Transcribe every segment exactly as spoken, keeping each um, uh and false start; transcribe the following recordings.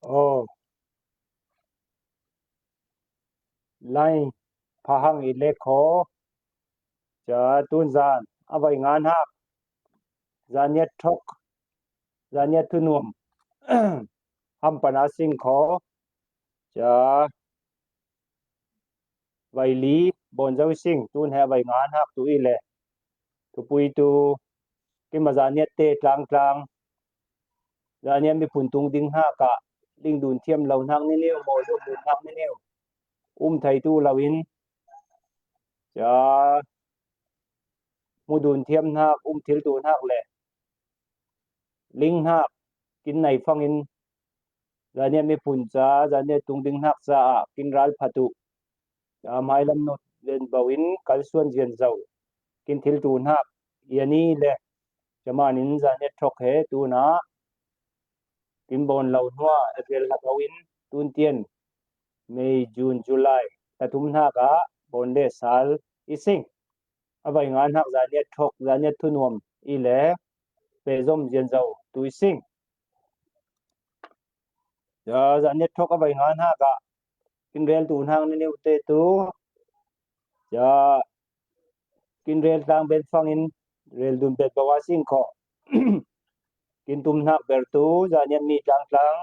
Aw, line pha hang i le khaw. Ca tun zan a vai ngan hak, Zaniat thok, Zaniat thunuam, Hampana sing khaw. Ca vai li bawn zo sing, tun he a vai ngan hak tu i le. Thupui tu kima Zaniat te tlang tlang, Zaniat miphun tung ding hnak ah ling dun thiam lo hnak niniu, maw luk dun hnak niniu um thei tu lo in, ca mu dun thiam hnak, um thil tu hnak le ling hnak kin nei fangin, Zaniat miphun ca Zaniat tung ding hnak caah kin ral phat uh. Ca hmailam nut len bo in kalsuan zian zo kin thil tu hnak ia ni le, ca man in Zaniat thok he tun ah kin bawn lo hnuah April hla bo in tun tian May, June, July, ta thum hnak ah bawn le sal i sing. A vai ngan hak Zaniat thok, Zaniat thunuam i le pehzom zian zo tu i sing. Ca Zaniat thok a vai ngan hak ah kin rel tu hnak niniu te tu, ca kin rel tlang ben fangin rel dun bet bo a sing khaw. Kin tum hnak ber tu Zaniat mi tlang tlang,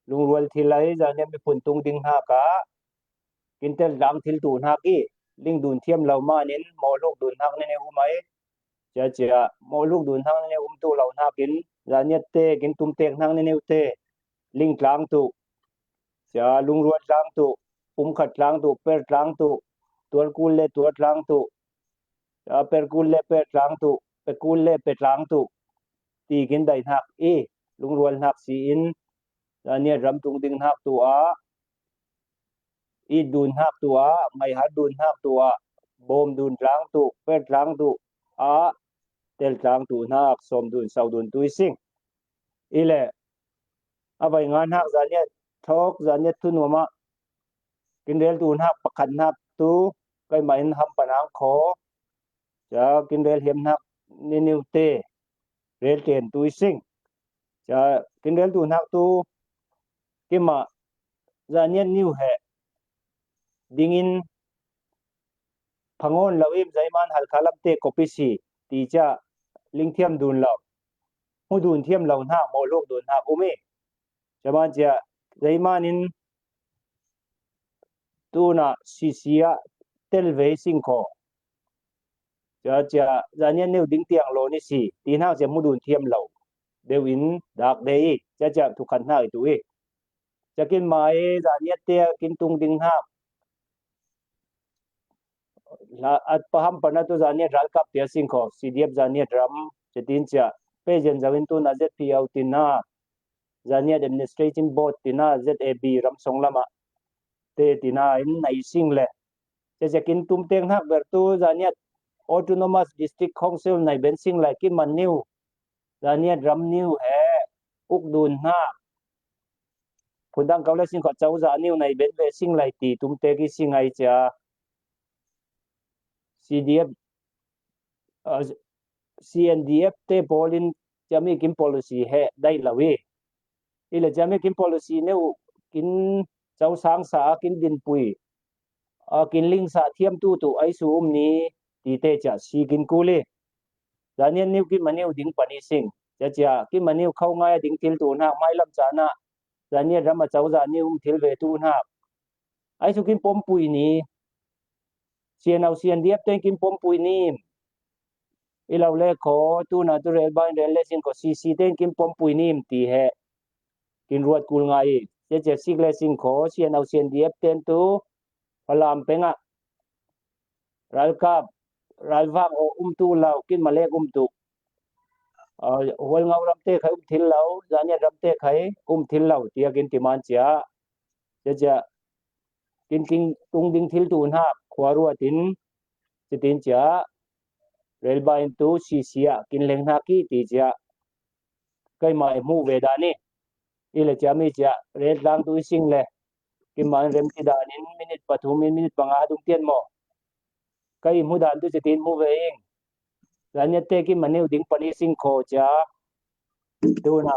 lungrual thil ai Zaniat miphun tung ding hnak ah kin tel tlang thil tu hnak i, ling dun thiam lo man in maw luk dun hnak niniu um ai. Ca cia maw luk dun hnak niniu um tu lo hnak in, Zaniat te kin tum tek hnak niniu te ling tlang tu, ca lungrual tlang tu, pumkhat tlang tu, per tlang tu, tuar kul le tuar tlang tu, ca per kul le per tlang tu, pe kul le pe tlang tu ti kin dai hnak i, lungrual hnak si in, Zaniat ram tung ding hnak tu ah, it dun hnak tu ah, ngaihar dun hnak tu ah, bawm dun tlang tu, per tlang tu ah, tel tlang tu hnak sawm dun, sau dun tu i sing. I le a vai ngan hak Zaniat thok, Zaniat thunuam ah kin rel tu hnak pakhat hnak tu, keimah in Hampana khaw, ca kin rel hiam hnak niniu te rel ten tu i sing. Ca kin rel tu hnak tu kima Zaniat niu he dingin phangawn lo im, zeiman Halkha lam te kop i si ti ca ling thiam dun lo, hmu dun thiam lo hnak, maw luk dun hnak um i. Ca man cia zeiman in tun ah C C ah tel ve i sing khaw. Ca cia Zaniat niu ding tiang law ni si ti hnak cia hmu dun thiam lo deuh in dak de i, ca cia thukhat hnak i tu i. Ca kin mai Zaniat te kin tung ding hnak hla at paham pana tu Zaniat ralkap tia sing khaw, C D F Zaniat ram, ca tin cia pe zian zo in tun ah Z P O tina, Zaniat Administration Board tina, Z A B ram song lam ah te tina in nai sing le, ca cia kin tum tek hnak ber tu Zaniat Autonomous District Council nai ben sing lai kin man niu, Zaniat ram niu he uk dun hnak, phundang kau le sing khaw cozah niu nai ben ve sing lai ti tum tek i sing ai cia. C D F, uh, C N D F te pawl in ciami kin policy he dai lo i. I le ciami kin policy neu kin cosang sa a kin dinpui, a kin ling sa thiam tu tu ai su um ni ti te cia si kin kul i. Zaniat niu kin maniu ding pani sing. Cia cia kin maniu khau ngai a ding thil tu hnak, mailam cana Zaniat ram a cozah niu um thil ve tu hnak. Ai su kin pompui ni, C N O, C N D F ten kin pompui ni. I lo le khaw, tuna tu rel bain rel le sing khaw, C C ten kin pompui ni ti he kin ruat kul ngai i. Cia cia sik le sing khaw, C N O, C N D F ten tu Falam peng ah ralkap, ralvang aw um tu lo, kin malek um tu. Hualngo ram te khai um thil lo, Zaniat ram te khai um thil lo, tia kin ti man cia. Cia cia kin king tung ding thil tu hnak khua ruat in, citin cia rel bain tu C C ah kin leng hnak i ti cia. Keimah i hmuh ve dan i. I le ciami cia rel tlang tu i sing le, kin man rem ti dan in minit pathum in minit panga dung tian maw. Kei hmu dan tu citin hmu ve ing. Zaniat te kin maniu ding pani sing khaw cia. Tuna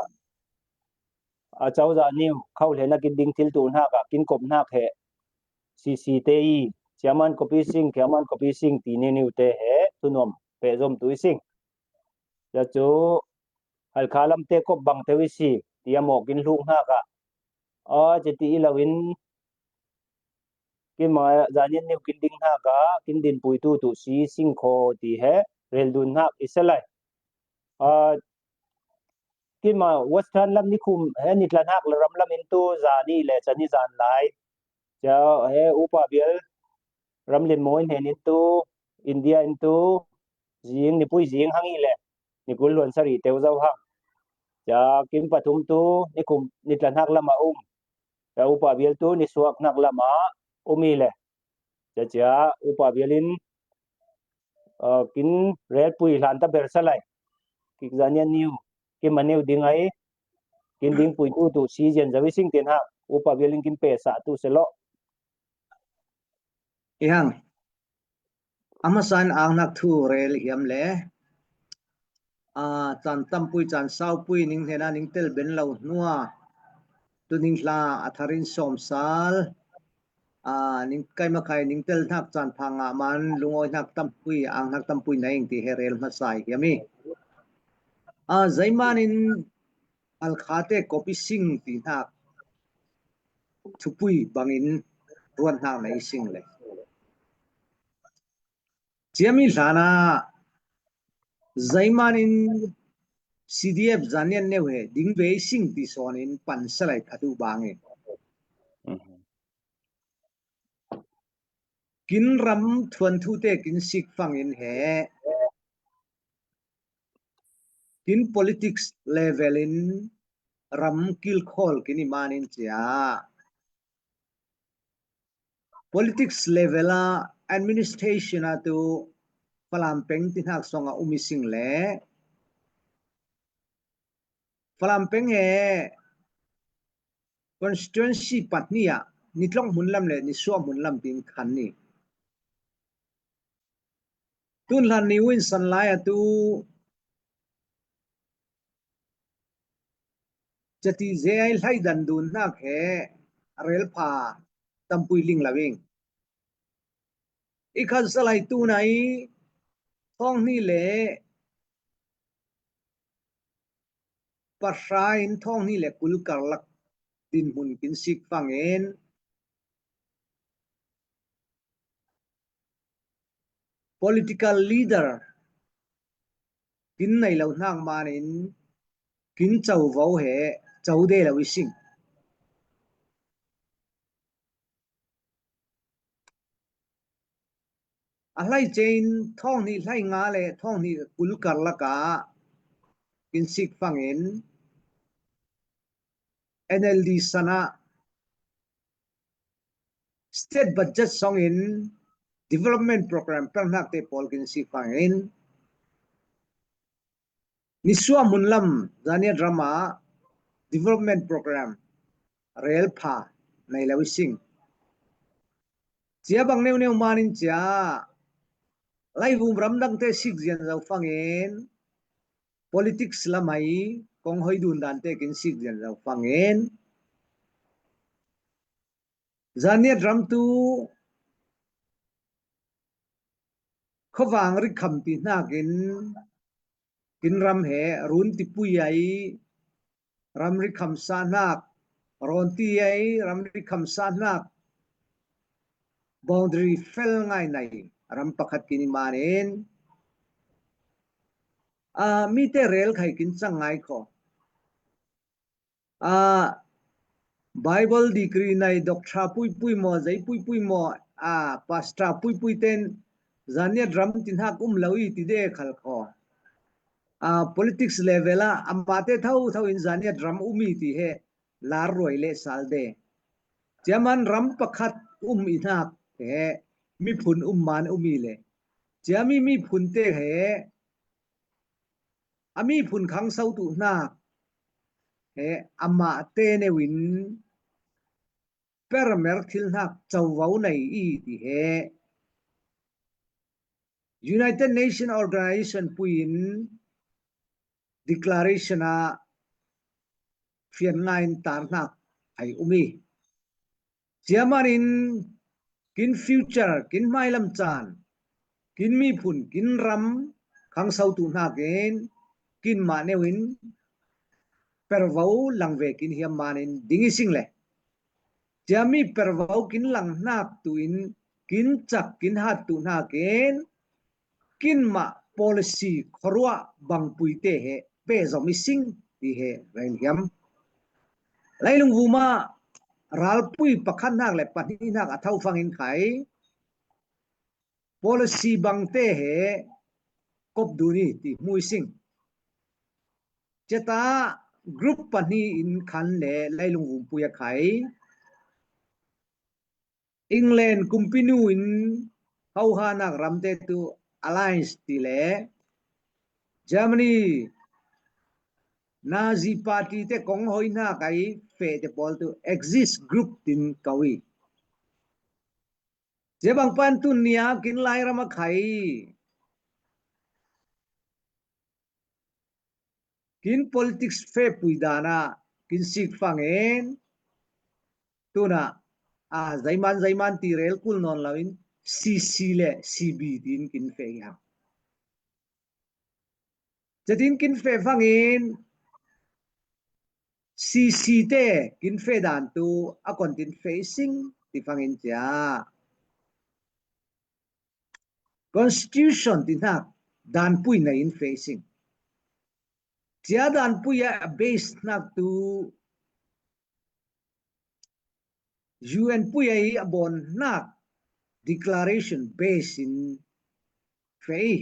a cauza niu khauhlena kin ding thil tu hnaka kin kop hnak he C C te i, ciaman kopi sing, ciaman kopi sing ti niu niu te he tunuam pehzom tu i sing. Cia cu Halkha lamte kop bang teu i si, ti a mawk in hluk hnaka, a, ci ti i lo in, kinmah zanian niu kin ding hnaka, kin din puitu tu si sing kho ti he rel dun hnak i si lai. A, kinmah Western lam nikum he ni tla hnak le ram lam in tu zani le cani zan lai. Cia he upa bial ramlin mawi hnen in tu India in tu zing, nipui zing hang i le nikul luan sari teu zo hang. Cia kin pathum tu nikum ni tla hnak lam a um. Cia upa bial tu nisuak hnak lam a um i le. Cia cia upa bial in, a, kin relpui hlan ta ber sa lai. Kik zanian niu, kin ma niu ding ai, kin ding puitu tu si zian zo i sing tin hak, upa bial in kin pe sa tu si lo. I hang. A hmasa in ang hnak thu rel hiam le, a, caan tampui, caan saupui ning hnena ning tel ben lo hnua, tu ning hla a tharin sawmsal, a, ning kaimakai ning tel hnak caan pha ngah man lungawi hnak tampui, ang hnak tampui na ing ti he rel hmasa i hiam i. A, zeiman in Halkhate kopi sing ti hnak thupui bangin ruat hnak na i sing le. Ciami hlan ah zeiman in C D F zanian neu he ding ve i sing ti sawn in pan sa lai kha duh bangin. Mhm. Kin ram thuanthu te kin sik fangin he kin politics level in ram kilkhawl kin i man in cia. Politics level ah administration ah tu Falam peng ti hnak song ah um i sing le Falam peng he constituency pahnih ah nitlok hmun lam le nisuah hmun lam tin khan ni. Tun hlan ni uh in san lai ah tu cati zei ai hlai dan dun hnak he rel pha tampui ling lo ing. I khan sa lai tu na i thawng hnih le pahra in thawng hnih le kul karlak dinhmun kin sik fangin political leader kin nei lo hnak man in kin covo he co de lo i sing. A hlaice in thawng hnih hlai nga le thawng hnih kul karlak ah kin sik fangin N L D san ah state budget song in development program per hnak te pawl kin sik fangin nisuah hmun lam zaniat ram ah development program rel pha nei lo i sing. Cia bang neu neu man in cia laivum ram dang te sik zian zo fangin politics lam ai kong hoi dun dan te kin sik zian zo fangin zaniat ram tu khuavang rikham ti hnakin kin ram he run tipui ai ram rikham sa hnak, rawn ti ai ram rikham sa hnak, boundary fel ngai nai ram pakhat kin i man in, a, mite rel khai kin cang ngai kho. A, Bible degree nei, doctor puipui maw, zei puipui maw, a, pastor puipui ten zaniat ram ti hnak um lo i ti de khal kho. A, politics level ah amate tho tho in zaniat ram um i ti he lar ruai le sal de. Ciaman ram pakhat um i hnak he miphun um man um i le. Ciami miphun te he a miphun khangso tu hnak he amah te neu in permer thil hnak covo nei i ti he United Nation Organization pui in declaration ah fian ngai in tar hnak ai um i. Cia manin kin future, kin hmailam caan, kin miphun, kin ram khangsotu hnakin kin mah neu in pervo lang ve kin hiam manin ding i sing le. Cia mi pervo kin lang hnak tu in kin cak kin hat tu hnakin kin mah policy khuaruah bangpui te he pehzom i sing ti he rel hiam. Leilung vuma ralpui pakhat hnak le pahnih hnak a tho fangin khai policy bangte he kop dun i ti hmu i sing. Ceta group pahnih in khan le leilung vumpui a khai England kumpinu in hohanak ramte tu alliance ti le Germany Nazi Party te kong hoi hnak ai feh te pawl tu Axis group tin kau i. Cia bang pan tu nia kin Lairam a khai kin politics fepui dana kin sik fangin tuna a zaiman zaiman ti rel kul nawn loin C C le C B tin kin fe hiang. Cetin kin fe fangin C C te kin fe dan tu a kon tin fe sing ti fangin cia constitution ti hnak danpui nei in fe sing. Cia danpui a base hnak tu U N pui a i a bawn hnak declaration base in fe i.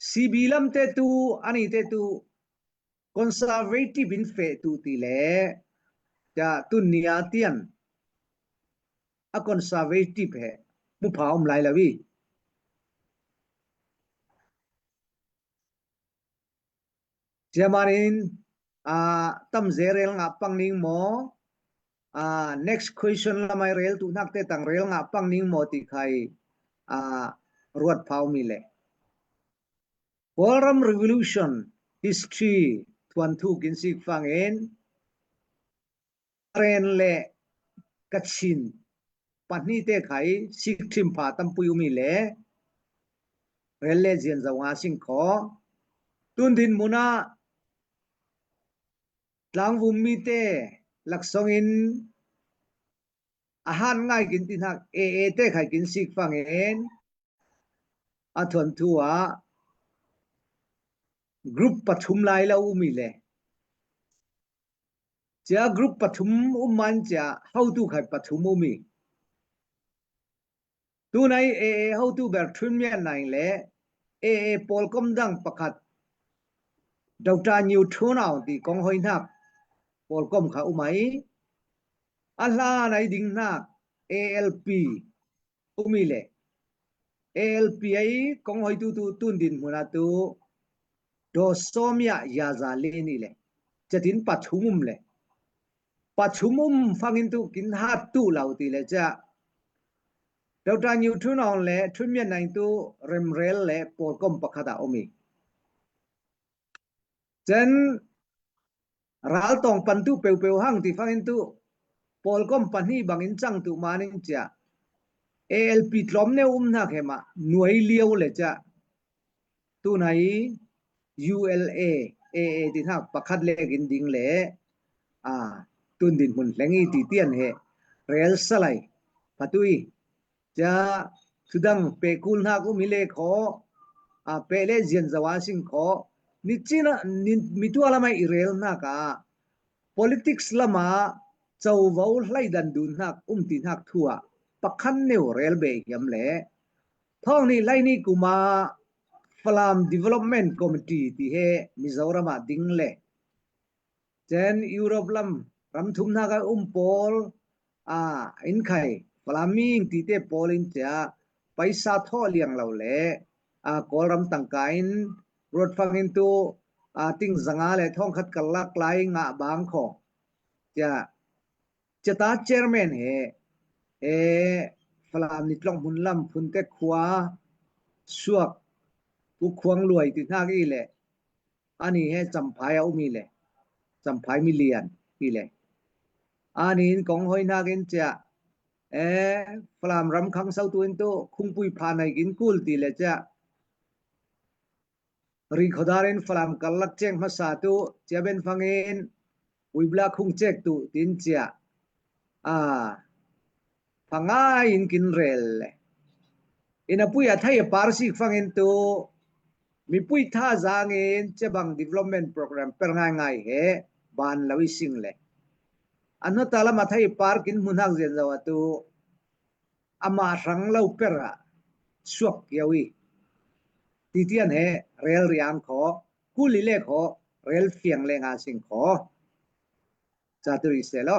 C B lam te tu, ani te tu conservative in fe tu ti le, cia tun nia tian a conservative he mu pha om lai lo i. Cia manin a tamze rel ngah pang ning maw? A next question lamai rel tu hnak te tang rel ngah pang ning maw ti khai a ruat phau mi le. Kawlram Revolution history thuan thu kin sik fangin Karen le Kachin pahnih te khai sik thim pha tampui umi le rel le zian zo nga sing kho. Tun din munah tlangvum mite laksongin a han ngai kin ti hnak A A te khai kin sik fangin a thuan thu ah group pathum lai lo umi le cia group pathum um man cia hotu khai pathum umi. Tunai A A hotu ber thun mian nai le A A pawlkom dang pakhat Doctor New Thunau ti kong hoi hnak pawlkom kha um ai. A hla nai ding hnak A L P umi le A L P a i kong hoi tu tu tun din hmun a tu Dawsawmia Yaza Lin i le cetin pathum um le pathum um fangin tu kin hat tu lo ti le cia Doctor New Thun Aung le Thun Mian Naing tu remrel le pawlkom pakhat a um i. Cen raltawng pan tu peupeu hang ti fangin tu pawlkom pahnih bangin cang tu manin cia A L P tlawm neu um hnak he mah nuai lio le cia tunai U L A A A ti hnak pakhat le kin ding le a tun din hmun hleng i ti tian he rel salai phatui cia thudang pehkul hnak um i le kho a peh le zian zo a sing kho. Ni cina mi tua lamai i rel hnak a politics lama covo hlaidan dun hnak um ti hnak thu ah pakhan neu rel be hiam le thawng nih lai nih kuma Falam Development Committee ti he Mizoram ah ding le cen Europe lam ram thum hnak a um pawl a in khai Falam ming ti te pawl in cia paisa thaw liang lo le a Kawlram tangka in ruat fangin tu a ting zanga le thawng khat kal lak lai ngah bang kho cia ceta chairman he e Falam ni tlok hmun lam phun te khua suak u khuang luai ti hnak i le Ani he Champhai a um hi le. Champhai milian hi le. Ani in kong hoi nak in cia. E, Falam ram khang sau tu in tu khungpui pha nai gin kul ti le cia. Ri khodar in Falam kal lak ceng hmasa tu cia ben fangin uibla khung cek tu tin cia. A, phangai in kin rel le. Ina pui a thai a par sik fangin tu mipui tha zangin cia bang development program per ngai ngai he ban lo i sing le. An hota lam a thai par kin hmun hak zian zo a tu ama hrang lo per a suak kiau i. Titian he rel riang kho, kuli le kho, rel fiang le nga sing kho. Chaturi se lo.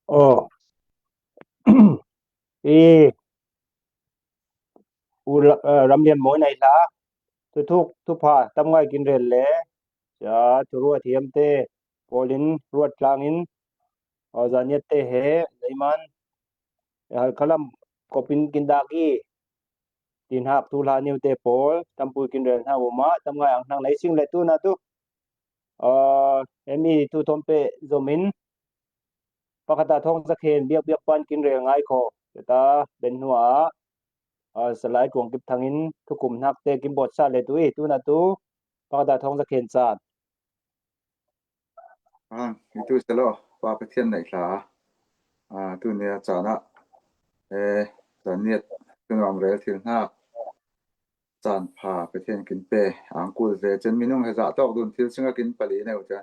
Aw. I u ra-, eh, Ramlian Mawi Nai Hla, thuthuk thupha tam ngai kin rel le, cia thuruat hiamte, Paul in ruat tlangin, aw, Zaniat te he, Zeiman, eh, Halkhalam kopin kin dak i, tin hak tu hla niu te Paul, tampui kin rel hna um ah, tam ngai ang hnak nei sing le tu na tu. Aw, emi tu thawm peh zomin, pakhat a thawng zakhen biak biak pan kin rel ngai kho. Teta ben hnu ah, aw, Salai Tuang Kip Thangin thukum hnak te kin bawt sa le tu i, tu na tu, pakhat a thawng zakhen caan. Ah, i tu selo, Pa Pathian neih hla. Ah, tu nia caan ah, eh, Zaniat, tu nuam rel thil hna. Caan pha Pathian kin pe, ang kul ve. Cen minung he zah tawk dun thil singa kin pali neu ca.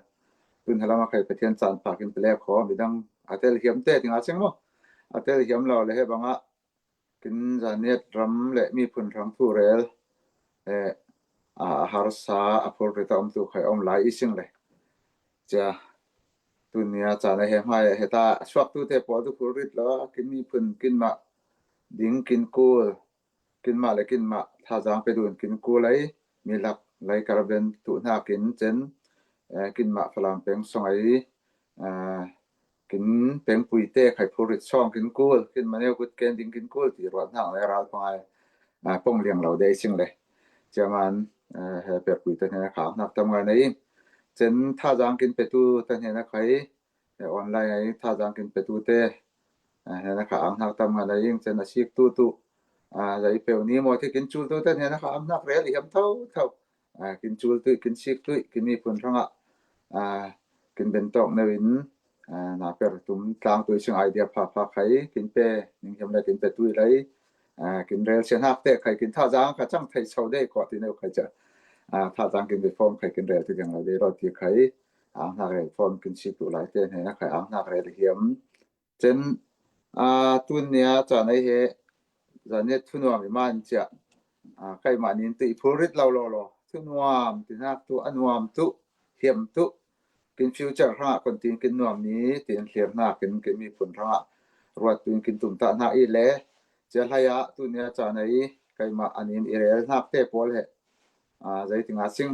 Tun halam a khai Pathian caan pha kin pele kho, midang a tel hiam te, tinga sing mo. A tel hiam lo le he banga, kin Zaniat ram le miphun hrang thu rel, eh, a harsa, a phurrit a om tu khai om lai i sing le. Cia, tun nia caan a he hmai, he ta, a suak tu te pawl tu phurrit lo, kin miphun, kin mah, ding kin kul, kin mah le kin mah, thazang pe dun kin kul ai, mi lak lai kar ben tu hna kin cen, eh, kin mah Falam peng song ai, eh, kin pengpui te khai phurrit sawng kin kul, kin maneu kut ken ding kin kul ti ruat hna le ral pangai, ah, pong liang lo dei sing le. Ciaman, eh, he pekpui te hne khak hnak tam ngai na ing. Cen thazang kin petu te hne na khai, eh, online ai thazang kin petu te, eh, hne na khak hnak tam ngai na ing. Cen a sik tu tu, ah, zai peu ni maw ti kin cul tu te hne na khak hnak rel i hiam tho tho. Ah, kin cul tuih, kin sik tuih, kin miphun hrangah, ah, kin ben tawk neu in, ah, na per tum tlang tuih sing idea pha pha khai, kin pe, ning hiam le kin pe tuih lai, ah, kin rel sian hak te khai, kin thazang kha cang thei sau dei kawh ti neu khai ca. Ah, thazang kin be form khai, kin rel ti ding lo dei lo ti khai, ang hnak rel form kin sik tuh lai te hne na khai, ang hnak rel hiam. Cen, aa, tun nia caan ei he, Zaniat thunuam i man cia, aa, kaimah nin tu i phurrit lo lo lo. Thunuam, ti hnak tu, a nuam tu, hiam tu. Kin future hrangah kon tin kin nuam ni, tin hlir hnak in kin miphun hrangah ruat tu in kin tumtah hnak i le. Cia hlei ah, tun nia caan ei, kaimah a nin i rel hnak te pawl he, aa, zeitinga sing,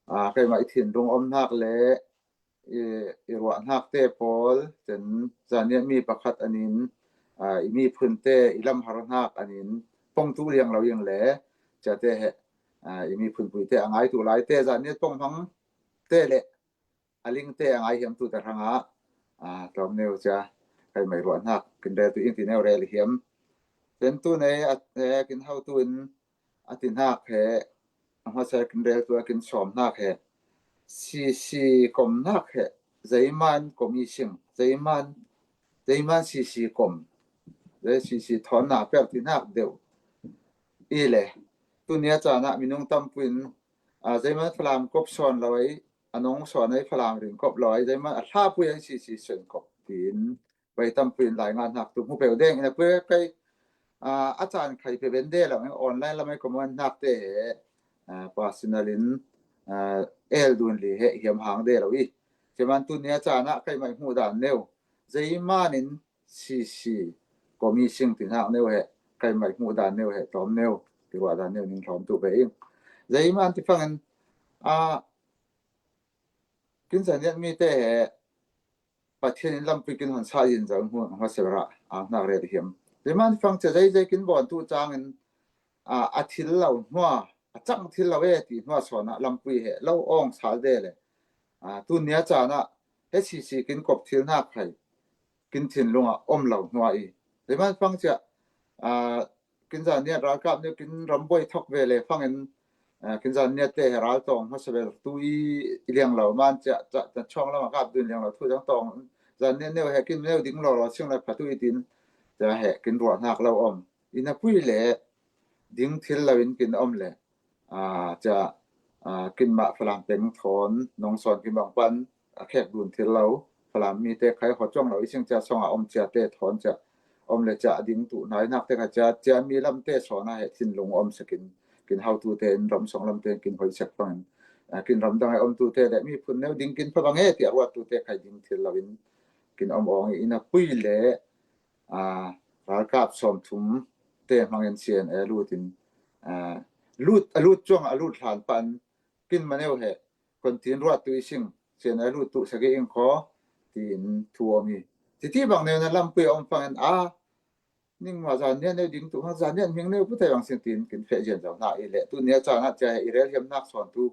aa, kaimah i thinlung om hnak le, i, i ruah hnak te pawl, cen Zaniat mi pakhat a nin, aa, i miphun te, i lamhar hnak a nin, pong tu liang lo ing le, cia te he, aa, i miphun pui te a ngai tu lai te, Zaniat pong hmang te le, a ling te a ngai hiam tu ta hrangah, aa, tlawm neu cia, kaimah i ruah hnak, kin rel tu ing ti neu rel hiam. Cen tu nei, a, e, kin hau tu in, a ti hnak he, a hmasa kin rel tu a kin sawm hnak he, sisi kom hnak he, zeiman kom i sing, zeiman, zeiman sisi kom, zei sisi thawn na pek ti hnak deuh. I le, tu nia caan ah minung tampuin, a, zeiman Falam kop sawn lo ai, a nong sawn ai Falam ring kop lo ai, zeiman a thlapui ai sisi sawn kop tin, vai tampuin lai ngan hnak tu hmu peuh deng in a pui kai, aa, a caan khai pe ben de lo, online lam ai comment hnak te he, aa, personal in, aa, el dun li he hiam hang de lo i. Ciaman tu nia caan ah kaimah i hmuh dan neu. Zeiman in sisi kom i sing ti hnak neu he, kaimah i hmuh dan neu he, tlawm neu, ti ruah dan neu ning tlawm tu ve ing. Zeiman ti fangin, aa, kin Zanniat mite he Pathian in lampui kin hon sa yin zo hnu hmasa ber ah ang hnak rel hiam. Zeiman fang cia zeizei kin bawn tu cangin a, a thil lo hnuah a cang thil lo e ti hnuah sawn ah lampui he lo awng sal de le. A, tu nia caan ah he sisi kin kop thil hnak hai kin thinlung ah om lo hnuah i. Zeiman fang cia a, kin Zanniat ralkap nih kin ram buai thok ve le fangin a, kin Zanniat te he ral tawng hmasa ber tu i, i liang lo man cia ca ca chawng lam a kap dun liang lo thu zong tawng Zanniat neu he kin neu ding lo lo sing le pha tu i tin cia he kin ruah hnak lo om. I na pui le ding thil lo in kin om le a, cia a, kin mah Falam peng thawn nong sawn kin bang pan a khek dun thil lo Falam mi te khai hot cuang lo i sing cia song a om cia te thawn cia om le cia a ding tu nai nak te kha cia cia mi lam te sawn a he thinlung om sekin kin hau tu te in ram song lam te kin hoi sek fangin a, kin ram dang a om tu te le mi phun neu ding kin pha bang e ti a ruat tu te khai ding thil lo in kin om awng i. I na pui le a, ralkap sawm thum te hmangin C N A lut in a, lut a lut cuang a lut hlan pan kin maneu he kon tin ruat tu i sing C N A lut tu sagi ing kho tin thu om i. Titi bang neu na lampui om fangin a, ning ma Zanniat neu ding tu hang Zanniat hming neu putai bang sing tin kin feh zian zo hna i le tu nia caan ah cia he i rel hiam hnak sawn tu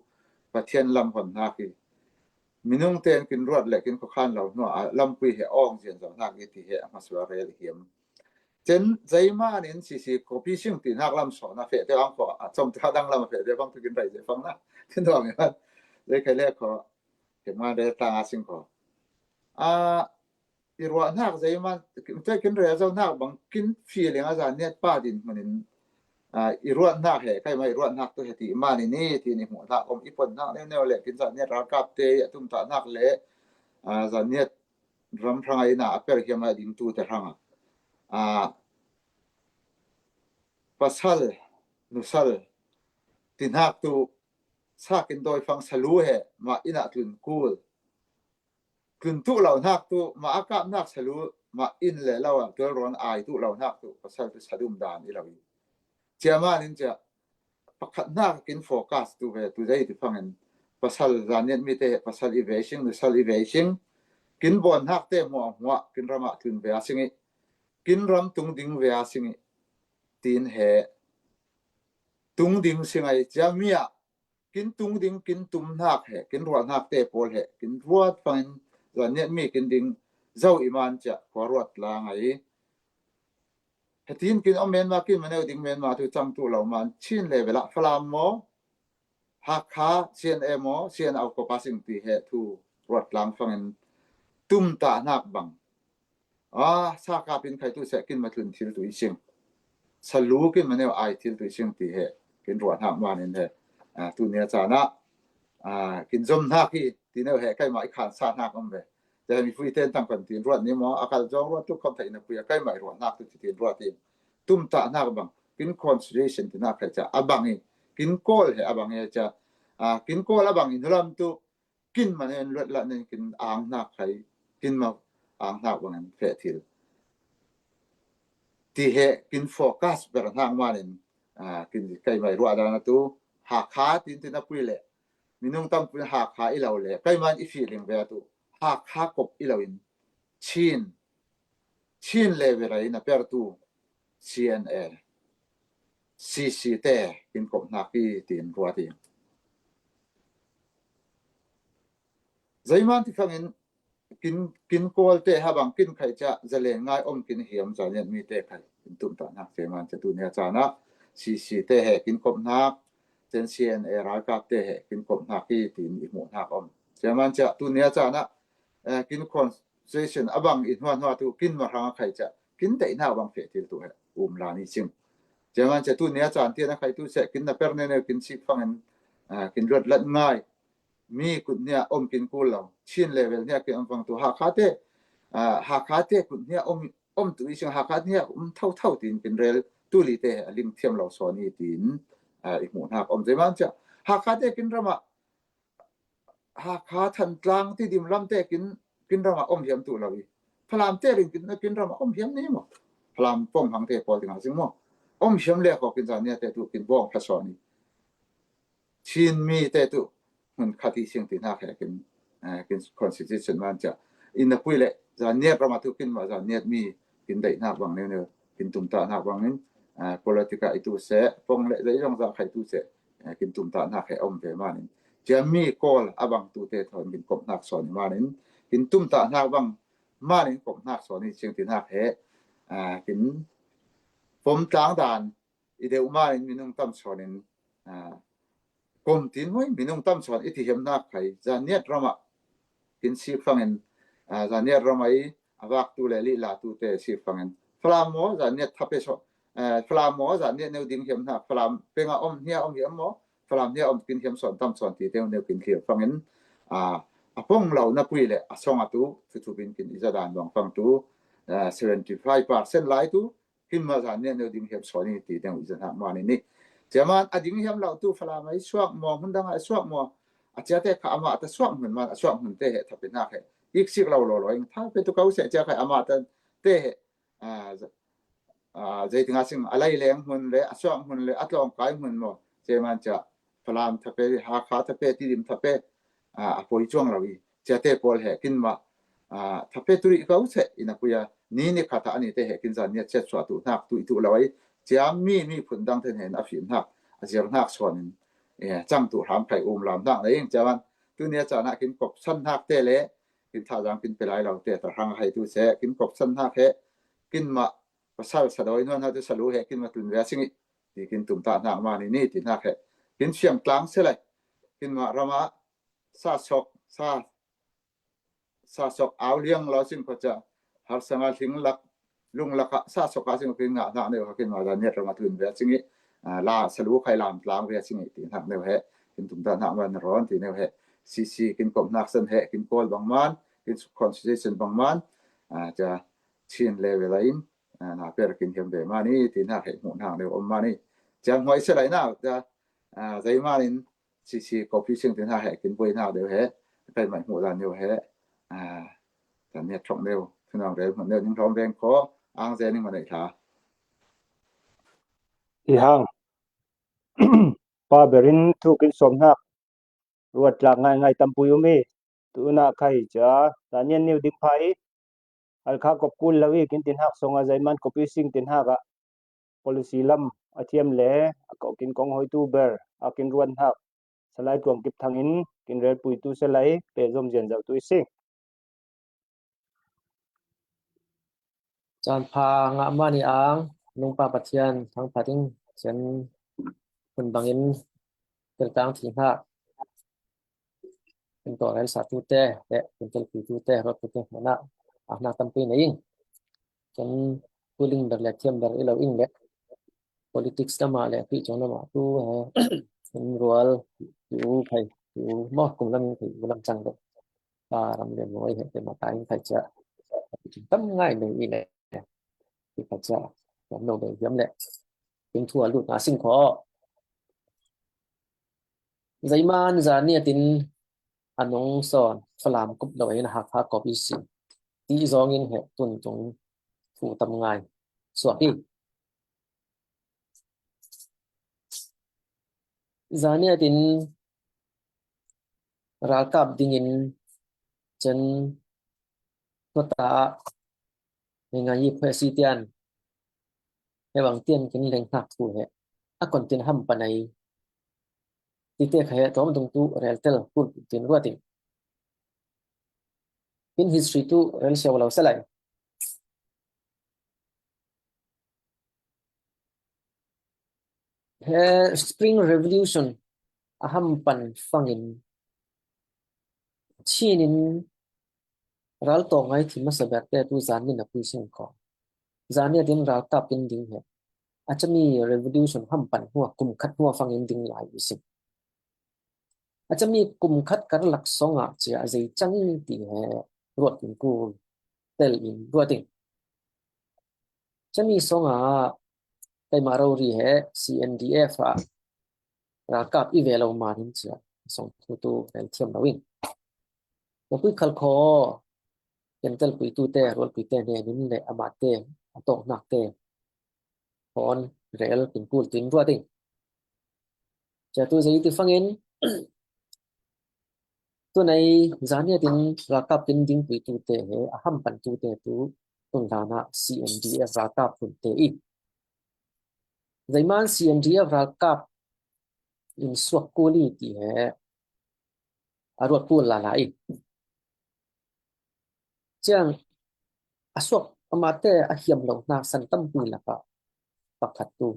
Pathian lam hon hnak i. Minung ten kin ruat le kin khokhan lo hnuah a lampui he awng zian zo hnak i ti he a hmasa rel hiam. Cen zeiman in sisi kopi sing ti hnak lam sawn a feh te ang kho a chom te dang lam a feh te bang tu kin rai ze fang na. Tin dong i man. Zei khai le kho. He man rel tang a sing kho. A, i ruah hnak zeiman te kin rel zo hnak bang kin feeling a Zanniat pa din hmun in a, i ruat hnak he kai ma i ruat hnak tu he ti man i ni ti ni hmuh hnak om i pon hnak neu neu le kin Zanniat ralkap te a tum ta hnak le a, Zanniat ram hrang a ina a per hiam a ding tu te hrang a a, pasal nusal ti hnak tu sa kin dawi fang salu he ma ina tlun kul tlun tu lo hnak tu ma a kap hnak salu ma in le lo a tual rawn ai tu lo hnak tu pasal tu sadum dan i lo i. Cia man in cia pakhat hnak kin focus tu ve tu zei ti fangin pasal Zanniat mi te pasal i ve sing nusal i ve sing kin bawn hnak te hmuah hmuah kin ram ah tlun ve a sing i kin ram tung ding ve a sing i tin he tung ding sing ai cia mi ah kin tung ding kin tum hnak he kin ruat hnak te pawl he kin ruat fangin Zanniat mi kin ding zo i man cia khua ruat la ngai i. He tin kin om menma kin maneu ding menma tu cang tu lo man Chin le vela Falam maw Hakha C N A maw C N A ko pa sing ti he thu ruat lang fangin tum ta hnak bang a, sa kap in khai tu seh kin ma tlun thil tu i sing. Salu kin ma neu ai thil tu i sing ti he kin ruat hnak man in he a, tu nia caan ah a, kin zom hnak hi ti neu he kai ma i khan sa hnak om ve. Te mi fui ten tang kan tin ruat ni maw a kal zong ruat tu khom thei na pui a kai ma i ruat hnak tu ti tin ruat i tum ta hnak bang kin consideration ti hnak khai cia a bang i kin kawl he a bang i cia a, kin kawl a bang i nulam tu kin man en luat la nen kin ang hnak khai kin ma ang hnak bang en feh thil ti he kin focus ber hnak man in a, kin kai mai ruah dan a tu Hakha tin tin a pui le minung tam pui Hakha i lo le kai man i feeling ve a tu Hakha kop i lo in Chin Chin le ve rai na per tu C N A C C te kin kop hnak i tin ruat i. Zeiman ti fangin kin kin kawl te ha bang kin khai cia zalen ngai om kin hiam Zanniat mi te khai kin tum ta hnak zeiman cia tu nia caan ah C C te he kin kop hnak cen C N A ralkap te he kin kop hnak i tin i hmuh hnak om. Zeiman cia tu nia caan ah eh, kin conversation a bang i hnuah hnuah tu kin ma hrang a khai cia kin teih hnak bang feh thil tu he um la ni cing. Zeiman cia tu nia caan tian a khai tu seh kin na per nene kin sik fangin eh, kin luat lat ngai mi kut nia om kin kul lo Chin level nia kin om fang tu Hakha te a, Hakha te kut nia om om tu i sing Hakha nia um tho tho tin kin rel tu li te a ling thiam lo sawn i tin a, i hmuh hnak om zeiman cia Hakha te kin ram ah Hakha Thantlang ti dim lam te kin kin ram ah om hiam tu lo i Falam te ring kin kin ram ah om hiam ni maw Falam pom hang te pawl ding a sing maw om hiam le kho kin Zanniat te tu kin bawng pha sawn i Chin mi te tu hmun khat i sing ti hnak he kin eh, kin constitution man cia. Ina pui le, zaniat rama tu kin ma zaniat mi kin dei nak bang neu neu, kin tum ta nak bang in, eh, politika itu se, pong le zai zong za khai tu se, eh, kin tum ta nak he om ve man in. Cia mi kol abang tu te thon kin kop nak son man in, kin tum ta nak bang man in kop nak son in, sing ti nak he, eh, kin pom tlang dan, i deuh man in minung tam son in, ah, kom tin hoi minung tam son i ti hiam nak khai, zaniat rama kin si fangin, ah, zaniat rama i a vak tu le li la tu te si fangin. Falam mo zaniat thape so, eh, Falam mo zaniat neu ding hiam nak, Falam penga om hnia om hiam mo, Falam hnia om kin hiam son tam son ti te neu kin hiam fangin, ah, a pong lo na pui le, a song a tu, tu tu bin kin i za dan bang fang tu, ah, seventy five percent lai tu, kin ma zaniat neu ding hiam son i ti deng i zan hak man i ni. Cia man a ding hiam lo tu Falam a i suak mo, hun dang a i suak mo, a cia te kha ama ta suak hun man, a suak hun te he thape nak he. Ik sik lo lo lo, ing thape tu kau se cia khai ama ta te he, ah, z-, ah, zei tinga sing a lai leng hun le, a suak hun le, a tlong kai hun mo. Cia man cia Falam thape, Hakha thape, Tidim thape, ah, a poi chuang lo i. Cia te pol he, kin ma, ah, thape tu ri kau se, ina puya, ni ni kha ta ani te he, kin zaniat cia suak tu nak tu i tu lo i. Cia mi, mi phun dang ten he, a fi nak, a zir nak son in, eh, chang tu ham khai um lam nak na ing, cia man, tu nia cia na kin kop san nak te le, kin tha zang kin pe lai lo te, ta hang hai tu se, kin kop san nak he, kin ma, pasal sa doi nuan ha tu sa lu he, kin ma tun ve sing i, ti kin tum ta nak man i ni, ti nak he, kin siam tlang se lai, kin ma rama, sa sok, sa, sa sok au liang lo sing ko cia, har sanga hling lak, lung laka, sa sok a sing kin nga nak neu ha kin ma zaniat rama tun ve sing i, ah, la sa lu khai lam tlang ve sing i, ti nak neu he, kin tum ta nak man ron, ti neu he, C C kin kop nak san he, kin kol bang man, kin constitution bang man, ah, cia Chin le ve la in, ah, na per kin hiam ve man i, ti nak he, mu nak neu om man i. Cia hoi se lai na, cia, ah, zei man in, C C copy sing tin ha he, kin boi na deu he, kai mai hmu dan deu he, ah, dan nia thong deu, thunang deu, hmun deu, ning thong deng ko, ang ze ning ma nei tha. I hang. Pa berin thu kin som nak, ruat lak ngai ngai tam pui um i, tu na khai cia, dan nia niu ding phai, Halkha kop kul lo i, kin tin hak song a zai man kop i sing tin hak a, policy lam a thiam le, a ko kin kong hoi tu ber, a kin ruan hak, Salai Tuang Kip Thang in, kin rel pui tu Salai, pe zom zian zau tu i sing. Chan pha nga mani ang, nung pa Pathian, thang pha ting, chen kun bangin, tel tang thi hak. Kin to rel sa tu te, te, kin tel pui tu te, rot tu te, mana, ah, na tam pui na ing. Chen kuling ber le thiam ber ilo ing le. Politics tama le pi chong nama tu he. Kin rual tu phai tu mo kum lam phai tu lam chang do. Pa ram le mo he te ma ta ing phai cha. Tam ngai le i le. Ti phai cha. Ram no be yam le. Kin thua lut na sing kho. Zaiman zaniatin a nong son Falam kup lo in Hakha kop i si. Ti zongin he tun tung thu tam ngai. Suak i. Zaniatin ralkap dingin chen kota ngai ngai i phesi tian. He bang tian kin leng hak thu he. A kon tin ham panai. Ti te kha he tom tung tu rel tel kul tin ruatin. Kin history tu rel siau lo Salai. He Spring Revolution a ham pan fangin Chin in ral to ngai thi masa ber te tu zan ni na pui sing ko. Zaniatin ralkap in ding he. A chami revolution ham pan hua kum khat hua fangin ding lai i sing. A chami kum khat kar lak song a cia a zei chang ti he ruat in kul tel in ruat in. Chami song a kai ma rori he C N D F a ralkap i ve lo man in cia song tu tu rel thiam lo in. Mapui khal kho, ken tel pui tu te, rual pui te ne nin le ama te, a tawk nak te. Hon rel kin kul tin ruat in. Cia tu zei ti fangin, Tunai zaniat in ralkap kin dingpuitute he a hampantute tu tunlana C N D F ralkap hunte i. Zeiman C N D F ralkap in suak kul i ti he a ruat kul lala i. Ciang a suak amate a hiam lo hna san tampi laka pakhat tu.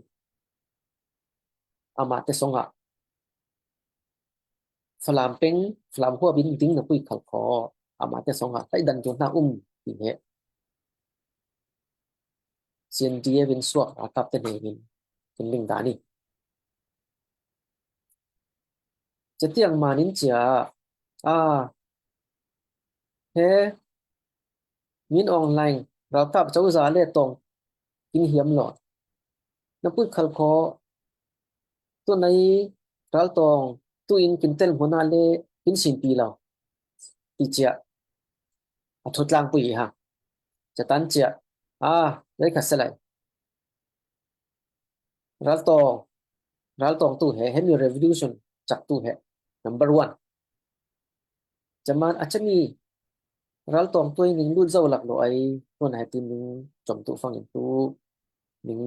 Amate songa Falam peng, Falam huap in ding na pui khal kho. Amate songa hlai dan tu hna um ti he. C N D F in suak a kap te ne in kin ling dan i. Catiang manin cia a he min online ralkap cozah le tawng kin hiam lo. Na pui khal kho tunai raltawng tu in kin tel hmuna le kin sinpi lo. Ti cia a thutlang pui ha. Catan cia a lei kha selai. Raltawng, raltawng tu he, hemi revolution cak tu he number one. Caman a cami raltawng tu ning lut zo lak lo ai tun he ti ning com tu fangin tu ning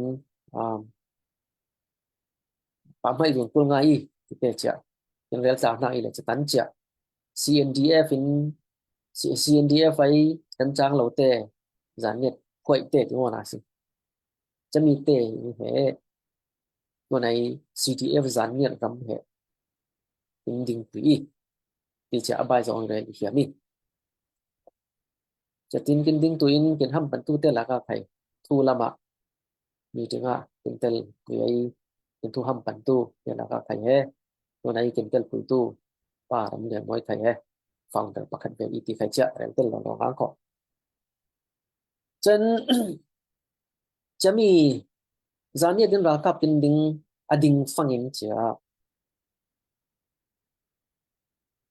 um, pamhai dun kul ngai i ti pe cia. Kin rel tla hna i le catan cia. C N D F in C- C N D F ai kan cang lo te zan nget khuai te ti ngona si. Cami te he tunai C D F zan nget ram he in ding pui i. Ti cia a bai zong rel i hiam i. Catin kin ding tu in kin hampan tu te laka khai thu lama meeting a kin tel pui ai kin thu hampan tu te laka khai he. Tunai kin tel pui tu pa ram le moi khai he. Founder pakhat vel i ti khai cia rel tel lo lo ngang ko. Cen cami zaniat in ralkap kin ding a ding fangin cia.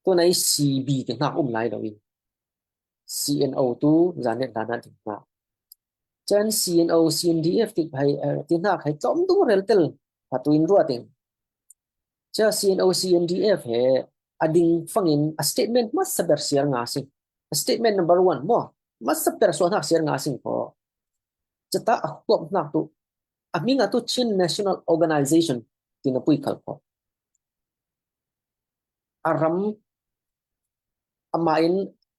Tunai C B ti hnak um lai lo in C N O tu zaniat dan a ding hna. Cen C N O, C N D F ti hai ti hnak hai tlawm tu rel tel pha tu in ruat in. Cia C N O, C N D F he a ding fangin a statement masa ber siar nga sing. A statement number one maw masa ber suan hnak siar nga sing ko. Cata a huap hnak tu a hming a tu Chin National Organization ti na pui khal ko. A ram amah in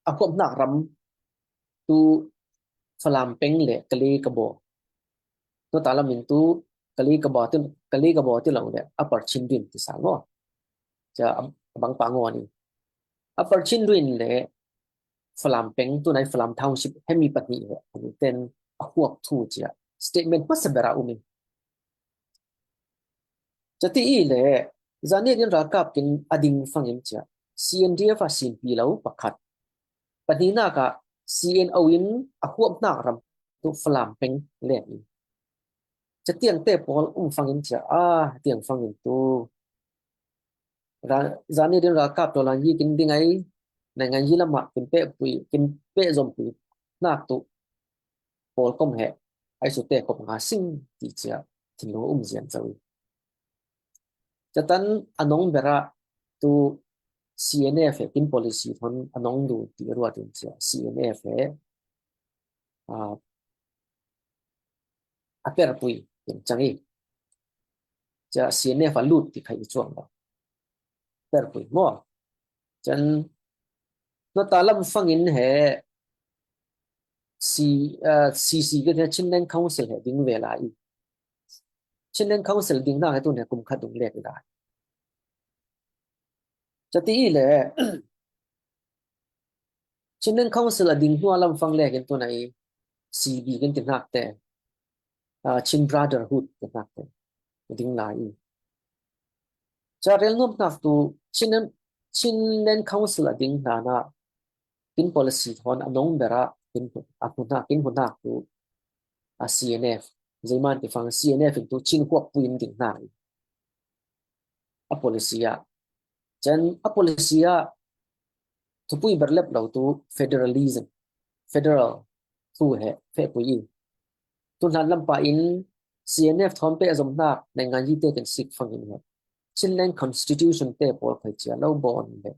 a huap hnak ram tu Falam peng le Kale Kabaw. Nota lam in tu Kale Kabaw ti, Kale Kabaw ti lo le Upper Chindwin ti sa ngo. Cia a bang pa ngo ni. Upper Chindwin le Falam peng tunai Falam Township hemi pahnih he ani ten a huap thu cia statement masa bera um in. Cati i le zaniat in ralkap kin a ding fangin cia C N D F a sinpi lo pakhat. Pahninak ah C N O in a huap hnak ram tu Falam peng le in. Catiang te pawl um fangin cia a tiang fangin tu zaniat in ralkap to lan yi kin ding ai nai ngan yi lamah kin peh pui kin peh zom pui nak tu pawl kom he ai su te kop nga sing ti cia thinlung um zian zo i. Catan a nong bera tu C N F he kin policy thon a nong du ti ruat in cia C N F he a perpui in cang i. Cia C N F a lut ti khai i cuang lo. Perpui maw. Cen nota lam fangin he C, uh, C C ke Chinland Council he ding ve lai. Chinland Council ding na he tu ne kum khat dung lek lai. Cati i le Chinland Council a ding hnu a lam fang lek in tu na i C B kin ti hnak te. Uh, Chin Brotherhood ti hnak te. Ding lai i. Cia rel nuam hnak tu Chin, Chinland Council a ding hna na kin policy thon a nong bera kin a hmu hnak kin hmu hnak tu a C N F. Zeiman ti fang C N F in tu Chin huap pui in ding hna i. A policy ah. Cen a policy ah thupui berlep lo tu federalism. Federal thu he fehpui i. Tu hlan lampa in C N F thawm peh zom hnak nai ngan yi te kan sik fangin he. Chinland Constitution te pawl khai cia lo bon le.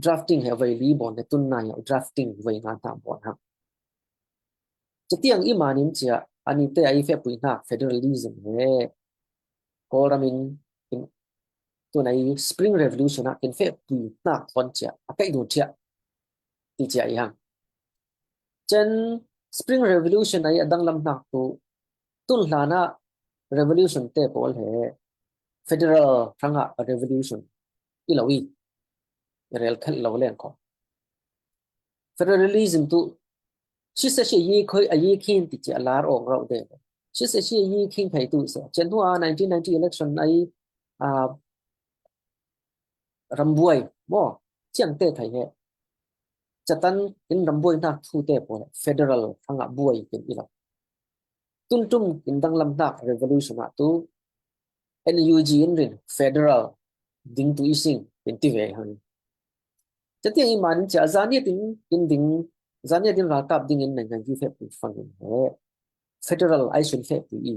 drafting he vei li bawn le tunna ya drafting vei nga hna bawn hang. Catiang i manin cia anite a i fehpui hna federalism he Kawlramin in tuna i Spring Revolution ah kin fehpui hna khon cia a kaih dun cia ti cia i hang. Cen Spring Revolution a i a danglam hnak tu tun hlan ah revolution te pawl he federal hrangah revolution i lo i rel khelh lo leng kho. Federalism tu sisa si a yi khoi a yi khin ti cia lar awng rauh de. Sisa si a yi khin phei tu se. Cen hnu a nineteen ninety election a i, ah, rambuai maw ciang te thai he. Catan in rambuai hnak thu te pawl federal hrangah buai kin i lo. Tuntum in danglam hnak revolution ah tu N U G in rin federal ding tu i sing in ti ve hang. Catiang i manin cia zaniat in, in ding, zaniat in ralkap ding in naingan yi fehpui fangin he federal ai sun fehpui i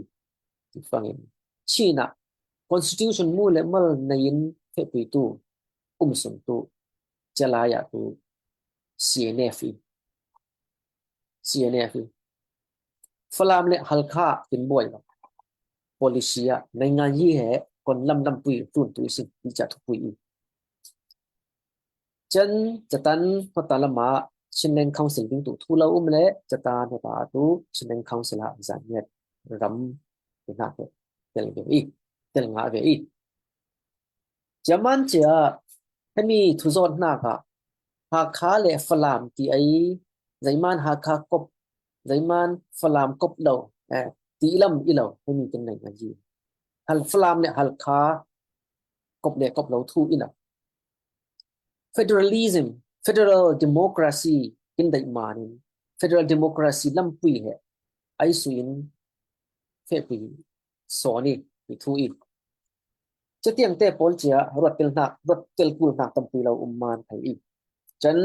ti fangin China constitution mu le mal nei in fehpui tu um sun tu cia lai ah tu C N F i C N F i Falam le Halkha kin buai lo. Policy ah naingan yi he kon lam lampui tun tu i sin ti cia thupui i. Cen catan hota lama Chinland Council ding tu thu lo um le catan hota tu Chinland Council ah zaniat ram ti hna he tel ve i, tel ngah ve i. Cia man cia hemi thuzawt hnak ah Hakha le Falam ti ai, zeiman Hakha kop, zeiman Falam kop lo, eh, ti i lam i lo, hemi kin nei ngai. Hal Falam le Halkha kop le kop lo thu i lo. Federalism, federal democracy kin dei manin, federal democracy lampui he ai suin fehpui sawn i, i thu i. Catiang te pawl cia ruat tel hnak, ruat tel kul hnak tampi lo um man thei i. Cen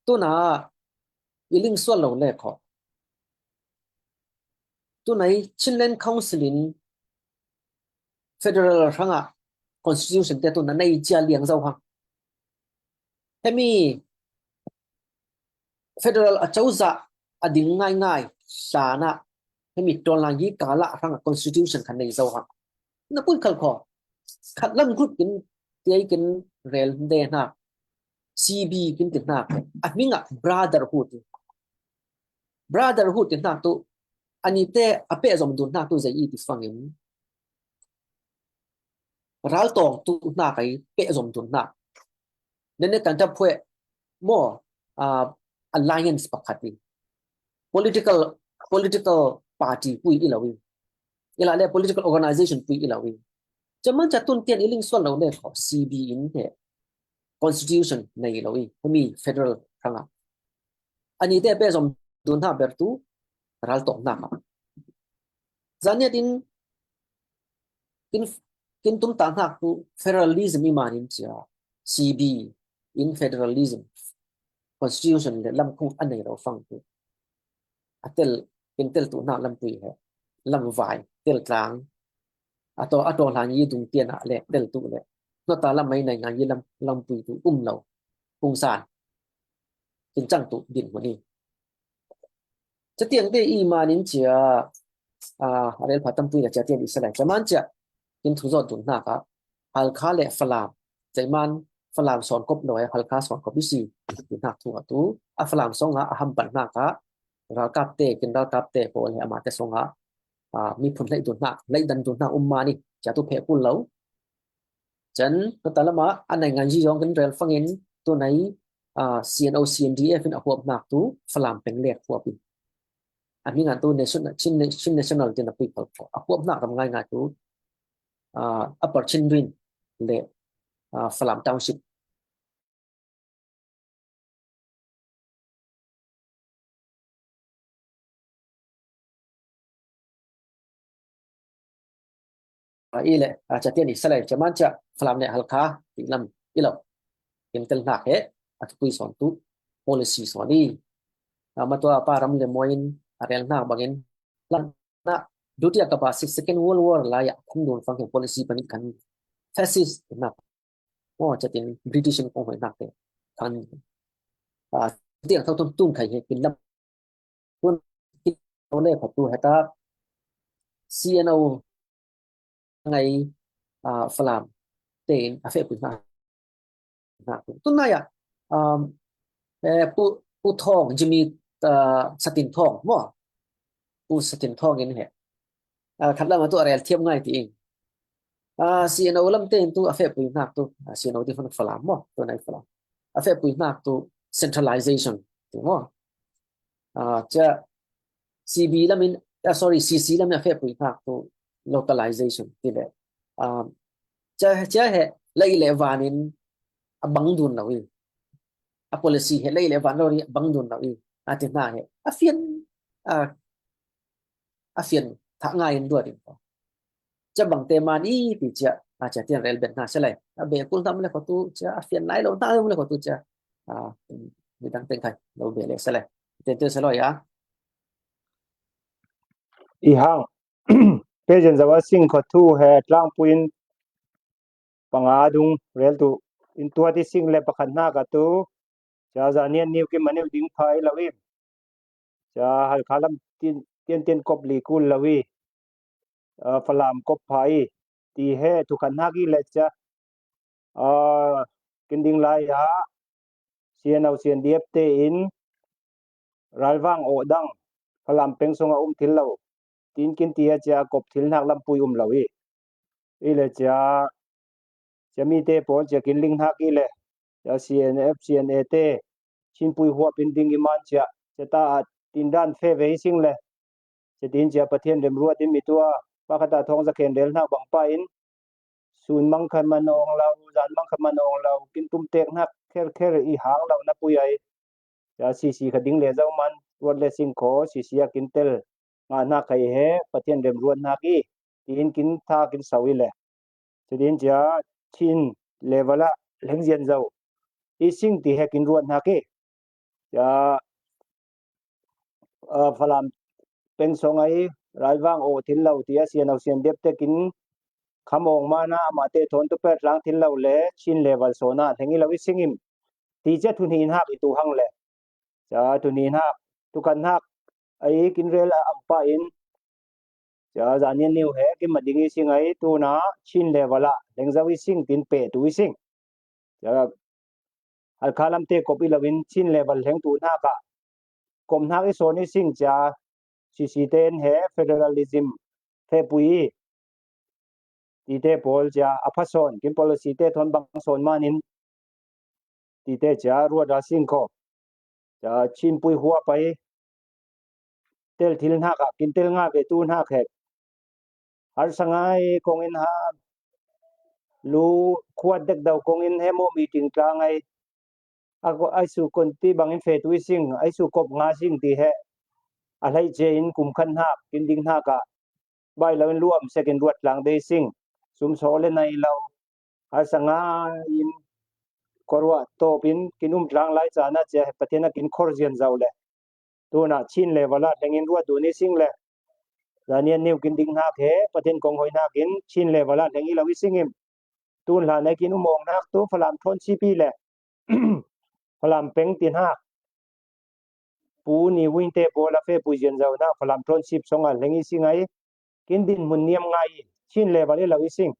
tuna i ling sual lo le kho. Tuna i Chinland Council in federal hrangah constitution te tuna nei cia liang zo hang. Hemi federal a cozah a ding ngaingai hlanah hemi tawlngan yi kalah hrangah constitution khan nei zo hang. Na pui khal kho. Khat lam group kin tiai kin rel de hna. C B kin ti hna. A hmingah brotherhood. Brotherhood ti hna tu anite a pehzom dun hna tu zei i ti fangin raltawng tu hna kai pehzom dun hna. Nene kan tap phueh maw, ah, alliance pakhat i political, political party pui i lo i. I la le political organization pui i lo i. Caman ca tun tian i ling sual lo le kho C B in he constitution nei lo i. Hemi federal hrangah. Anite pehzom dun hna ber tu raltawng hna kha. Zaniat in kin, kin tum ta hnak tu federalism i manin cia C B in federalism constitution le lamkhung a nei lo fang tu. A tel, kin tel tu hnak lampui he lamvai, tel tlang, a taw, a taw hlan yi dung tian ah le tel tu le. Nota lam mai nei ngan yi lam, lampui tu um lo. Kung san. Kin cang tu din hmun i. Catiang te i manin cia, ah, a rel pha tampi la cia tian i salai. Caman cia kin thu zawt dun hnak ah Halkha le Falam. Caiman Falam sawn kop lo ai Halkha sawn kop i si. Ti hnak thu ah tu. A Falam song ah a hampan hnak ah ralkap te, kin ralkap te pawl he amah te song ah, ah, miphun hleih dun hnak, hleih dan dun hnak um man i. Cia tu pheh kul lo. Cen, nota lam ah, a naingan yi zong kin rel fangin, tu nai, ah, C N O, C N D F in a huap hnak tu, Falam peng lek huap in. A hming an tu nation, Chin, Chin National tin a pui khol khol. A huap hnak ram ngai ngai tu, ah, Upper Chin Rim le, ah, Falam Township. I le, ah, catian i salai caman cia Falam le Halkha ti lam i lo. Kin tel hnak he, a thupui sawn tu, policy sawn i. Ah, matua pa ram le mawi in, a rel hnak bangin, lam na, dutia ka ba si Second World War lai a khung dun fang he policy bangin kan fascist na Maw, cia tin British in kong hoih nak te. Khan, a, tiang thau tun tun khai he kin lam. Tun kin le khatu heta C N O ngai, a, Falam te in a feh pui nak. Nak tu. Tun nai a, um, eh, Pu, Pu Thawng, Jimmy, uh, Satin Thawng, maw. Pu Satin Thawng in he. A, khat lam a tu a rel thiam ngai ti in. A, C N O lam te in tu a feh pui nak tu, a, C N O ti fan Falam maw, tu nai Falam. A feh pui nak tu centralization ti maw. A, cia C B lam in, a, sorry, C C lam in a feh pui nak tu localization ti le. A, cia, cia he lei le van in a bang dun lo i. A policy he lei le van lo ri a bang dun lo i. A ti na he. A fian, a, a fian tha ngai in dua ding ko. Cia bang te man i ti cia, a cia tian rel ben na se lai. A be kul tam le ko tu cia, a fian lai lo tam le ko tu cia. A, mi dang teng khai, lo be le se lai. Ten ten se lo ya. I hang. Pe jen zawa sing ko tu he tlang puin panga dung rel tu in tua ti sing le pakhat na ka tu. Cia za nian niu ki maniu ding pha i lo i. Cia Halkha lam tin, tian tian kop li kul lo i. A, Falam kop pha i. Ti he tu khan hak i le cia. A, kin ding lai a. C N O C N D F te in. Ralvang o dang. Falam peng song a um thil lo. Tin kin ti a cia kop thil nak lam pui um lo i. I le cia, cia mi te pawl cia kin ling hak i le, cia C N F, C N A te, Chin pui huap in ding i man cia, cia ta a tin dan fe ve i sing le, cia tin cia Pathian rem ruat in mi tua, pa khat a thawng za khen rel hnak bang pa in, sun mang khat man awng lo, zan mang khat man awng lo, kin tum tek hnak kher kher i hang lo na pui ai, cia C C kha ding le zo man, ruat le sing kho, C C a kin tel, nga hnak khai he, Pathian rem ruat hnak i, tin kin tha kin sau i le. Cidin cia Chin level a leng zian zo. I sing ti he kin ruat hnak i. Cia, a, Falam peng song ai, Ralvang o thil lo ti a C N O C N D F te kin kham awng mana amah te thawn tu per tlang thil lo le Chin level sawn a leng i lo i sing im. Ti cia tu hnih hnak i tu hang le. Cia tu hnih hnak, tu khan hnak, ai kin rel a ang pa in, cia za nian niu he, kin ma ding i sing ai, tu na, Chin level a, leng zo i sing, tin pe tu i sing. Cia, Halkha lam te kop i lo in, Chin level leng tu hnak a, kom hnak i sawn i sing, cia, C C te in he, federalism, fe pui i, ti te pawl, cia, a pha sawn, kin policy te thawn bang sawn man in, ti te cia, ruat a sing kho. Cia Chin pui huap ai tel thil hnak ah kin tel nga ve tu hnak hek. Harsa ngai kong in ha lu khuat dek dau kong in he maw meeting tlang ai. A ko ai su kon ti bang in fe tu i sing, ai su kop nga sing ti he. A hlei cia in kum khan hnak, kin ding hnak ah. Bai lo in luam sek in ruat tlang dei sing. Sum saw le nai lo. Harsa ngai in khuaruah tawp in kin um tlang lai caan ah cia Pathian a kin khor zian zo le. Tu na Chin level ah leng in ruat dun i sing le. Za nian niu kin ding hnak he, Pathian kong hoi hnak in Chin level ah leng i lo i sing im. Tun hlan ai kin um awng hnak tu Falam thawn si pi le. Falam peng ti hnak. Pu Ni Win te pawl a fe pui zian zo na Falam Township song a leng i sing ai. Kin din hmun niam ngai i Chin level i lo i sing.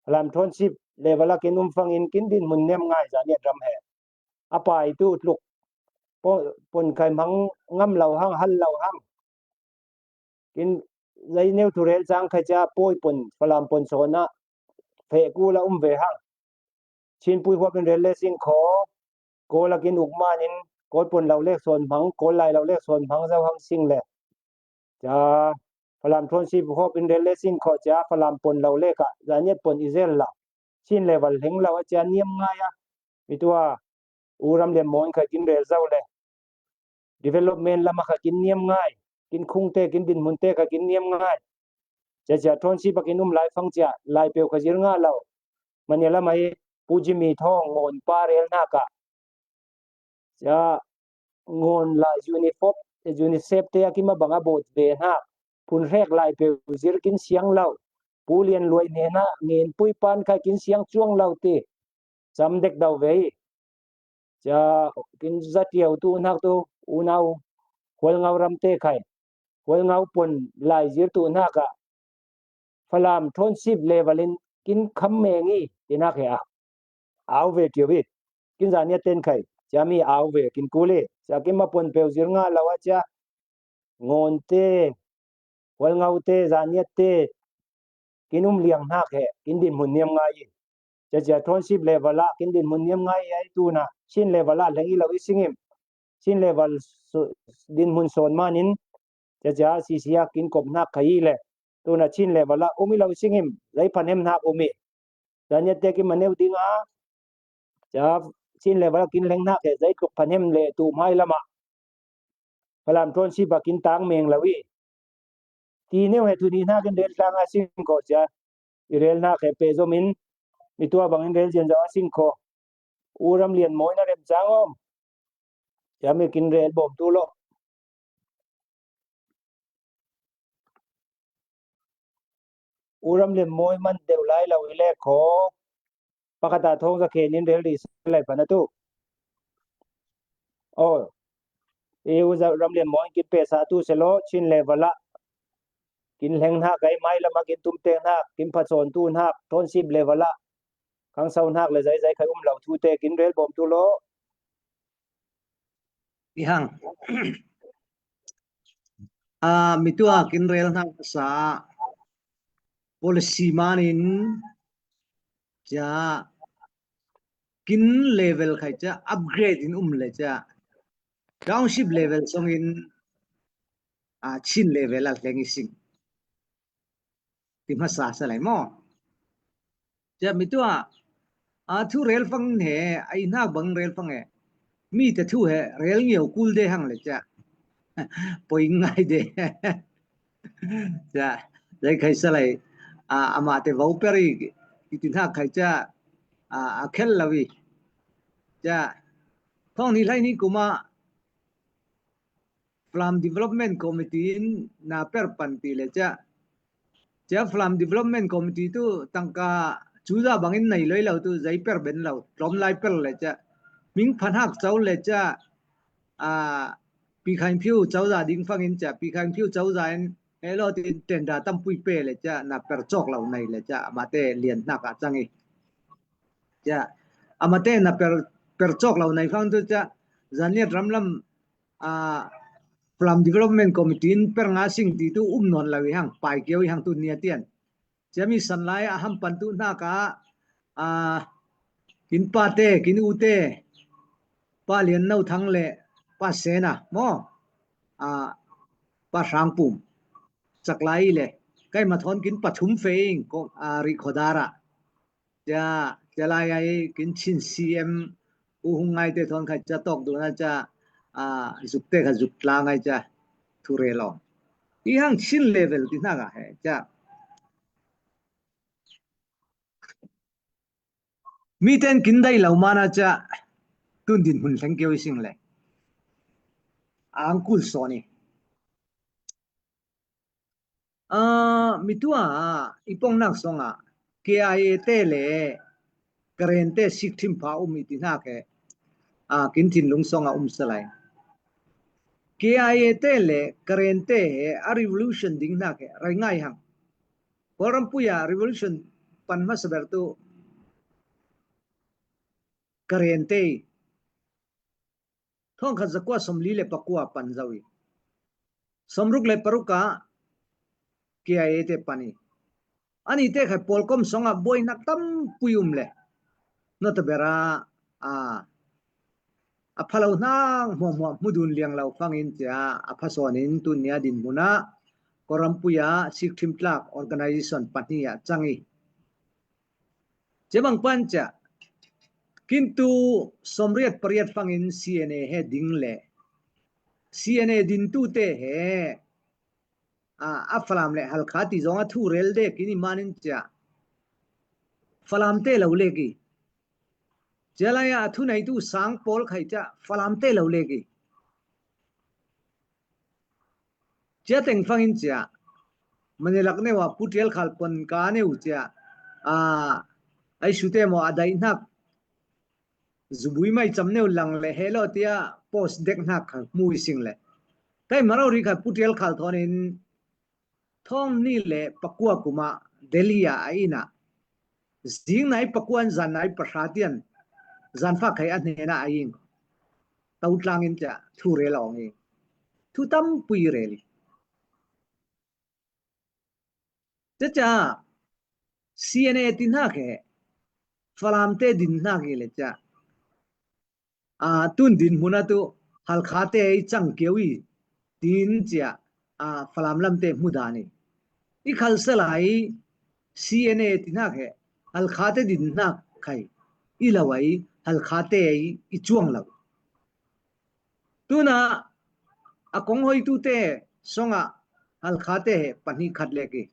Falam Township level a kin um fang in kin din hmun niam ngai za niat ram he. A pai tu tluk. Pon, pon khai mang ngam lo hang, hal lo hang. Kin zai neu tu rel cang khai cia poi pon, Falam pon sawn a. Fe ku la um ve hang. Chin pui huap in rel le sing kho. Kawl a kin uk man in, Kawl pon lo lek sawn hmang, Kawl lai lo lek sawn hmang zo hang sing le. Cia, Falam Township huap in rel le sing kho cia, Falam pon lo lek ah, za niat pon i zel la. Chin level hleng lo a cia niam ngai a. Mi tua, u ram liam mawn kha kin rel zo le. Development lam a kha kin niam ngai. Kin khung te, kin din hmun te kha kin niam ngai. Cia cia Township a kin um lai fang cia, lai peu kha zir nga lo. Mania lam ai, Pu Jimmy Thawng ngawn pa rel hnak ah. Cia ngawn lai UNIFOP, UNICEF te a kim a bang a bawt ve hnak. Phun hrek lai peu zir kin siang lo. Pu Lian Luai hne hna, ngen pui pan khai kin siang cuang lo ti. cam dek dau ve i. Cia kin za tiau tu hnak tu unau Hualngau ramte khai Hualngau pon lai zir tu hnak ah Falam township level in kin kham meng i ti hnak he a au ve tiau i. Kin zaniat ten khai cia mi au ve kin kul i. Cia kin ma pon peu zir nga lo a cia Ngawnte, Hualngaute, Zaniatte kin um liang hnak he kin dinhmun niam ngai i. Cia cia township level ah kin dinhmun niam ngai i, ai tuna Chin level ah leng i lo i singim. Chin level su-, dinhmun sawn manin cia cia C C ah kin kop hnak khai i le. Tuna Chin level ah um i lo i singim. Zei phanem hnak um i. Zaniatte kin maneu ding a cia Chin level ah kin leng hnak he zei tuk phanem le tu hmai lamah Falam township ah kin tang meng lo i. Ti neu he tuni hnak in rel tlang a sing ko cia i rel hnak he pe zom in mi tua bang in rel zian zo a sing ko. U Ram Lian Mawi na rem cang om. Cia mi kin rel bawm tu lo. U Ram Lian Mawi man deuh lai lo i le kho. Pakhat a thawng za khen in rel ri lai pana tu. Oh. I u za Ram Lian Mawi kin pesa tu se lo Chin level ah kin leng hnak ai mai lam ah kin tum teng hnak kin phasawn tu hnak township level ah khangso hnak le zai zai khai um lo thu te kin rel bawm tu lo. I hang. A, mi tua kin rel hnak sa policy manin cia kin level khai cia upgrade in um le cia township level song in, a, Chin level a leng i sing. Ti hmasa sa lai maw? Cia mi tua, a, thu rel fang he, a i hnak bang rel fang he. Mi te thu he, rel ngiau kul de hang le cia. Poi ngai de. Cia, zei khai sa lai, a, amah te vau per i, i ti hnak khai cia, a, a khel lo i. Cia, thawng ni lai ni kuma, Falam Development Committee in na per pan ti le cia. Cia Falam Development Committee tu tangka cuza bangin nei loi lo tu zei per ben lo. Tlawm lai per le cia. Ming phan hak cau le cia. A, Pi Khaing Phiu cauza ding fangin cia. Pi Khaing Phiu cauza in he lo tin tender tampui pe le cia. Na per cawk lo nei le cia. Amate lian hnak a cang i. Cia. Amate na per, per cawk lo nei fang tu cia. Zaniat ramlam a, Falam Development Committee in per nga sing ti tu um nawn lo i hang, pai kio i hang tu nia tian. Cia mi san lai a ham pan tu hnak a, a, kin pate, kin ute, Pa Lian No Thang le Pa Sena, maw? A, Pa Hrang Pum, cak lai le, kai ma thawn kin pathum fe ing, ko, a, ri khodara. Cia, cia lai ai kin Chin C M u hung ngai te thawn kha cia tawk duna cia, a, zuk te kha zuk tla ngai cia thu rel awm. I hang Chin level ti hnak a he cia. Mi ten kin dai lo mana cia tun dinhmun thleng kio i sing le. A ang kul sawn i. A, mi tua, i pongnak song a, K I A te le Karen te sik thim pha um i ti hnak he, a, kin thinlung song a um sa lai. K I A te le Karen te he a revolution ding hnak he, rai ngai hang. Kawlrampui a revolution pan hmasa ber tu Karen te i. Thawngkhat zakua sawmli le pakua pan zo i. Sawmruk le paruk ah K I A te pan i. Ani te kha pawlkom song ah buaina tampui um le. Nota bera, a, a phalo hnak hmuahhmuah hmu dun liang lo fangin cia a phasawn in tun nia dinhmun ah Kawlrampui ah sik thim tlak organization pahnih ah cang i. Cia bang pan cia kintu sawmriat pariat fangin C N A he ding le C N A dintu te he, a, a Falam le Halkha ti zong a thu rel dek in i manin cia Falam te lo lek i. Cia lai a thu neitu sang pawl khai cia Falam te lo lek i. Cia teng fangin cia. Manilak neu a putial khal pon ka neu cia. A, ai sute maw a daih hnak. zubui mai cham neu lang le helo tia post dek hnak kha hmui sing le. Kai maro ri kha putrial khal thonin thong ni le pakua kuma Delhi a a ina. Zing nai pakuan zan nai pahra tian zan fa khai a hnena a ing. Tau tlangin tia thu rel a ong ing. Thu tam pui reli. Caca C N A ti hnak he Falam te din hnak i le ca. A, tun din hmun a tu Halkha te i cang keu i tin cia, a, Falam lam te hmu dan i. I khalsa lai C N A ti hnak he Halkha te din hnak khai i lo ai Halkha te i cuang lo. Tuna a kong hoitu te song a Halkha te he pahnih khat lek i.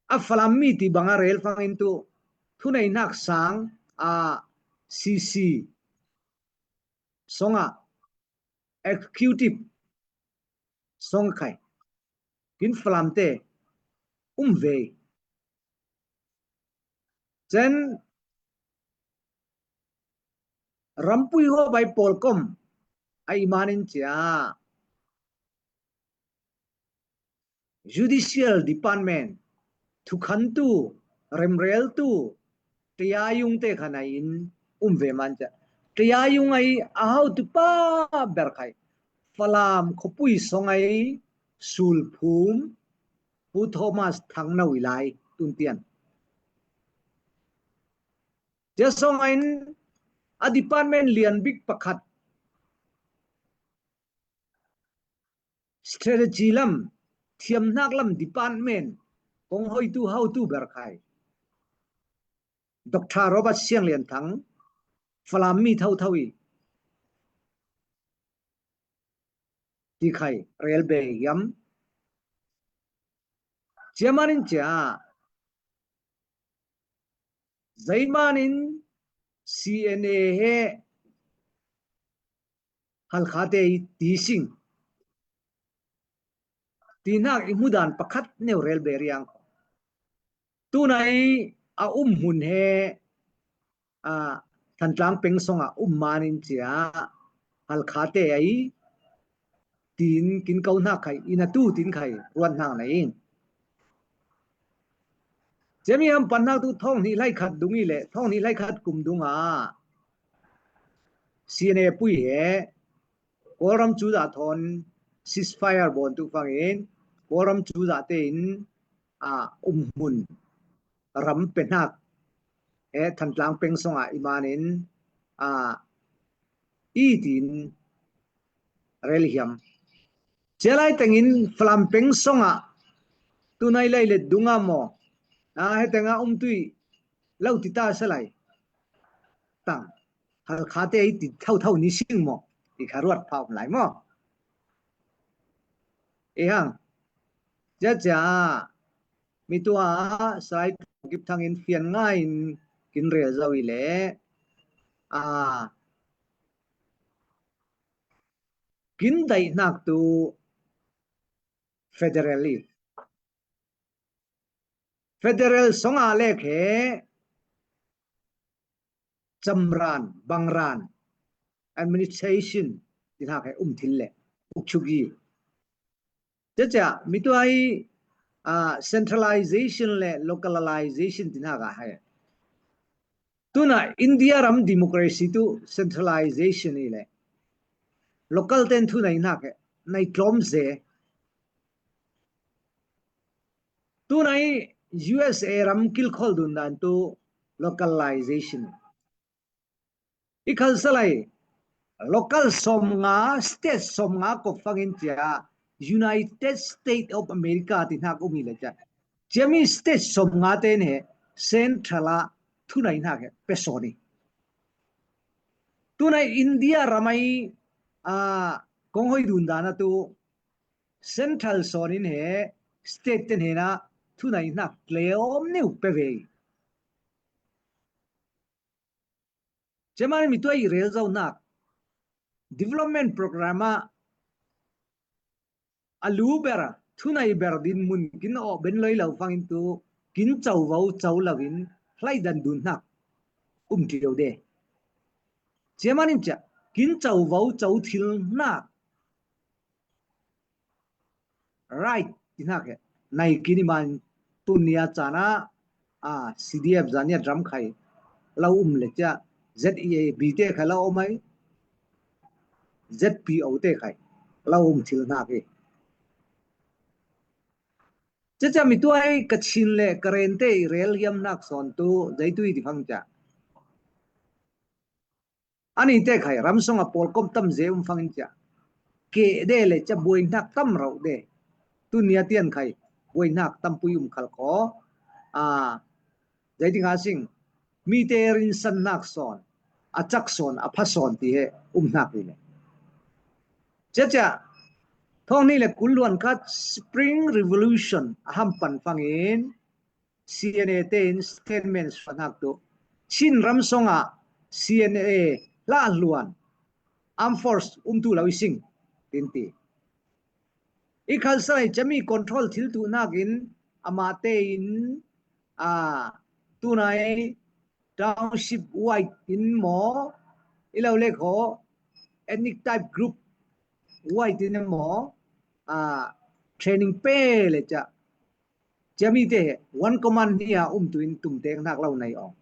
A Falam mi ti bang a rel fangin tu thunei hnak sang a C C song a executive song khai kin Falam te um ve. Cen rampui ho bai pawlkom a i manin cia Judicial Department, thukhantu, remreltu, tayayung te khan a in um ve man cia. Tayayung ai a hau tu pa ber khai. Falam khopui song ai sulphum, Pu Thomas Thangno i lai tun tian. Cia song a in a department lian bik pakhat strategy lam, thiamhnak lam department kong hoitu hautu ber khai Doctor Robert Siang Lian Thang, Falam mi thotho i ti khai rel be hiam. Cia manin cia, zeimanin C N A he Halkha te i ti sing ti hnak i hmudan pakhat neu rel be riang. Tunai a um hmun he, a, Thantlang peng song a um manin cia Halkha te ai tin kin ko hnak khai, ina tu tin khai ruat hnak na in. Cia mi ham pan hnak tu thong hnih hlai khat dung i le thong hnih hlai khat kum dung a C N A pui he Kawlram cu dah thawn ceasefire bawn tu fangin Kawlram cu dah tein, a, um hmun ram pe hnak he Thantlang peng song a i manin, a, i tin rel hiam. Cia lai tengin Falam peng song a tunai lai le dunga maw, a, he tenga um tui lo ti ta sa lai. Tang Halkha te i ti thotho ni sing maw, i kha ruat pha um lai maw. I hang cia cia mi tua Salai Kip Thang in fian ngai in kin rel zo i le, a, kin daih hnak tu federal i federal song a lek he camran, bangran, administration ti hnak he um thil le ukchugi. Cia cia mi tu ai, a, centralization le localization ti hnak a hai. Tuna India ram democracy tu centralization i le local ten thu nei hnak he nei tlawm ze. Tunai U S A ram kilkhawl dun dan tu localization. I khalsa lai local sawmnga, state sawmnga kop fangin cia United States of America ti hnak um i le cia. Cia mi state sawmnga ten he central a thunai hnak he pe sawn i. Tunai India ram ai, a, kong hoi dun dan a tu central sawn in he state ten he na thunai hnak tleom neu pe ve. Cia mah mi tuai rel zo hnak development program a a lu ber, thunai ber din mun kin awh ben loi lo fangin tu kin co vo co lo in hlaidan dun hnak um ṭio de. Cia manin cia kin covo co thil hnak right ti hnak he nai kin i man tunia caan ah, a, C D F Zaniat ram khai lo um le cia Z E A B te khai lo um ai, Z P O te khai lo um thil hnak hi. Cia cia mi tuai ka Chin le ka rente i rel hiam hnak sawn tu zeitui ti fang cia. Ani te khai ramsong a pawlkom tam ze um fangin cia. Ke de le cia buai hnak tam rauh de. Tunia tian khai buai hnak tampui um khal ko. A, zei ti nga sing. Mi te rin san hnak sawn. A cak sawn, a pha sawn ti he um hnak hi le. Cia cia. Thong ni le kul luan khat Spring Revolution a ham pan fangin C N A te in statement suah hnak tu. Chin ramsong ah C N A hla hluan armed force um tu lo i sing tin ti. I khalsai cami control thil tu hnak in amah te in, a, tunai township wide in maw, i lo le kho ethnic type group wide in maw, a, training pe le cia. Ciami te he one command hnia um tu in tumtek hnak lo nei awng.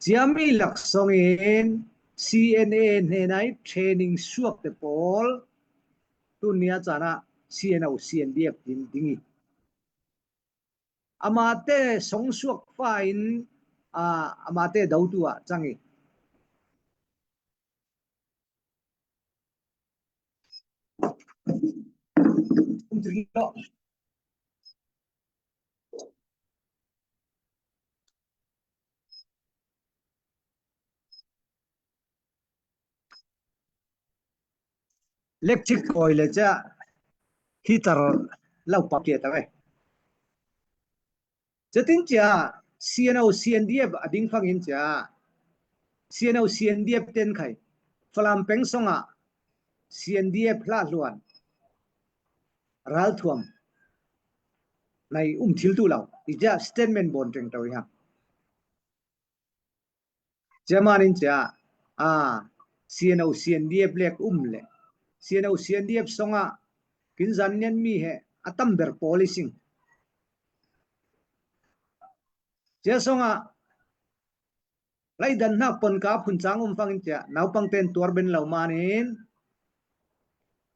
Ciami laksong in C N A hnenai training suak te pawl tunia caan ah C N O, C N D F in ding i. Amah te song suak fa in, a, amah te do tu ah cang i. Electric kawi le cia heater lo pah ke ta ve. Cia tin cia C N O, C N D F a ding fangin cia C N O, C N D F ten khai Falam peng song ah C N D F hla hluan ralthuam nai um thil tu lo i cia statement bawn teng to i hang. Cia manin cia, a, C N O, C N D F lek um le C N O, C N D F song ah kin Zaniat mi he a tam ber pawl i sing. Cia song ah laidan hnak pon ka phun cang um fangin cia naupang ten tuar ben lo manin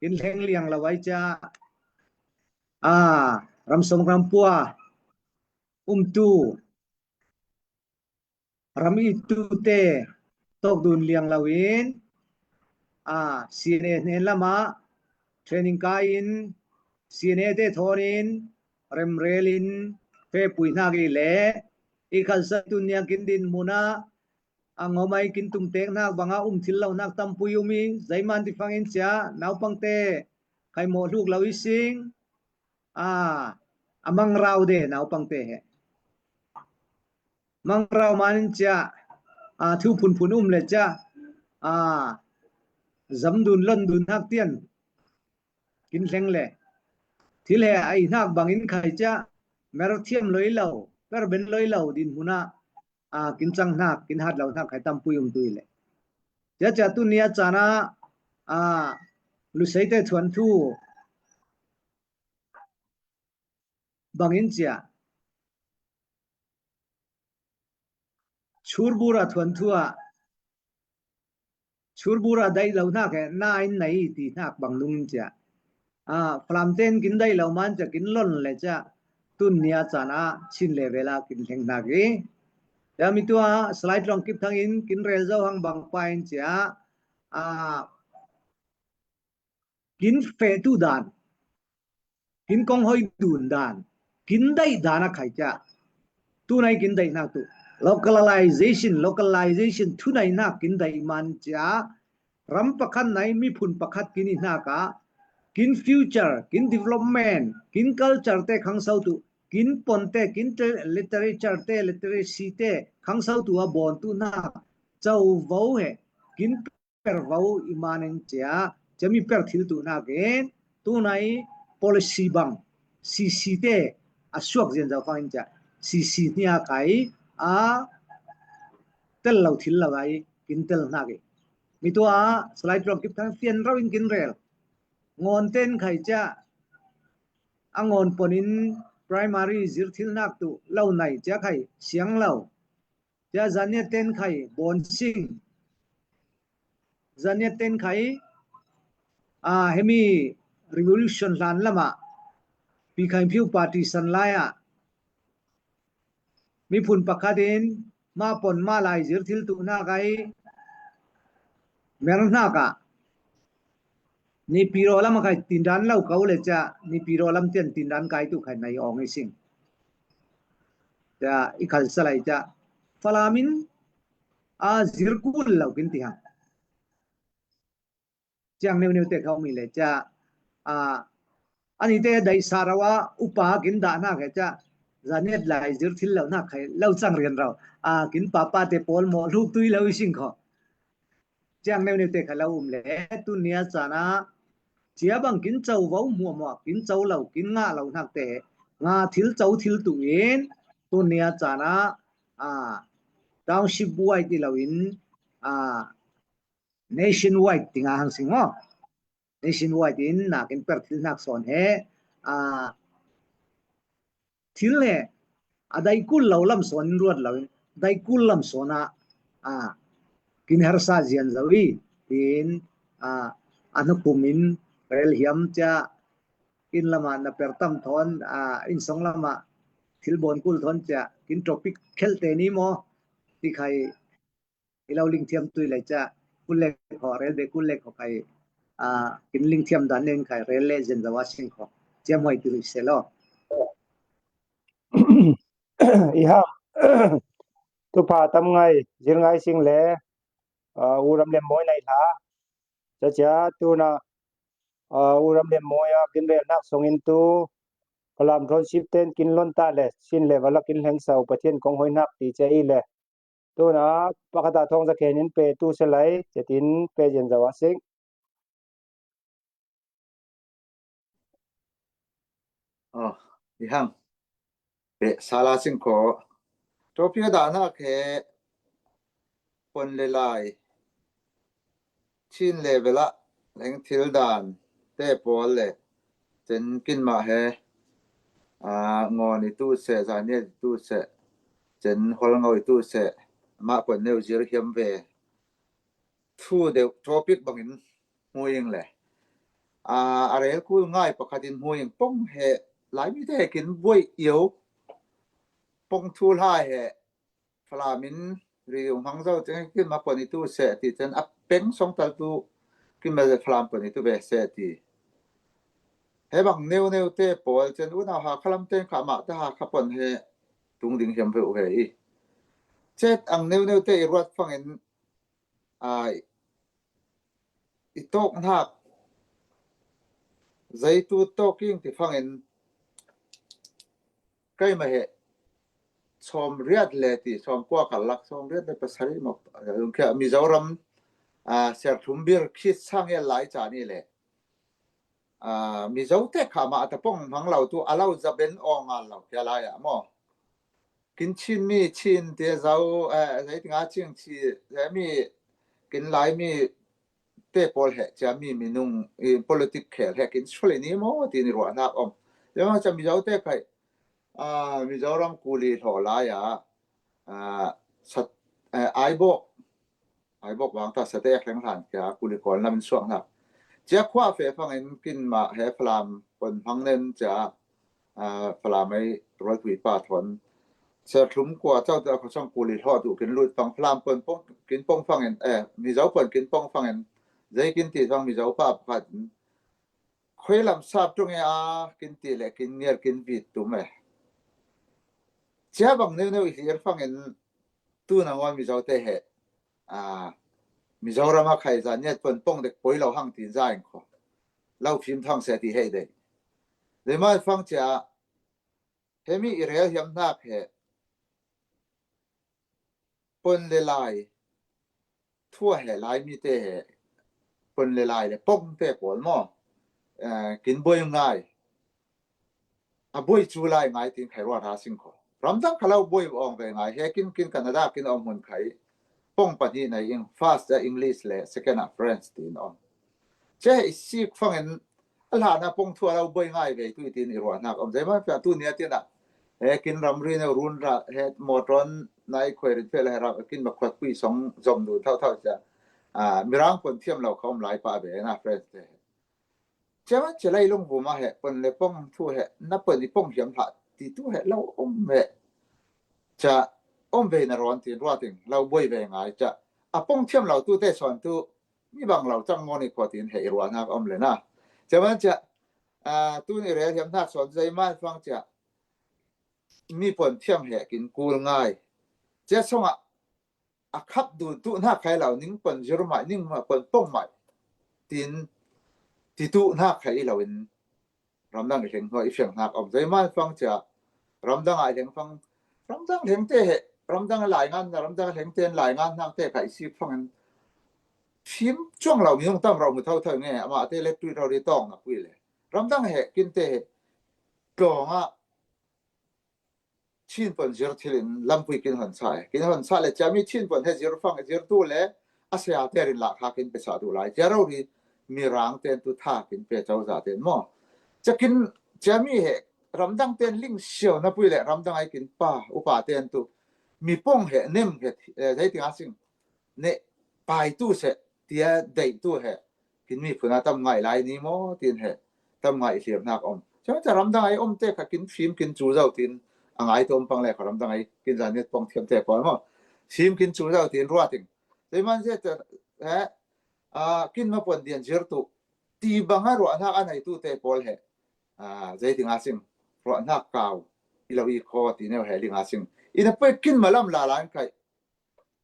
kin hleng liang lo ai cia, a, ramsong rampua um tu ram i tu te tawk dun liang lo in, a, C N A hnen lamah training ka in C N A te thawn in remrel in fepui hnak i le i khalsa tunia kin din hmun ah a ngawmai kin tumtek hnak bangah um thil lo hnak tampui um i zeiman ti fangin cia naupang te khai mawh hluk lo i sing, a, a mangrau de naupang te he. Mangrau manin cia, a, thu phunphun um le cia, a, zamdun londun hak tian kin hleng le thil he a i hnak bangin khai cia mer thiam loi lo, per ben loi lo din hmun ah, a, kin cang hnak, kin hat lo hnak khai tampui um tu i le. Cia cia tunia caan ah, a, Lusei te thuanthu bangin cia Churbura thuanthu ah, Churbura daih lo hnak he na in nei ti hnak bang nungin cia, a, Falam ten kin daih lo man cia kin lon le cia tunia caan ah Chin level ah kin hleng hnak i. Cia mi tu ah slide long kip thang in kin rel zo hang bang pa in cia, a, kin fehtu dan, kin kong hoi dun dan, kin daih dan a khai cia. Tunai kin daih hnak tu. Localization, localization, thunai hnak kin daih man cia. Ram pakhat nai, miphun pakhat kin i hnak ah, kin future, kin development, kin culture te khangso tu, kin pon te, kin te, literature te, literacy te khangso tu a bawn tu hnak. Covo he, kin per vo i manin cia, cia mi per thil tu hnak in, tunai policy bang, C C te a suak zian zo fangin cia, C C hnia kai, a tel lo thil lo ai kin tel hnak i. Mi tua slide rawng kip thang fian ro in kin rel. Ngawn ten khai cia a ngawn ponin primary zir thil hnak tu lo nai cia khai siang lo. Cia zaniat ten khai bawnsing. Zaniat ten khai a hemi revolution hlan lama Pi Khai Phiu party san lai a miphun pakhat in mah pon mah lai zir thil tu hnak ai mer hnak a Nipiro lam a khai tindan lo ko le cia Nipiro lam tian tindan kai tu khai nai awng i sing. Cia i khal salai cia Falam in a zir kul lo kin ti hang. Ciang neu neu te kha um i le cia a ani te dai sa rau a upa kin dah hnak he cia zaniat lai zir thil lo hnak khai lo cang rian rau a kin papa te pawl maw hluk tui lo i sing kho. Ciang neu neu te kha lo um le tun nia cana cia bang kin co vo muah muah kin co lo kin ngah lo hnak te nga thil co thil tu in tun nia cana a township wide i lo in a nationwide tinga hang sing maw? Nationwide in nakin per thil hnak sawn he a thil he a dai kul lo lam sawn in ruat lo in dai kul lam sawn a a kin harsa zian zo i tin a a hnukum in rel hiam cia kin lama na per tam thawn a in song lama thil bawn kul thawn cia kin topic khelh te ni maw ti khai i lo lingthiam tui lai cia kul le kho rel be kul le kho khai a kin lingthiam dan nen khai rel le zen zawa sing kho ciam hoi ti se lo. I ham tu pha tam ngai zir ngai sing le u ram lem moi nai hla cia cia tuna u ram lem moi a kin rel nak song in tu Falam thon sip ten kin lon ta le sin le vala kin hleng sau Pathian kong hoi nak ti cia i le tuna pakhat a thawng zakhen in pe tu se lai cetin pe zian zawa sing. Oh, i hang pe sala sing kho topi a dahnak he pon le lai chin le vela leng thil dan te pawl le cen kin mah he a ngawn i tu se zaniat i tu se cen holngo i tu se mah pon neu zir hiam ve thu deuh topic bangin hmuing le a rel kul ngai pakhatin hmuing pong he lai mi te he kin buai io pong thu lai he Falam in ri um hang zo ceng kin ma pon i tu se ti cen a peng song tal tu kin ma Falam pon i tu ve se ti he bang neu neu te pawl cen unau ha khalam ten kha mah te ha kha pon he tung ding hiam ve u he i cet ang neu neu te i ruat fangin a i tawk hnak zeitu tawk king ti fangin kai ma he sawm riat le ti sawm kua kal lak sawm riat le pasari ma Mizoram a serthum bir khit sang hian lai ca ni le a Mizo te kha mah ta pong hmang lo tu a lo za ben aw ngal lo kia lai ah maw kin chin mi chin te zo eh, zei tinga ching chi zei mi kin lai mi te pawl he chia mi minung politic khel he kin suli ni maw ti ni ruah hnak om. Zei ma cha Mizo te khai a Mizoram kuli hlaw lai a a sat eh, ai bawk ai bawk vang ta sate a thleng hlan kia kuli kawl lam in suak hnak chia khua fe fangin kin mah he Falam pon hmang nen chia a Falam ei rualpui pa thawn serthlum kua chau te a khawsang kuli hlawh duh kin lut fang Falam pon pong kin pong fangin eh Mizo pon kin pong fangin zei kin ti fang Mizo pa pakhat khoi lam sap tung e a kin ti le kin ngial kin vit tum e chia bang neu neu i hlir fangin tu nangawn Mizo te he a Mizoram a khai zaniat pon pong dek poi lo hang tin za in kho lo fim thang se ti hei dei dei mai fang chia hemi i rel hiam hnak he pon le lai thua he lai mi te he pon le lai le pong te pawl maw kin boi ngai a boi chu lai ngai tin khai ruat ha sing kho Ramdang kha lo buai awng ve ngai he, kin kin Canada kin om hun khai. Pong pahnih nei ing, first a English le second a French tin om. Che he i sik fangin a hlan a pong thu a lo buai ngai ve tu i tin i ruah hnak om. Zeiman pia tu nia tina he kin ramri neu run ra he motor nai khoi rin phe le he ram kin ma khuat pui song zom du thau thau cia. Mirang pon thiam lo kha om lai pa ve na French te. Cia ma cia lai lung bu ma he pon le pong thu he na pon i pong hiam hlah ti tu he lo om he. Cia om ve na ron tin ruah ting lo buai ve ngai cia. A pong thiam lo tu te son tu mi bang lo cang ngawng i khua tin he i ruah hnak om le na. Cia ma cia tun i rel hiam hnak son zeiman fang cia mi pon thiam he kin kul ngai. Cia song a a khap du tu hnak khai lo ning pon zir mai ning ma pon pong mai tin ti tu hnak khai i lo in ramdang i hleng hnuai i fiang hnak om. Zeiman fang cia ramdang a i hleng fang ramdang hleng te he ramdang a lai ngan na ramdang a hleng te an lai ngan hnak te khai si fang an fim cuang lo minung tam rau mu thau thau nge amah te le tui rau ri tawng na pui le ramdang he kin te he tlawng a Chin pon zir thil in lampui kin hon sa e. Kin hon sa le cia mi Chin pon he zir fang zir tu le a saya te rin lak ha kin pe sa tu lai. Cia rau ri mi rang ten tu tha kin pe cau za ten maw. Cia kin cia mi he ramdang ten ling siau na pui le ramdang ai kin pa upa ten tu mi pong he nem he eh, zei ting a sing ne pai tu se tia dei tu he kin mi phuna tam ngai lai ni maw tin he tam ngai hlir hnak om. Cia cia ramdang ai om te kha kin fim kin cu zo tin a ngai to om pang le kha ramdang ai kin zan nit pong thiam te pawl maw. Fim kin cu zo tin ruah ting. Zeiman zia cia he a kin ma pon dian zir tu ti bang a ruah hnak a nei tu te pawl he a zei ting a sing ruah hnak kau i lo i khaw ti neu he ling a sing. I na pui kin ma lam la lan kai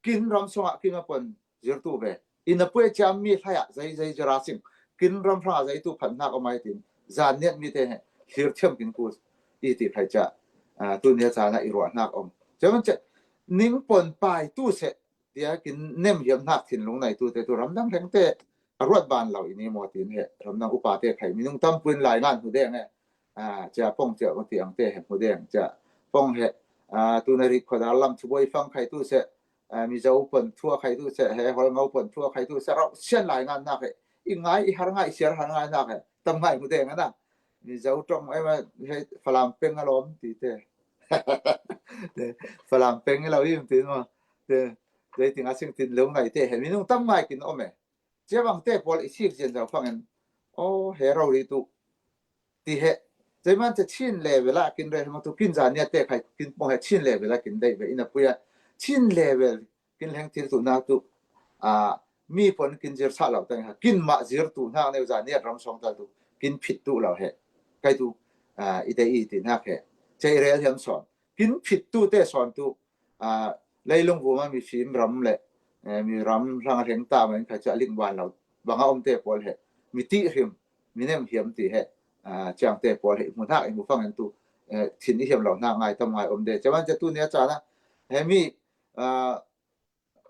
kin ram song a kin ma pon zir tu ve. I na pui cia mi hlai a zei zei zir a sing. Kin ram hrang a zei tu phan hnak om ai tin zan niat mi te he hlir thiam kin ku i ti khai cia tu nia cana i ruah hnak om. Cia man cia ning pon pai tu se tia kin nem hiam hnak thinlung nei tu te tu ramdang hleng te a ruat ban lo i ni maw tin he ramdang upa te khai minung tam puin lai ngan hu deng he cia pong cia ko tiang te he hu deng cia pong he tu na rik khodar lam thu boi fang khai tu se Mizo pon thua khai tu se he Holngo pon thua khai tu se rau sian lai ngan hnak he i ngai i har ngai siar har ngai hnak he tam ngai hu deng ana Mizo tong ema he Falam peng a lawm ti te Falam peng i lo im tin maw te zei ting a sing tin lo ngai te he minung tam ngai kin om e. Cia bang te pawl i sik zian zau fangin aw he rau ri tu ti he. Zeiman te Chin level a kin rel hmang tu kin zan nia te khai kin pong he Chin level a kin dei ve i na pui a Chin level kin hleng thil tu hnak tu a mi pon kin zir sa lo tang ha kin mah zir tu hnak neu zan nia ram song tal tu kin phit tu lo he kai tu a i dei i ti hnak he. Cia i rel hiam son kin phit tu te son tu a leilung vuma mi fim ram le mi ram hrang a hleng ta man kha cia ling ban lo bang a om te pawl he mi ti hrim mi nem hiam ti he ciang te pawl he mu hnak i mu fang en tu thin i hiam lo hnak ngai tam ngai om de cia man cia tu nia cana he mi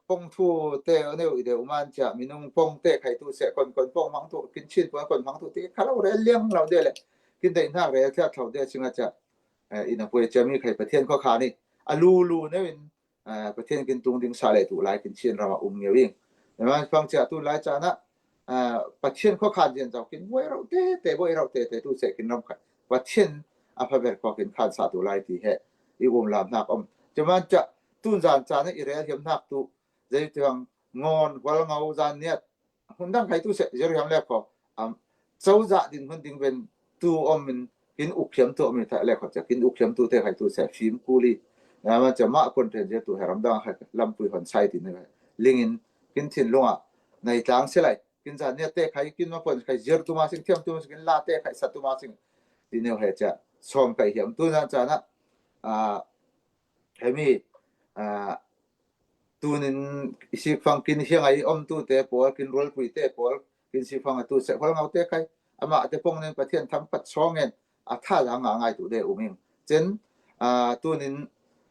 pong thu te neu i deuh man cia minung pong te khai tu se kon kon pong mang tu kin Chin pong kon mang tu ti kha lo rel liang lo de le kin dei hnak rel thliat thlo de singa cia i na pui cia mi khai Pathian kho kha ni a lu lu neu in Pathian kin tung ding sa le tu lai kin Chin ram a um ngeu ing. Fang cia tu lai cana Pathian kho khan zian zau kin buai rau te te buai rau te te tu se kin ram khai Pathian a phaber kho kin khan sa tu lai ti he i um lam hnak om. Cia man cia tun zan cana i rel hiam hnak tu zei tiang ngon hual ngau zan niat hun dang khai tu se zir hiam le kho am cozah din hun ding ben tu om in kin uk hiam tu om in thah le kho cia kin uk hiam tu te khai tu se fim kuli. Cia mah kon ten zia tu he ramdang khai lampui hon sai tin he lingin kin thinlung a nei tlang se lai kin zan nia te khai kin ma pon khai zir tu ma sing thiam tu ma sing kin la te khai sat tu ma sing ti neu he cia sawm kai hiam tu zan cana hemi tunin i sik fang kin hiang ai om tu te pawl kin rualpui te pawl kin sik fang a tu se Holngo te khai amah te pong nen Pathian tham pat sawng en a tha za nga ngai tu de um ing chen tunin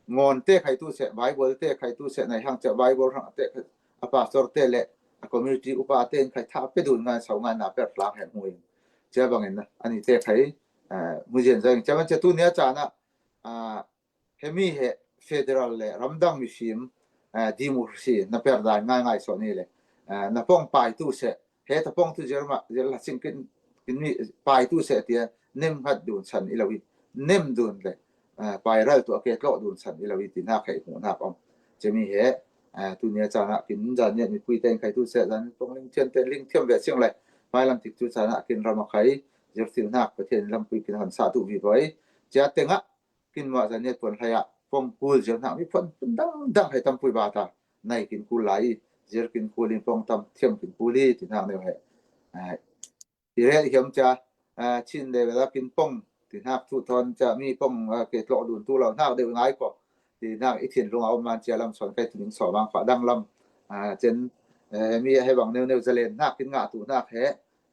ngon te khai tu se Bible te khai tu se nai hang che Bible hang te a pastor te le a community upa te in khai tha pe dun ngan sau ngan na per tlang hen hu ing cia bangin ani te khai mu zian zang cia man cia tu nia cana hemi he federal le ramdang mifim, eh, democracy na per dan ngaingai sawn hi le, eh, na pong paitu seh, he ta pong tu zir mah, zir la sing kin, kin mi paitu seh tia, nem hat dun san i lo hi, nem dun le, eh, pairal tu a ke tlawh dun san i lo hi ti nak he i hmuh nak om. Cemi he, eh, tunia chan ah kin zan niat mipui te in khai tu seh, zan pong ling thiam te ling thiam ve sing le, mai lam tik tu chan ah kin ram a khai, zir thil nak Pathian lampui kin han sa tu vi voi. Cia tengah kin mah zan niat puan hlai ah pong kul zir nak mi puan pun dang dang he tampui ba ta. Nai kin kul lai, zir kin kul in pong tam thiam kin kul hi ti nak neu he. Eh, i rel hiam cia, ah, Chin le vela kin pong ti nak tu thawn cia mi pong, ah, ke tlawh dun tu lo nak deuh ngai ko. Ti nak i thin lung a om man cia lam sawn kai tu ning saw mang fa dang lam. Ah, cen, eh, mi he bang neu neu zalen nak kin ngah tu nak he,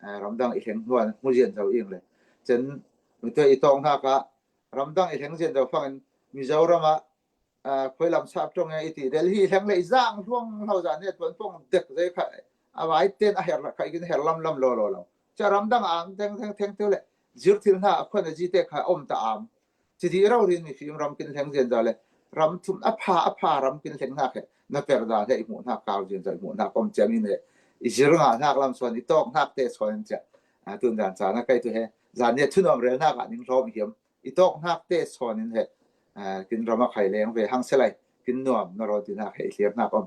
ah, ramdang i hleng hnuan hmu zian zo ing le. Cen, mi tu i tawng nak ah, ramdang i hleng zian zo fangin Mizoram ah, ah, khoi lam sap tong e i ti. Delhi i hleng le i zang hluang hlo zan niat puan pong dek zei kha. A vai ten a her la kha i kin her lam lam lo lo lo. Cia ramdang ang teng teng teng teu le. Zir thil hna a khuan a zi te kha om ta am. Ci ti rau rin mifim ram kin hleng zian zo le. Ram thum a pha a pha ram kin hleng hna khe. Na per dan he i hmuh hna kau zian zo i hmuh hna om cia mi ne. I zir ngah hnak lam sawn i tawk hnak te sawn in cia. Ah, tun dan ca na kai tu he. Zan niat thunuam rel hnak ah ning hlawm hiam. I tawk hnak te sawn in he, ah, kin ram a khai leng ve hang se lai, kin nuam na raw ti hnak he i hliar hnak om.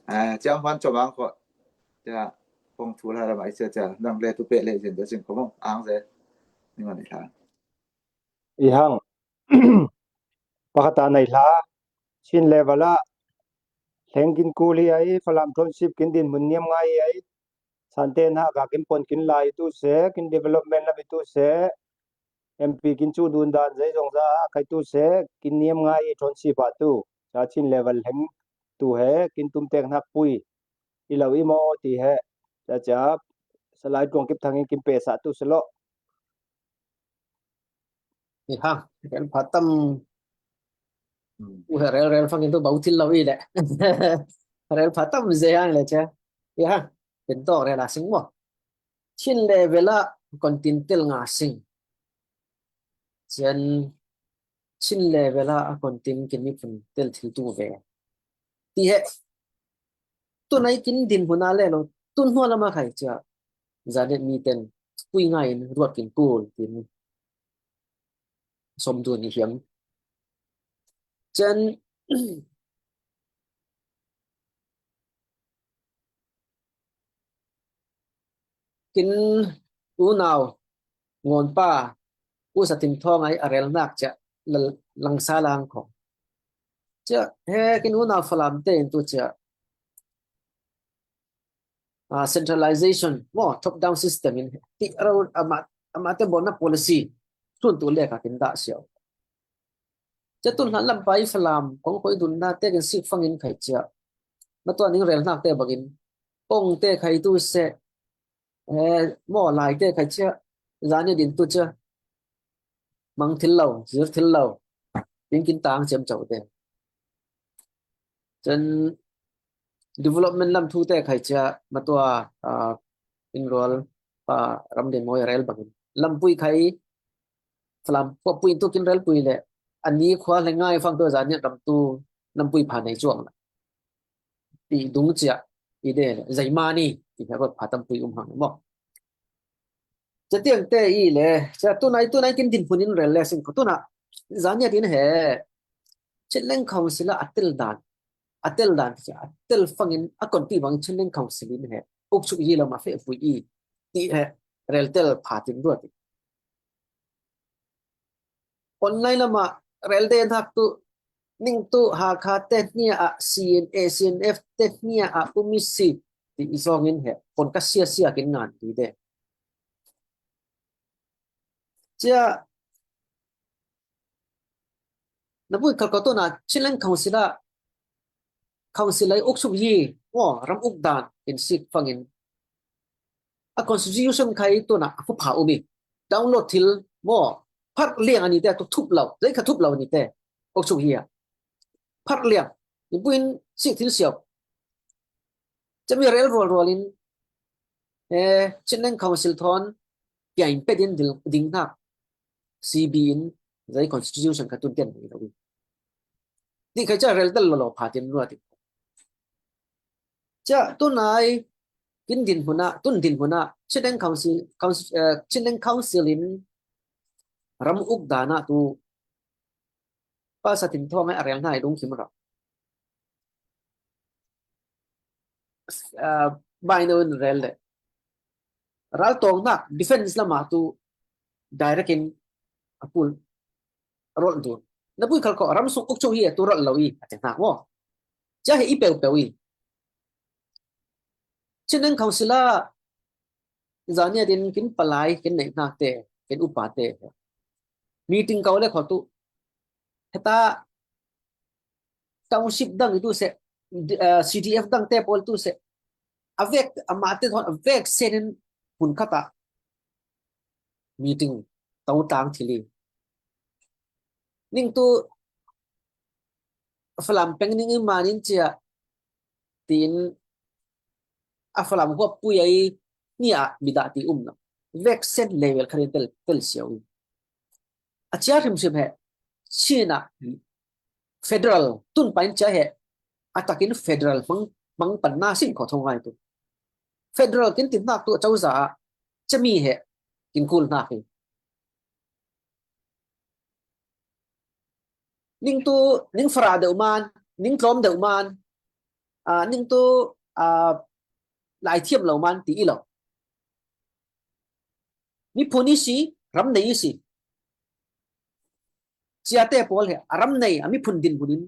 Ah, ciam hman cawm ang khawh, cia pong thu lai lam ai cia cia, nang le tu peh le zin cia zin khawh mawng ang ze, ni ngan i hla. I hang, pakhat a nei hla, Chin level ah, hleng kin kul hi ai, Falam township kin din hmun niam ngai hi ai, Sante hna ka kin pon kin lai tu se, kin development lam i tu se, M P kin cu dun dan zei zong za a kai tu se, kin niam ngai i ṭhawn si pah tu. Ca Chin level hleng tu he, kin tum tek hnak pui. I lo i maw ti he. Ca ca, Salai Tuang Kip Thang in kin pe sa tu se lo. Ni ha, rel pha tam. Hmm. U he rel rel fangin tu bau thil lo i le. Rel pha tam zei hang le ca. I ha, ken tawk rel a sing maw. Chin level ah kon tin tel nga sing. Cian Chin level ah a kon tin kin miphun tel thil tu ve. Ti he. Tunai kin din hmun a le lo. Tun hnuah lam a khai cia. Zanet mi ten pui ngai in ruat kin kul tin. Som dun i hiam. Cian kin unau ngawn pa u sa tin thawng ai a rel nak cia la-, langsa lang khong. Cia he kin unau Falam te in tu cia, ah, centralization maw, top down system in ti rau amah, amah te bawlna policy tun tu lek a kin dah siau. Cia tun hlan lam pai Falam kong khoi dun na te kin sik fangin khai cia. Na tua ning rel hnak te bangin pong te khai tu se, eh, maw lai te khai cia. Zan i din tu cia. Mang thil lo, zir thil lo. Tin kin tang ciam cau te. Cun development lam thu te khai cia matua, ah, in rual pa ram din mawi rel bangin. Lampui khai Falam pui tu kin rel pui le ani khua le ngai fang tu zan niat ram tu lampui pha nei cuang la. Ti dung cia i de le. Zeimani ti he pha tam pui um hang maw. Cia tiang te i le, cia tunai, tunai kin din hmun in rel le sing ko tuna. Zan niat in he, Chinland Council a tel dan, a tel dan cia, a tel fangin a kon ti bang Chinland Council in he, uk suk yi lo ma fe pui i, ti he, rel tel pha tin ruat. Online lamah rel de hnak tu, ning tu Hakha te hnia ah C N A, C N F te hnia ah um i si ti i zong in he, pon ka sia sia kin ngan ti de. Cia, na bui khal ko tu na, Chinland Council ah, Council ai uk suk yi, oh, ram uk dan in sik fangin. A constitution khai tu na, a fu pha um i. Download thil, maw, phar liang ani te, tu thup lo, zei kha thup lo ani te, uk suk yi a. Phar liang, in buin sik thil siau. Cami rel rual rual in, eh, Chinland Council thawn, piain pet in dil-, ding hnak. C B in, zei constitution ka tun tian ni lo. Ti khai cia rel tel lo lo pha tin ruat in. Cia tunai kin din hmuna, tun din hmuna, Chinland Council, Council, eh, Chinland Council in ram uk dana tu Pastor Tin Thawng a rel hnai lungkim ro. Ah, bai no in rel le. Ral tawng nak defense lama tu direct in a pul rol dun. Na pui khal ko ram sung uk chu hi tu rol lo i a te nak mo. Cia he i peu peu i. Chinland Council a zania din kin palai, kin nei nak te, kin upa te. Meeting kau le kho tu. Heta township dang i tu se, di-, ah, C D F dang te pawl tu se. A vek, a ma te thon, a vek senin hun khata. Meeting, tau tang thili. Ning tu, a Falam peng ning i manin cia, tin, a Falam huap pui ai, ni a mida ti um na. Vek sen level kharin tel, tel siau. A cia hrim hrim he, China, federal, tun pain cia he, a takin federal mang, mang pan na sin kho thong ai tu. Federal kin tin nak tu a cau za a, cia mi he, kin kul nak hi. Ning tu, ning fara deuh man, ning tlawm deuh man, ah, ning tu, ah, lai thiam lo man ti i lo. Miphun i si, ram nei i si. Ciate pawl he, a ram nei, a miphun din hunin,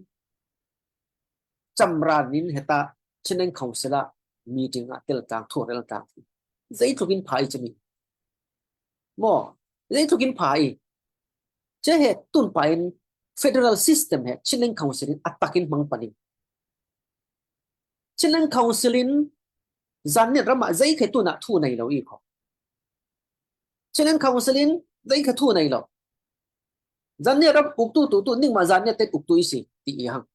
camran in heta, Chinland Council a meeting a tel tang, thu rel tang. Zei tlukin pha i cemi. Mo, zei tlukin pha i. Cia he tun pa in federal system he Chinland Council in a takin mang pani. Chinland Council in zan net rama zei khe tuna thu nei lo i kho. Chinland Council in zei khe thu nei lo. Zan net ram uk tu tu tu ning ma zan net ten uk tu i si ti i hang.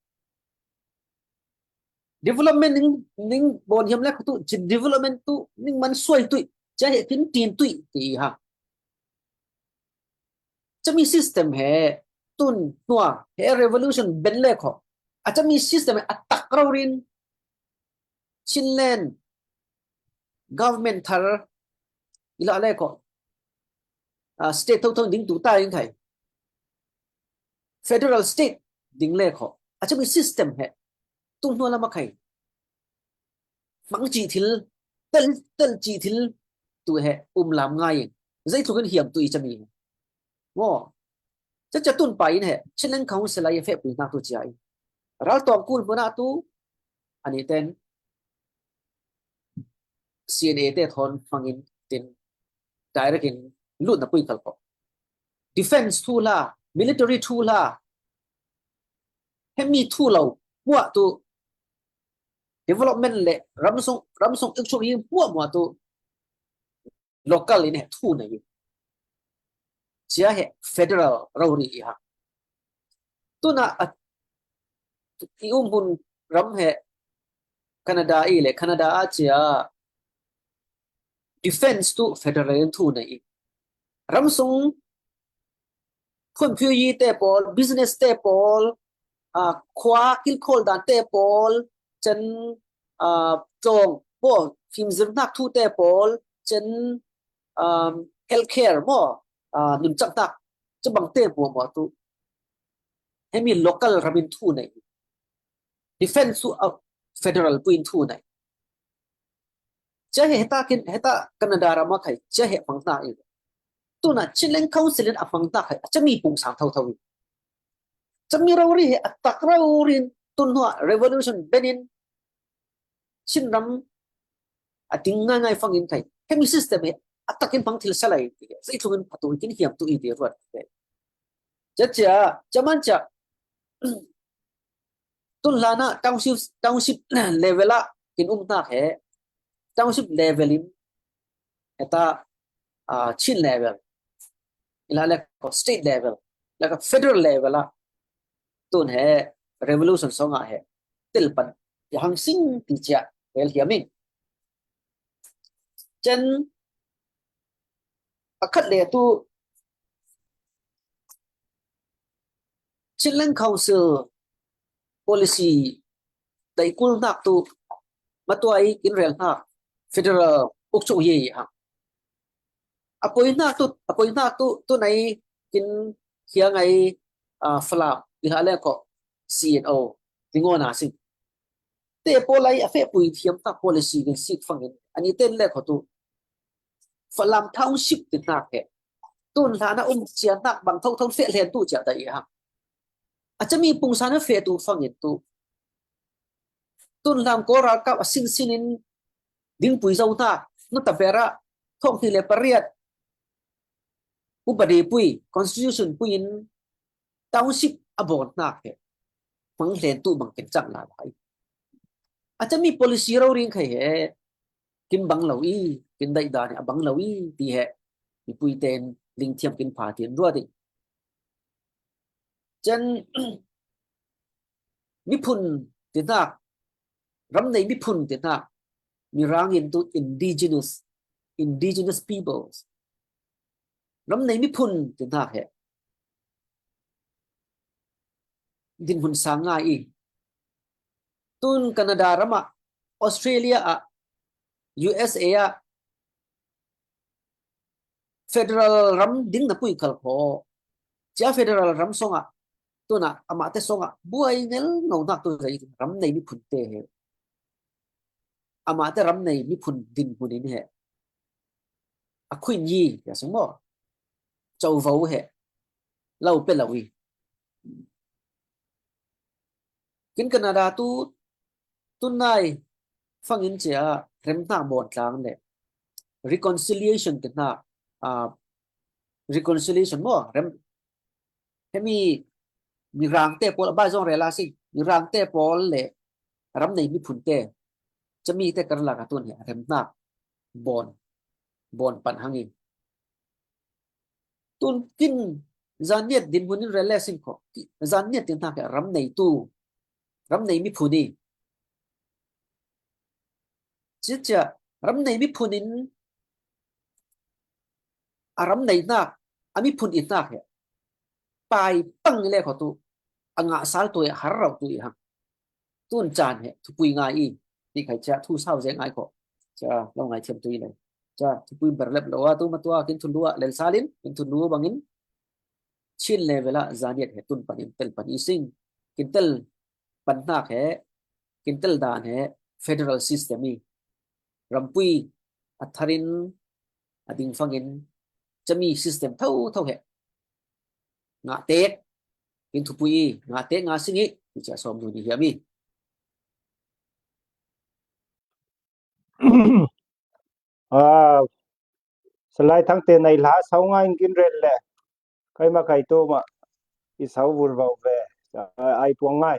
Development ning, ning bon hiam le kho tu, ci development tu, ning man suai tui, cia he kin tin tui ti i hang. Cami system he tun hnua he revolution ben le kho. A cami system he a tak raurin Chinland government thar ila le kho. A state thotho ding tu ta in khai. Federal state ding le kho. A cami system he tun hnua lama khai. Mang ci thil, tel, tel ci thil tu he um lam ngai in. Zei tlukin hiam tu i cami he. Mo. Cia cia tun pa in he, Chinland Council a i fe pui nak tu cia i. Ral tawng kul hmuna tu, ani ten, C N A te thon fangin tin, direct in lut na pui kal ko. Defense thu la, military thu la, hemi thu lo, mua tu, development le, ramsung, ramsung ikchuk hi mua mua tu, local in he thu nei. Cia he federal rori i ha. Tuna a, i um hun ram he Canada i le Canada a cia defense tu federal in thu nei. Ramsung khun phi yi te pawl, business te pawl, a, khua kilkhol dan te pawl, chen, a, tlawng, bo, fimzir nak thu te pawl, chen, um, healthcare mo, a, nun chak tak, chabang te mo mo tu. Hemi local ramin thu nei. Defense tu a federal puin thu nei. Cia he heta kin, heta Canada rama khai, cia he pang na i. Tuna Chinland Council in a pang na khai, a cami pung sang thau thau i. Cami rori he a tak rorin, tun hua revolution benin, Chin ram a ting ngai ngai fangin khai. Hemi system he a takin pang thil salai, zei tlukin patu kin hiam tu i ti ruat. Cia cia, cia man cia, tun hlana township, township level a kin um hnak he, township level in, heta, a, Chin level, ila le ko state level, le ko federal level a, tun he revolution song a he, tel pan, ya hang sing ti cia, vel hiam in. Chen, a khat le tu, Chinland Council policy daihkul hnak tu matuai in rel hnak federal ukcuk ye hang. A poi hnak tu, a poi hnak tu, tu nai kin hiang ai, ah, Falam i hla leng ko C N O, ringaw na sing. Te pawl ai a feh pui thiam hnak policy kan sik fangin. Ani ten le ko tu Falam township ti hnak he. Tun hlan a um cia hnak bang tho tho feh hlen tu cia ta i hang. A cami pungsan a feh tu fangin tu. Tun hlan ko ralkap a sin sin in dingpui zo hna, nu ta bera thawng hni le pariat upadi pui, constitution pui in township a bawn hnak he. Hmang hlen tu bang ken cang la lai. A cami policy rori khai he. Kin bang lo i, kin daih dan a bang lo i, ti he. Mipui ten lingthiam kin pha tin ruat i. Chan miphun ti hnak, ram nei miphun ti hnak, Mirang in tu indigenous, indigenous peoples. Ram nei miphun ti hnak he. Dinhmun sang ngai i. Tun Canada ram ah, Australia ah, U S A ah, federal ram ding na pui khal kho. Cia federal ram song ah, tun ah, amah te song ah, buai ngel ngau nak tu zei ram nei miphun te he. Amah te ram nei miphun dinhmun in he. A khuin yi, ya sung maw. Covo he. Lau pe lau i. Kin Canada tu, tunai fangin cia remhnak bawn tlang le reconciliation ti hna, ah, reconciliation maw, rem, hemi Mirang te pawl a bai zong rela si, Mirang te pawl le ram nei miphun te, cami te karlak a tun he remhnak bawn, bawn pan hangin. Tun kin Zaniat dinhmun in rel le sin kho. Zaniat tin hnak he ram nei tu, ram nei miphun i. Cicia ram nei miphun in a ram nei hnak, a miphun i hnak he. Pai pang le kho tu, a ngah sal tu i har rau tu i hang. Tun caan he thupui ngai i, ti khai cia thu sau zeng ai ko. Cia lo ngai thiam tui le. Cia thupui ber lep lo a tu matua kin thulu a lel salin, kin thulu bangin Chin level a Zaniat he tun panin tel pan i sing. Kin tel pan hnak he, kin tel dan he federal system i. Rampui a tharin a ding fangin cami system tho tho he. Ngah tek, kin thupui i, ngah tek ngah sing i, ti cia sawm dun i hiam i. Ah, Salai Thangte nei hla sau ngai in kin rel le. Kai ma kai tu ma i sau vur vau ve. Ah, ai puang ngai.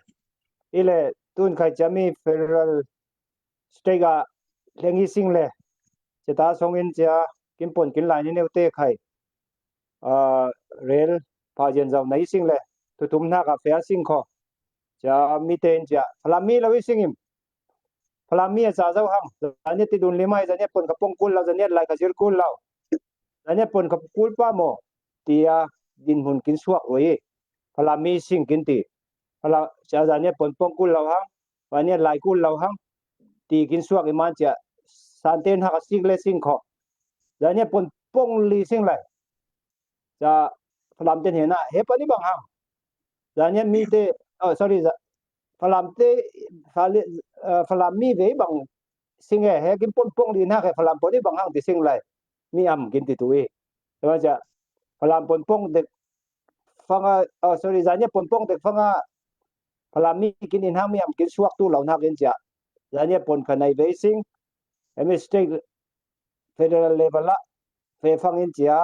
I le tun khai cami federal state a leng i sing le. Cia ta song in cia kin pon kin lai ni neu te khai. Ah, rel pha zian zau nei sing le. Tutum hnak a fea sing kho. Cia mi te in cia. Falam mi lo i sing im. Falam mi a ca zo hang. Zaniat ti dun limai, Zaniat pon ka pong kul lo, Zaniat lai ka zir kul lo. Zaniat pon ka kul pa maw. Tia dinhmun kin suak rui. Falam mi sing kin ti. Falam, cia Zaniat pon pong kul lo hang. Zaniat lai kul lo hang. Ti kin suak i man cia. Santen hak a sik le sing kho. Zaniat pon pong li sing lai. Cia Falam ten he na. He pani bang hang. Zaniat mi te, oh, sorry, za, Falam te, Fali, eh, Falam mi ve bang sing e, he kin pon pong li hnak he Falam pon i bang hang ti sing lai. Mi am kin ti tu i. Tua cia, Falam pon pong dek fanga, oh, sorry, Zaniat pon pong dek fanga, Falam mi kin in hang mi am kin suak tu lo hnak in cia. Zaniat pon kha nai ve sing, hemi state federal level a, fe fang in cia,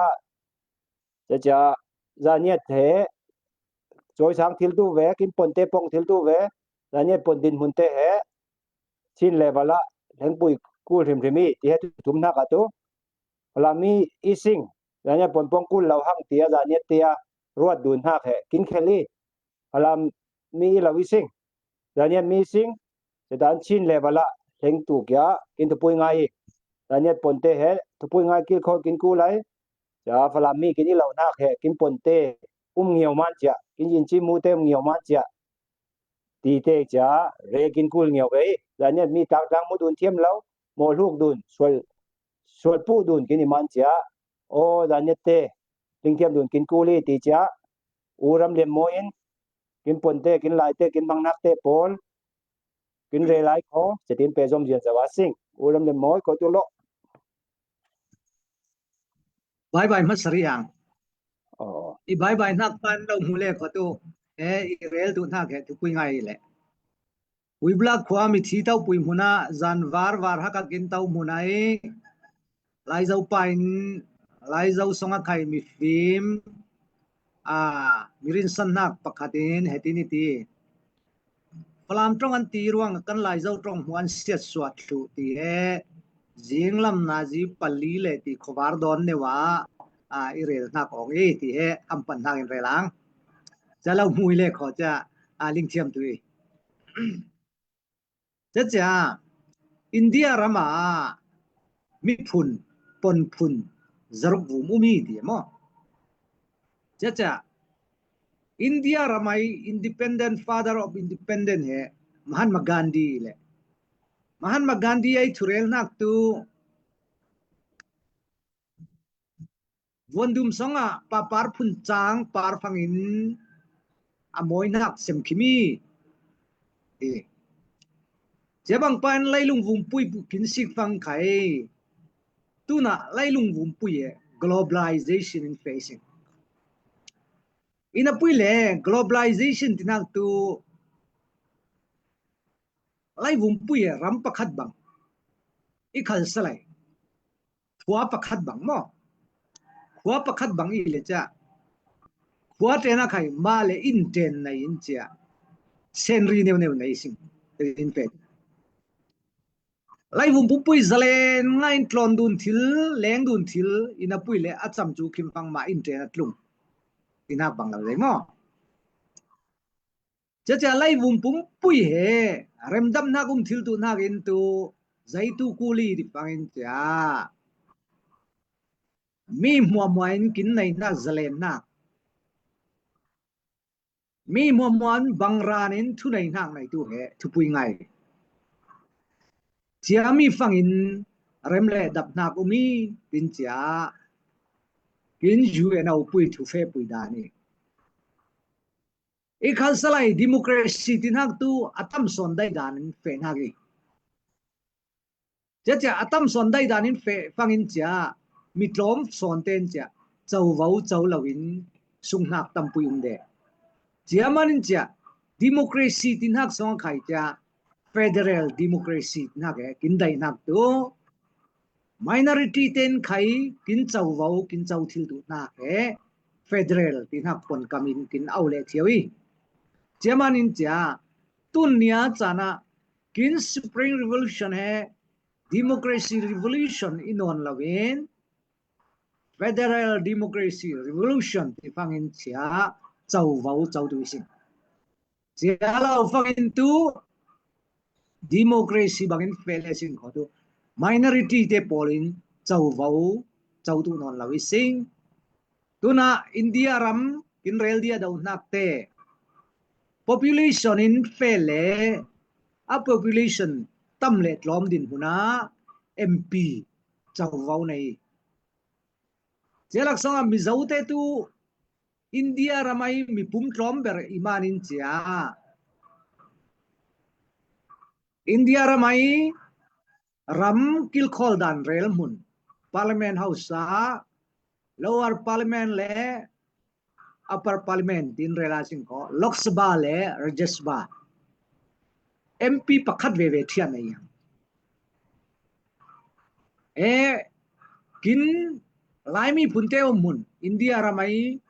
cia cia, Zaniat he, Cawisang thil tu ve, kin pon te pong thil tu ve, Zaniat pon dinhmun te he, Chin level a, lengpui kul hrim hrim i, ti he tu tum hnak a tu. Falam mi i sing, Zaniat pon pong kul lo hang tia, Zaniat tia, ruat dun hnak he, kin khel i. Falam mi i lo i sing, Zaniat mi i sing, cia dan Chin level a, leng tu kia, kin thupui ngai i. Zaniat pon te he, thupui ngai kil khon kin ku lai, cia Falam mi kin i lo hnak he, kin pon te, um ngiau man cia, kin yin ci mu te um ngiau man cia. Ti te cia, rel kin kul ngiau ve. Zaniat mi tak dang mu dun thiam lo, mo hluk dun, sual, sual pu dun kin i man cia. O zaniat te, ling thiam dun kin kul i ti cia. U ram liam mo in, kin pon te, kin lai te, kin mang nak te pol. Kin rel lai ko, cia tin pe zom zian zawa sing. U ram liam mo, ko tu lo. Bye bye hmasa rih ang. Oh. I bye bye hnak pan lo hmu le ko tu. E, i rel tu hnak he tu pui ngai le. Uiblak khua mi thi tau pui hmuna zan var var hak a kin tau hmuna i. Laizo pa in, Laizo song a khai mi fim. A, mi rinsan hnak pakhat in, he ti ni ti. Falam tong an ti ruang kan Laizo tong hmu an siat suat thlu ti he. Zing lam na zi pali le ti khovar don ne wa. A, i rel hnak ong i ti he, am pan hnak in rel ang. Cia lo hmui le kho cia, a, ling thiam tu i. Cia cia, India rama, mi phun, pon phun, zaruk vum umi ti mo. Cia cia, India rama i independent, father of independent he, Mahatma Gandhi le. Mahatma Gandhi ai thurel hnak tu, vuandum song a papar phun cang par fangin a mawi hnak sem khimi. E. Cia bang pan lailung vumpui kin sik fang khai. Tuna lailung vumpui e globalization in facing. Ina pui le globalization ti hnak tu lai vumpui e ram pakhat bang. I khal salai. Khua pakhat bang maw? Khua pakhat bang i le cia. Khua tena khai ma le in ten na in cia. Senri neu neu na i sing. In pen. Lai vum pupui zalen nga in tlon dun thil, leng dun thil, ina pui le a cam cu khim fang ma in ten a tlung. Ina bang lo zai maw? Cia cia lai vum pumpui he, remdam hnak um thil tu hnak in tu, zai tu kuli ti fangin cia. Mi hmuahmuah in kin nei hnak zalen hnak. Mi hmuahmuah in bangran in thunei hnak nei tu he, thupui ngai. Cia mi fangin rem le dap hnak um i, tin cia. Kin U N au pui thu fe pui dan i. I khal salai democracy ti hnak tu a tam sawn dai dan in feh hnak i. Cia cia a tam sawn dai dan in feh fangin cia mi tlawm sawn ten cia covo co lo in sung hnak tampui um de. Cia man in cia democracy ti hnak song khai cia federal democracy ti hnak e kin dai hnak tu. Minority ten khai kin covo, kin co thil duh hna he federal ti hnak pon kam in kin au le thiau i. Cia man in cia tun nia caan ah kin Spring Revolution he democracy revolution i nawn lo in federal democracy revolution ti fangin cia covo co tu i sin. Cia lo fangin tu democracy bangin feh le sin kho tu minority te pawl in covo co tu nawn lo i sing. Tuna India ram kin rel dia do hnak te population in feh le a population tam le tlawm din huna M P covo nei. Cia laksawng ah Mizo te tu India ramai mipum tlawm ber i man in cia. India ramai ram kilkhawl dan rel hmun Parliament House ah Lower Parliament le Upper Parliament tin rel a sing ko Lok Sabha le Rajya Sabha M P pakhat veve thian a iang. E kin Laimi phunte um hmun India ramai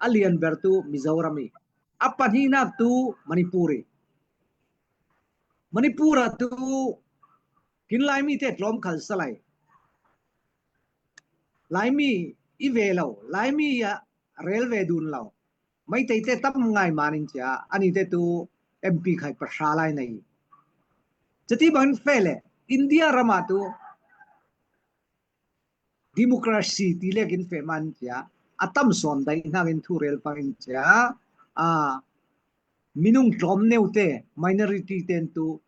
a lian ber tu Mizoram i a pahninak tu Manipur i Manipur ah tu kin Laimi te tlawm khal salai. Laimi i ve lo, Laimi ah rel ve dun lo. Maitei te tam ngai man in cia, ani te tu M P khai pahra lai nei. Cati bangin feh le, India ramah tu democracy ti lek in feh man cia, a tam sawn dai hnak in thu rel pang in cia, a, minung tlawm neute, minority ten tu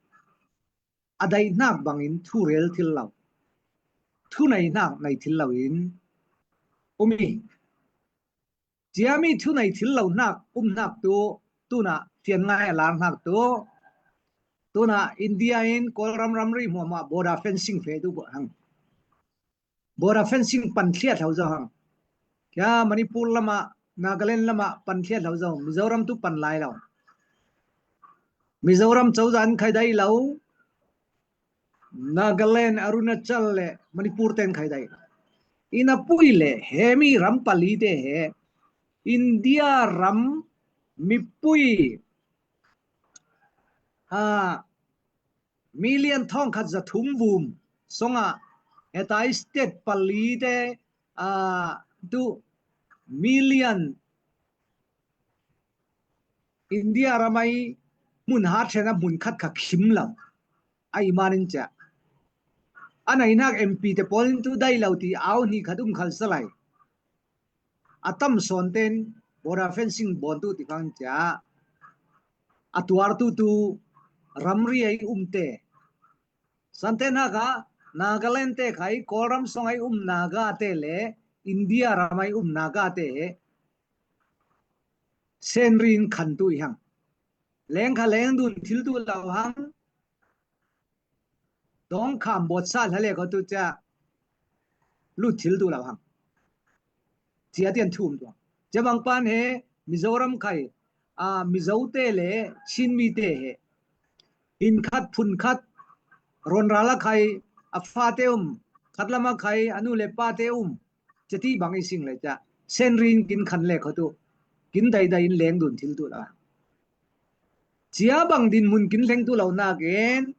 a daihnak bangin thu rel thil lo, thu neihnak nei thil loin um hi. Ciami thu nei thil lo hnak um hnak tu, tunah fian ngai a lar hnak tu, tunah India in Kawlram ramri hmuahhmuah border fencing feh tu buah hang. Border fencing pan thliat hau zo hang. Kia Manipur lamah, Nagaland lamah pan thliat hau zo, Mizoram tu pan lai lo. Mizoram cozah khai dai lo, Nagaland, Arunachal le Manipur ten khai dai lo. Ina pui le hemi ram pali te he India ram mipui, a, million thawngkhat zathum vum songa, heta state pali te, a, tu million India ramai mun hat thena mun khat kha khim lo. Ai manin cia. A nai nak M P te pawl in tu dai lo ti au ni khat um khal salai. A tam sawn ten border fencing bawn tu ti khang cia. A tuar tu tu ramri ai um te. Sante naka Nagaland te khai Kawlram song ai um Naga te le India ram ai um Naga te he senrin khan tu i hang. Leng kha leng dun thil tu lo hang. Dong kham bot sa hla le ko tu cia lut thil tu lo hang. Cia tian thum tu. Cia bang pan he Mizoram khai, a, Mizo te le Chin mi te he. In khat phun khat ron rala khai a fa te um, khat lama khai a nu le pa te um. Cia ti bang i sing le cia. Senrin kin khan le ko tu. Kin dai dai in leng dun thil tu lo. Cia bang din mun kin leng tu lo nakin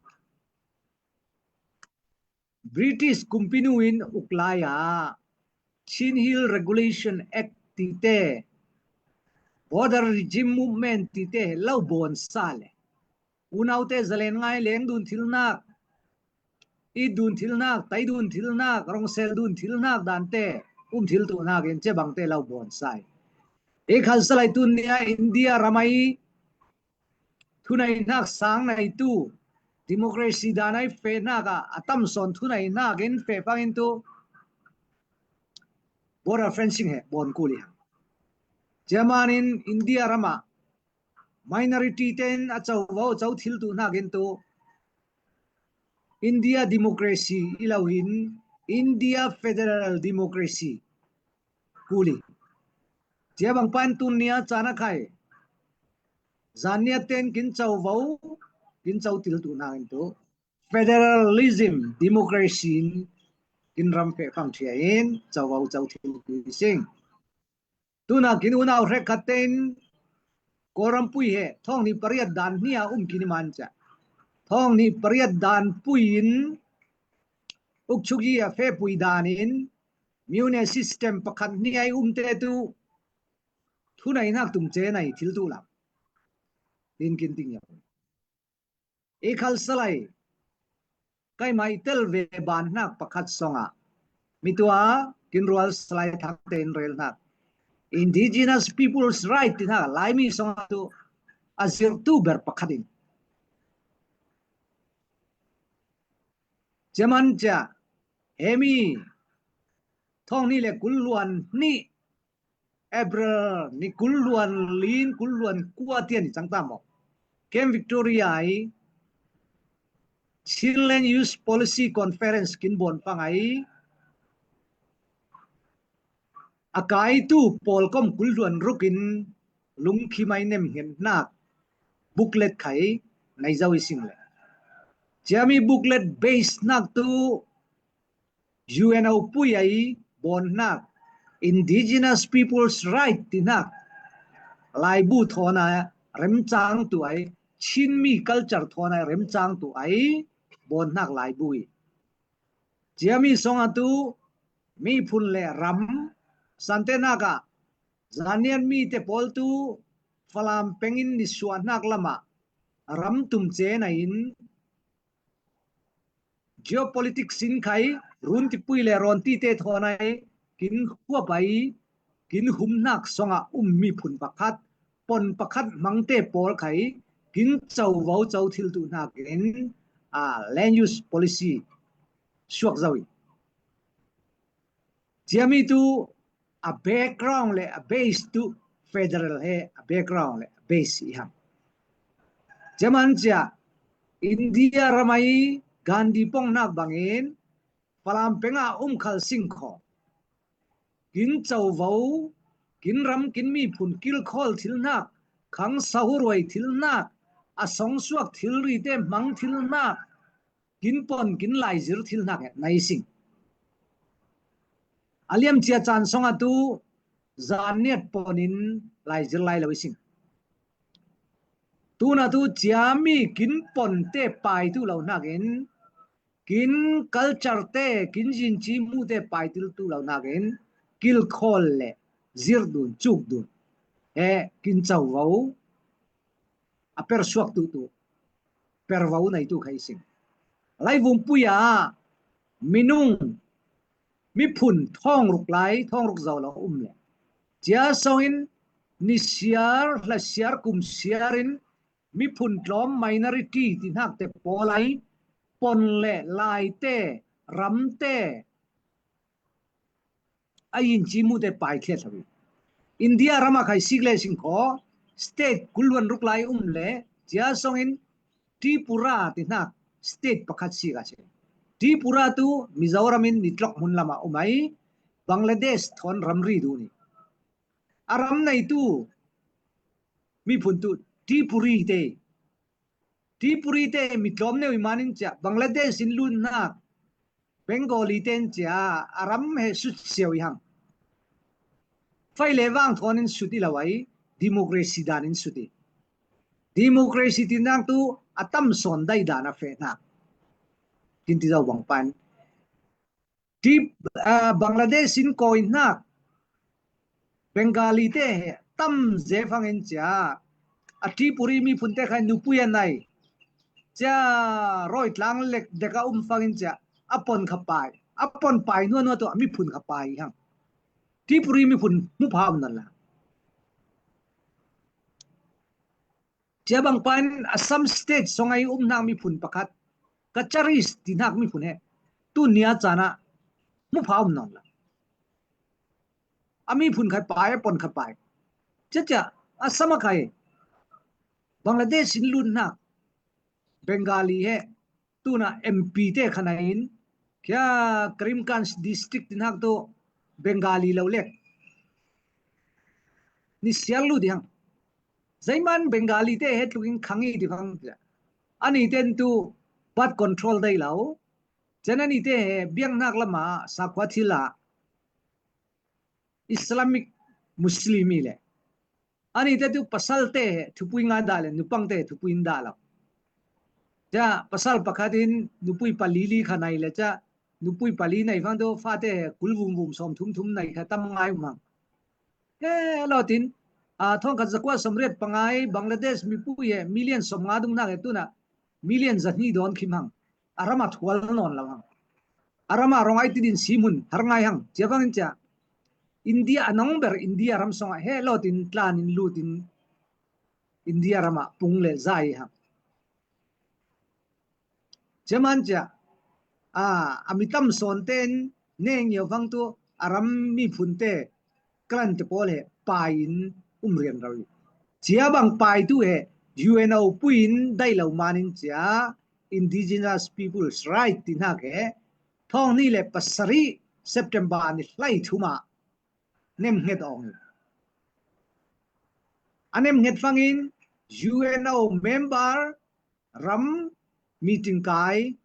British kumpinu in uklai a Chin Hill Regulation Act tite, Border Regime Movement tite lo bawn sa le. Unaute zalen ngai leng dun thil nak, i dun thil nak, tai dun thil nak, rongsel dun thil nak dante, um thil tu nak in cia bangte lo bawn sai. I khal salai tun nia India ramai thunai hnak sang nai tu, democracy dan ai fe hnak a, a tam sawn thunai hnak in fe pang in tu, border fencing he bawn kul i hang. Cia man in India rama minority ten a co vo co thil tu hnak in tu, India democracy i lo in, India federal democracy kul i. Cia bang pan tun nia cana khai. Zan nia ten kin co vo, kin co thil tu hnak in tu. Federalism, democracy in kin ram fe pang thia in, co vo co thil tu i sing. Tuna kin unau hrek khat ten Kawlram pui he, thawng ni pariat dan hnia um kin i man cia. Thawng ni pariat dan pui in, ukchuk i a fe pui dan in, mune system pakhat hnia i um te tu, thunai hnak tum ce nai thil tu lam. In kin ting ya. I khal salai, kai mai tel ve ban hnak pakhat songa. Mitua, kin rual salai thang ten rel hnak. Indigenous People's Right ti hnak, Laimi songa tu, a zir tu ber pakhat in. Cia man cia, hemi, thawng ni le kul luan ni, April ni kul luan lin kul luan kua tian i cang ta maw. Kem Victoria i Chinland Youth Policy Conference kin bawn pang ai. A kai tu pawl kom kul luan ruk in lungkhim ai nem ngen hnak booklet khai nai zau i sing le. Ciami booklet base hnak tu U N O pui ai bawn hnak, Indigenous People's Right ti hnak, laibu thawn a remcang tu ai, Chinmi culture thawn a remcang tu ai bawn hnak laibu i. Ciami song a tu miphun le ram, sante hnak a, Zanian mi te pawl tu Falam peng in nisuah hnak lam a ram tum ce nai in, geopolitics in khai, run tipui le rawn ti te thawn ai, kin huap ai, kin hum hnak song a um miphun pakhat, pon pakhat hmangte pawl khai kin covo co thil tu hnakin, a, land use policy suak zo i. Ciami tu a background le a base tu federal he a background le a base i hang. Ciaman cia India ramai Gandhi pongnak bangin Falam penga um khal singkho. Kin covo, kin ram, kin miphun kilkhawl thil hnak, khang sahuruai thil hnak, a songsuak thil rite hmang thil hnak, kin pon, kin laizir thil hnak he nai sing. A liam cia caan song a tu zan niat pon in laizir lai lo i sing. Tuna tu ciami kin pon te pai tu lo hnakin, kin culture te, kin zinci mu te pai tu lo hnakin, kilkhawl le zir dun, cuk dun he kin covo a per suak tu tu, per vo nei tu khai sing. Laivum puya minung, miphun thong ruk lai, thong ruk zo lo um le. Cia songin ni siar, hla siar, kum siarin miphun tlawm minority ti hnak te pawl ai pon le lai te, ram te, a yin ci mu te pai thliat lo. India rama khai sik le singkho, state kulluan ruk lai um le, cia songin Tripura ti hnak state pakhat sik a si. Tripura tu Mizoram in ni tlok hmun lama um ai, Bangladesh thawn ramri dun i. A ram nei tu miphun tu Tripuri te, Tripuri te mi tlawm neu i manin cia Bangladesh in lut hnak Bengali ten cia a ram he sut siau i hang. Fai le vang thawn in sut i lo ai, democracy dan in sut i. Democracy ti hnak tu a tam sawn dai dan a feh hnak. Kin ti zo bang pan. Ti, ah, Bangladesh in kawi hnak Bengali te he tam ze fangin cia a Tripuri miphun te khai nupui a nai. Cia rawi tlang lek dek a um fangin cia a pon kha pai. A pon pai nuanua tu a miphun kha pai hang. Tripuri miphun mu pha um nan la. Cia bang pan Assam State song ai um hnak miphun pakhat, Kacharis ti hnak miphun he, tu nia caan ah mu pha um nawn la. A miphun khai pai, a pon kha pai. Cia cia, Assam a khai, Bangladesh in lut hnak, Bengali he, tuna M P te khan a in, kia Karimganj district ti hnak tu Bengali lo lek. Ni sial lut i hang. Zeiman Bengali te he tlukin khang i ti hang. Ani ten tu birth control dai lo. Cia ani te he biang hnak lama sakhua thil ah Islamic Muslim i le. Ani te tu pasal te he thupui ngai dah le, nupang te he thupui in dah lo. Cia pasal pakhat in nupui pali li kha nai le cia, nupui pali nai fang tu fate he kul vum vum sawm thum thum nai kha tam ngai um hang. He lo tin, a, thawngkhat zakua sawmriat pangai Bangladesh mipui he million sawmnga dung hnak he tuna million zahni dawn khim hang. A rama thual nawn lo hang. A rama rong ai tidin sim hun har ngai hang. Cia fangin cia India a nong ber India ram song ah he lo tin tlan in lut in India rama pung le zai hang. Cia man cia, a, a mi tam sawn ten neng ngiau fang tu a ram miphun te kalan te pawl he pai in um rian rau i. Cia bang pai tu he U N O pui in dai lo man in cia Indigenous Peoples Right ti hnak he thawng ni le pasari September ni hlai thuma nem nget awng i. A nem nget fangin U N O member ram meeting kai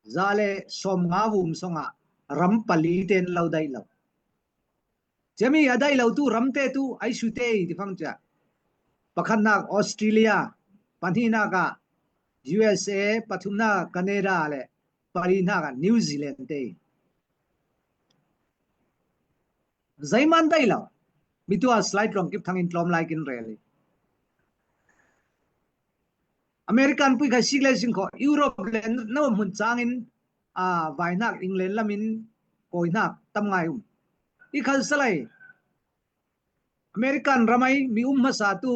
za le sawmnga vum song ah ram pali ten lo dai lo. Ciami a dai lo tu ram te tu ai su te ti fang cia. Pakhat nak Australia, pahni nak a U S A, pathum nak Canada le pali nak a New Zealand te. Zeiman dai lo. Mi tu a slide rong kip thangin tlawm lai kin rel i. American pui khai sik le sing kho, Europe le no mun changin, a, vai hnak England lamin koi hnak tam ngai um. I khal salai. American ram ai mi um hmasa tu,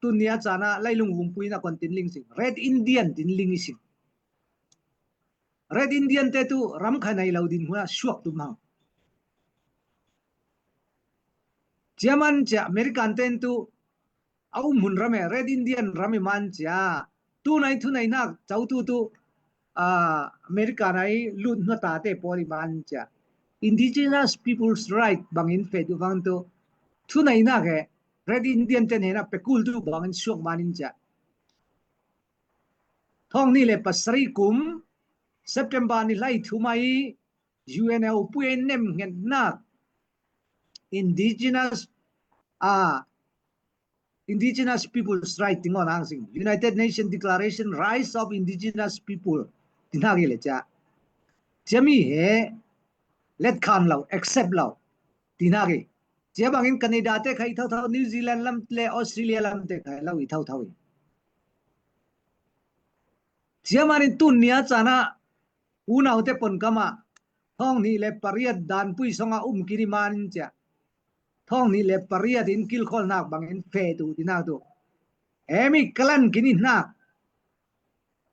tun nia cana lailung vumpuina kon tin ling sing. Red Indian tin ling i sing. Red Indian te tu ram kha nei lo din hua suak tu mang. Cia man cia American ten tu a um hun ram e, Red Indian ram i man cia. Tu nai thu nai nak cau tu tu, ah, American ai lut hna ta te pawl i man cia. Indigenous People's Right bangin fe tu vang tu. Thu nai nak e, Red Indian ten he na pekul tu bangin suak manin cia. Thong ni le pasari kum, September ni lai thu mai, U N L pui nem ngen nak, Indigenous, ah, Indigenous People's Right tingon ang sing. United Nations Declaration Rights of Indigenous People. Tinagi le cia. Cia mi he, let khan lo, accept lo. Tinagi. Cia bangin Canada te khai thau thau, New Zealand lam le Australia lam te khai lo i thau thau i. Cia manin tun nia cana, unau te pon kama, thong ni le pariat dan pui songa um kini manin cia. Thong ni le pariat in kilkhol nak bangin fe tu ti nak tu. Emi kalan kini nak.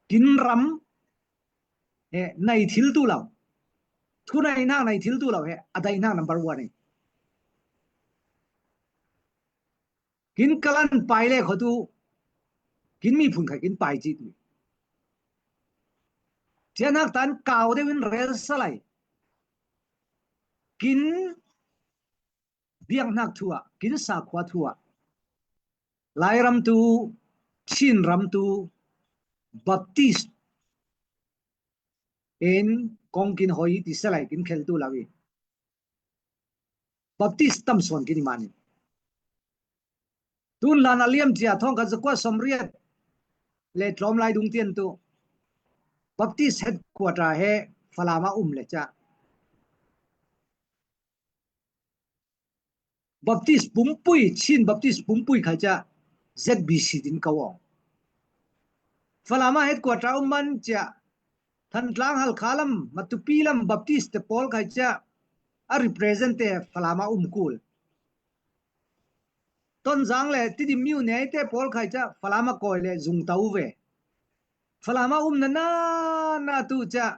Kin ram, he, nai thil tu lo. Thu nai nak nai thil tu lo he, a dai nak number one he. Kin kalan pai le kho tu, kin mi phun khai kin pai cit mi. Cia nak tan kau deuh in rel salai. Kin biak nak thua, kin sakhua thua. Lai ram tu, Chin ram tu, Baptist in kong kin hoi ti salai kin khel tu lawi. Baptist tam son kin i manin. Tun lan a liam cia thong khat zakua somriat le tlawm lai dung tian tu. Baptist headquarter he Falama um le cia. Baptist pumpui, Chin Baptist pumpui khai cia Z B C din kau awng. Falama headquarter um man cia Thantlang Halkha lam, Matupi lam Baptist te pawl khai cia a represent te Falama um kul. Tonzang le Tidim miu nei te pawl khai cia Falama kawi le zung tau ve. Falama um na na na tu cia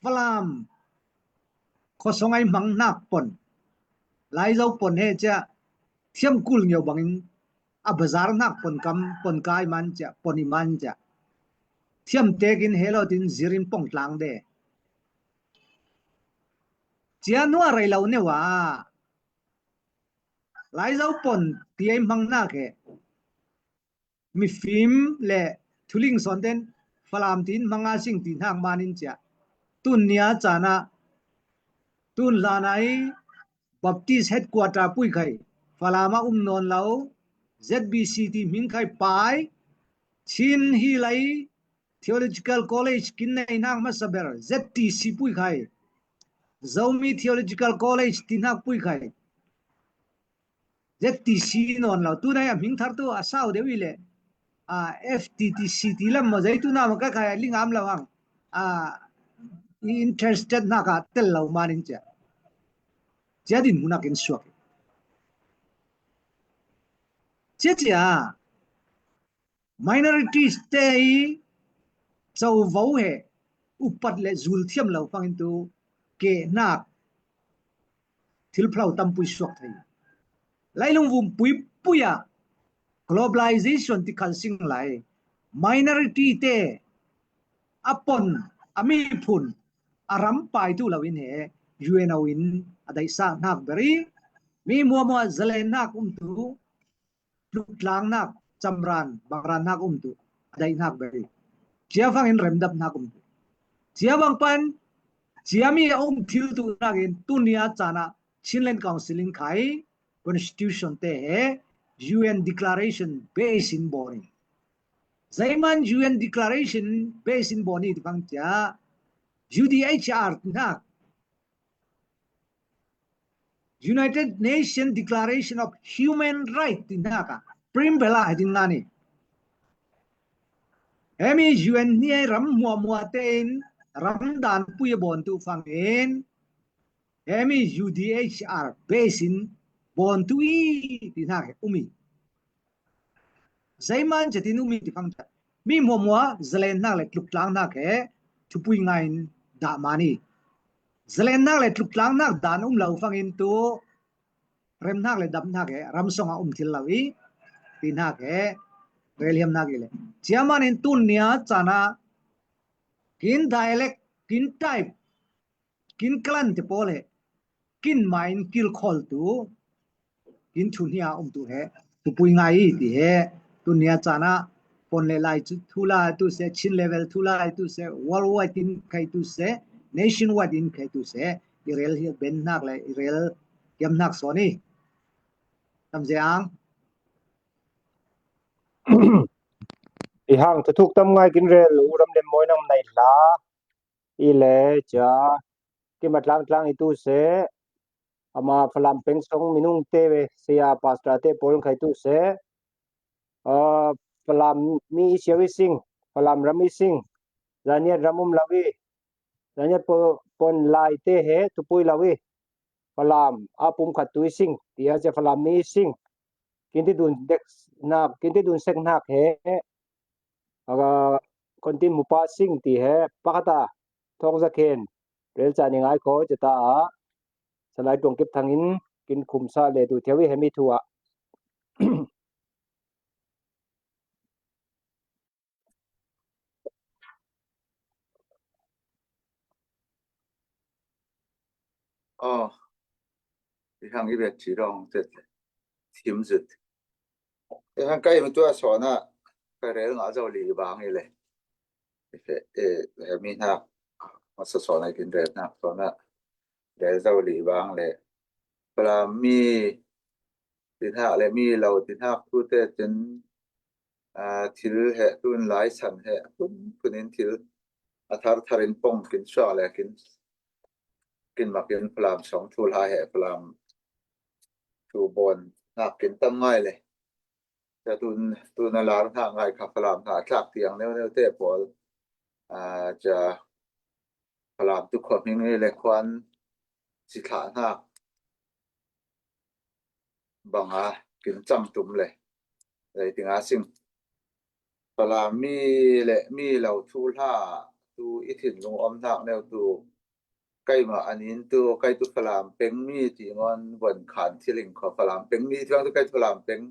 Falam khosong ai hmang nak pon. Lai zo pon he cia thiam kul ngeu bangin a bazar nak pon kam pon kai man cia pon i man cia. Thiam tekin he lo tin zirin pong tlang de. Cia nua rei lo ne wa. Lai zo pon ti ai hmang nak he. Mifim le thuling son ten Falam tin hmanga sing ti hnak manin cia. Tun nia cana, tun hlanai Baptist headquarter pui khai, Falama um nawn lo, Z B C ti hming khai pai, Chin hi lai Theological College kin nei hnak hmasa ber, Z T C pui khai, Zomi Theological College ti hnak pui khai, Z T C nawn lo, tunai a hming thar tu a sau deuh i le, a, F T T C ti lam maw, zei tuna maw ka khai a lingam lo hang, a, i interested hnak a tel lo manin cia. Cia din hunak in suak. Cia cia, minorities te i covo he upat le zul thiam lo fangin tu ke nak thil phlau tampui suak thei. Lailung vum pui pui a globalization ti khal sing lai. Minority te a pon a miphun a ram pai tu lo in he U N O in a daihsa hnak beri mi muamua zalen hnak um tu tluk tlang nak, camran, bangran nak um tu, a daih nak beri. Cia fangin remdap nak um tu. Cia bang pan, cia mi a um thil tu nakin, tunia cana, Chinland Council in khai, Constitution te he, U N Declaration base in bawni. Zeiman U N Declaration base in bawni ti bang cia, U D H R nak, United Nations Declaration of Human Right ti hnak a, preamble ah he ding nani. Hemi U N ni ai ram muamua tein ram dan pui a bawn tu fangin, hemi U D H R base in bawn tu i ti hnak he um i. Zeiman cetin um i ti phang ta. Mi hmuahhmuah zalen hnak le tluktlak hnak he thupui ngai in dah man i. Zalen hnak le tluktlak hnak dan um lo fangin tu rem hnak le dam hnak he ram song a um thil lo i ti hnak he rel hiam hnak i le. Ciaman in tun nia cana kin dialect, kin type, kin clan te pawl he kin mai in kilkhawl tu kin thu hnia um tu he thupui ngai i ti he tun nia cana pon le lai thu lai tu se, Chin level thu lai tu se, worldwide in khai tu se, nationwide in khai tu se i rel hi ben hnak le i rel hiam hnak sawn i. Tam ziang i hang thuthuk tam ngai kin rel u ram lem mawi nam nai hla i le cia kima tlang tlang i tu se ama Falam peng song minung te ve sia pastor te pawl khai tu se, ah, Falam mi i siau i sing, Falam ram i sing, Zaniat ram um lo i, Zaniat pon lai te he thupui lo i, Falam a pum khat tu i sing ti a cia Falam mi i sing, kin ti dun dek hnak, kin ti dun sek hnak he a kon tin mupa sing ti he pakhat a thawng zakhen rel ca ni ngai kho ceta a Salai Tuang Kip Thang in kin khumsa le tu thiau i hemi thu ah. Oh, i hang i bet ci rong tet thim zut. I hang kai mi tua sona ka rel nga zo li bang i le. I fe, e, he mi hnak masa sona kin rel hnak sona rel zo li bang le. Falam mi ti hnak le mi lo ti hnak tu te tin, ah, thil he tun lai san he kun kun in thil a thar thar in pong kin suak le kin kin mak in Falam song thu hla he Falam thu bawn hnak kin tam ngai le. Cia tun, tun a lar hna ngai kha Falam hna a tlak tiang neu neu te pawl, ah, cia Falam tu khuahming i le khuan si thlah hna banga kin cang tum le. Zeitinga sing. Falam mi le mi lo thu hla tu i thinlung om hnak neu tu keimah an in tu, kei tu Falam peng mi ti ngon von khan thil in kho Falam peng mi tiang tu kei tu Falam peng,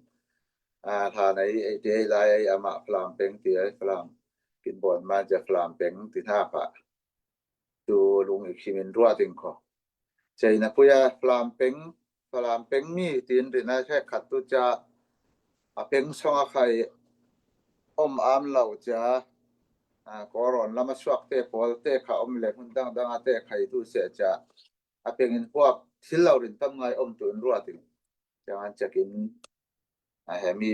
ah, hla nei ei te ei lai ei amah Falam peng ti ei Falam kin bawn man cia Falam peng ti hna kha tu lung i khim in ruat in kho. Ceina puya Falam peng, Falam peng mi tin rin a khat tu cia a peng song a khai om am lo cia, ah, Kawlrawn lam a suak te pawl te kha om le hmun dang dang a te khai tu se cia a peng in huap thil lo rin tam ngai om tu in ruat in. Ciang an ciakin, ah, he mi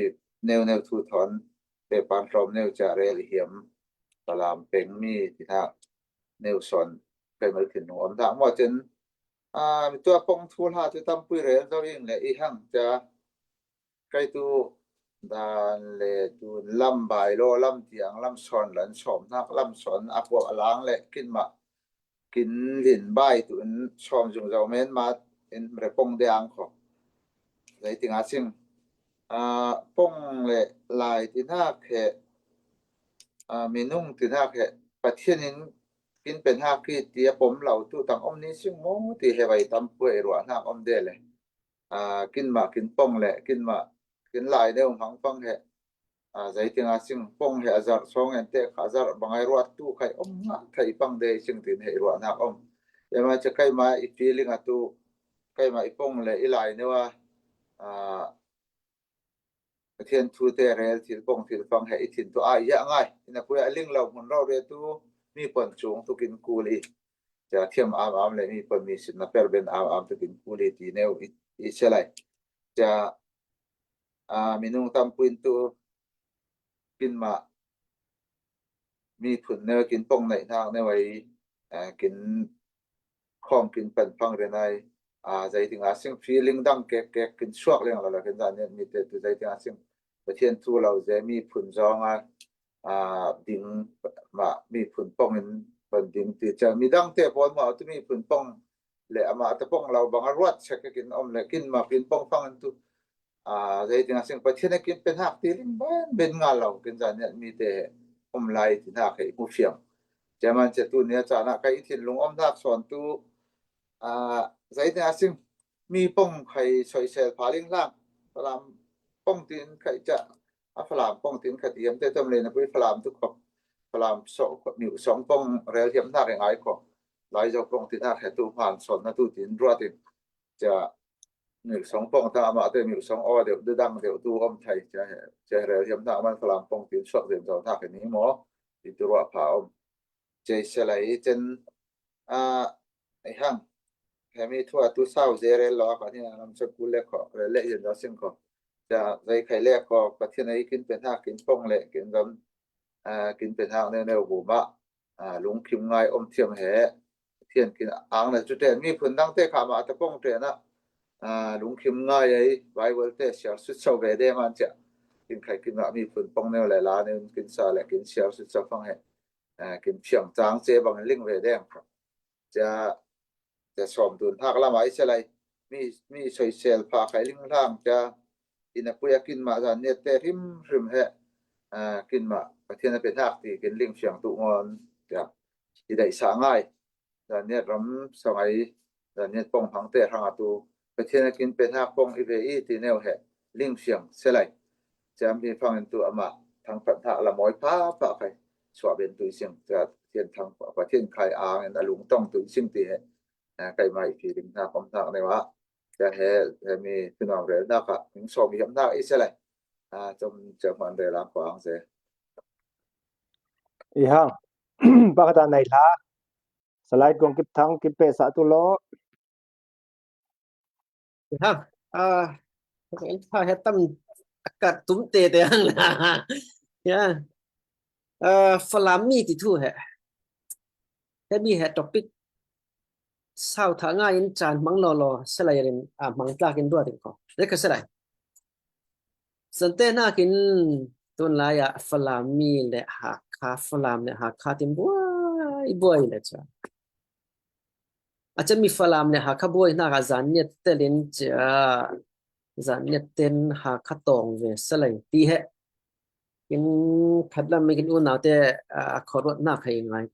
neu neu thu thawn pe pan hlawm neu cia rel i hiam Falam peng mi ti hna neu sawn kai mal thinlung om hna maw cen, ah, mi tua pong thu hla tu tampui rel zo in le i hang cia kei tu dan le tu lam bai lo lam tiang lam sawn lan sawm hnak lam sawn a puak a lang le kin mah kin lin bai tu in sawm zung zo men mah in repong de ang kho. Zeitinga sing, ah, pong le lai ti hnak he, ah, minung ti hnak he Pathian in kin pe hnak hi ti a pom lo tu tang om ni sing maw ti he vai tam puai ruah hnak om de le. Ah, kin mah kin pong le kin mah kin lai deuh hmang pang he, ah, zeitinga sing pong he a zarh sawng en te kha a zarh bangai ruat tu khai om ngah thei pang de sing tin he ruah hnak om. Ema cia keima i feeling a tu keima i pong le i lai neu a, ah, Pathian thu te rel thil pong thil fang he i thin tu a i a ngai. Ina puya a ling lo hmun rau re tu mi pon chung tu kin kul i. Cia thiam am am le mi pon mi sin na per ben am am tu kin kul i ti neu i, i se lai. Cia, ah, minung tam puin tu kin mah mi phun neu kin pong neih hnak neu ai, ah, kin khawm kin pan phang rin ai, ah, zeitinga sing feeling dang kek kek kin suak leng lo la kin zan nen mi te tu zeitinga sing Pathian thu lo ze mi phun zong a, ah, ding mah mi phun pong in pan ding ti cia mi dang te pawl mah tu mi phun pong le amah tapong lo bang a ruat sek kin om le kin ma kin pong fang tu. A, zei ding a sing Pathian a kin pe hnak ti ling ben ben nga lo kin zan niat mi te om lai ti hnak he i hmu fiang. Cia man cia tu nia caan ah kai i thinlung om hnak sawn tu, a, zei ding a sing mi pong khai soisel pha ling hlang. Falam pong tin khai cia, a Falam pong tin khat hiam te tom le na pui Falam tu khop. Falam so, miu song pong rel hiam hnak e ngai ko. Lai zo pong tin hnak he tu hman sawn na tu tin ruat in. Cia miu song pong ta amah te miu song aw deuh, dudang deuh tu om thai. Cia he, cia he rel hiam hnak man Falam pong tin suak zem zo hnak e ni maw. Ti tu ruah pha om. Cia i selai i cen, a, ei hang. Hemi thu a tu sau ze rel lo a ka ni a lam sot ku le ko, rel le hiam za sing ko. Cia zei khai le ko, Pathian a i kin pe hnak kin pong le, kin zam, a, kin pe hnak neu neu bu mah. A, lungkim ngai om thiam he. Pathian kin ang na cu ten mi phun dang te kha mah tapong ten a. A, lungkim ngai ei, Bible te siar sut sau ve de man cia. Kin khai kin mah mi phun pong neu le la neu kin sa le kin siar sut sau fang he. A, kin fiang cang ce bang ling ve deng. Cia, cia sawm tun hnak lam ai cia lai. Mi, mi soisel pha khai ling hlang cia. Ina pui a kin mah zan niat te hrim hrim he. A, kin mah Pathian a pe hnak ti kin ling fiang tu ngon. Cia, i daih sa ngai. Zan niat ram sa ngai. Zan niat pong hmang te hrang a tu. Pathian a kin pe hnak pong i ve i ti neu he. Ling fiang cia lai. Ciam hi fangin tu amah thangphat hna lamawi pha pha khai suah ben tu sing. Cia Pathian thang, Pathian khai ang in a lungtong tu sing ti he. A, kai mai fi ding hna kom hna ne wa. Cia he, he mi tunam rel hna ka hing som hiam hna i se lai. A, com cia man rel ang ko ang se. I hang. Pakhat a nai hla. Salai kong kip thang kip pe sa tu lo. Ha, a, rel pha he tam a kat tum te te ang la. Ya. A, Falam mi ti thu he. He mi he topic sau tha nga in caan hmang lo lo, salai rin, a, hmang tlak in dua ding ko. Rek ka salai. Sante nakin tun lai a Falam mi le Hakha, Falam le Hakha tin buai, buai le ca. A can mi Falam le Hakha buai hna kha zan niat telin cia, zan niat ten Hakha tawng ve salai ti he. Kin khat lam mi kin unau te, a, khawruat hna khai ngai.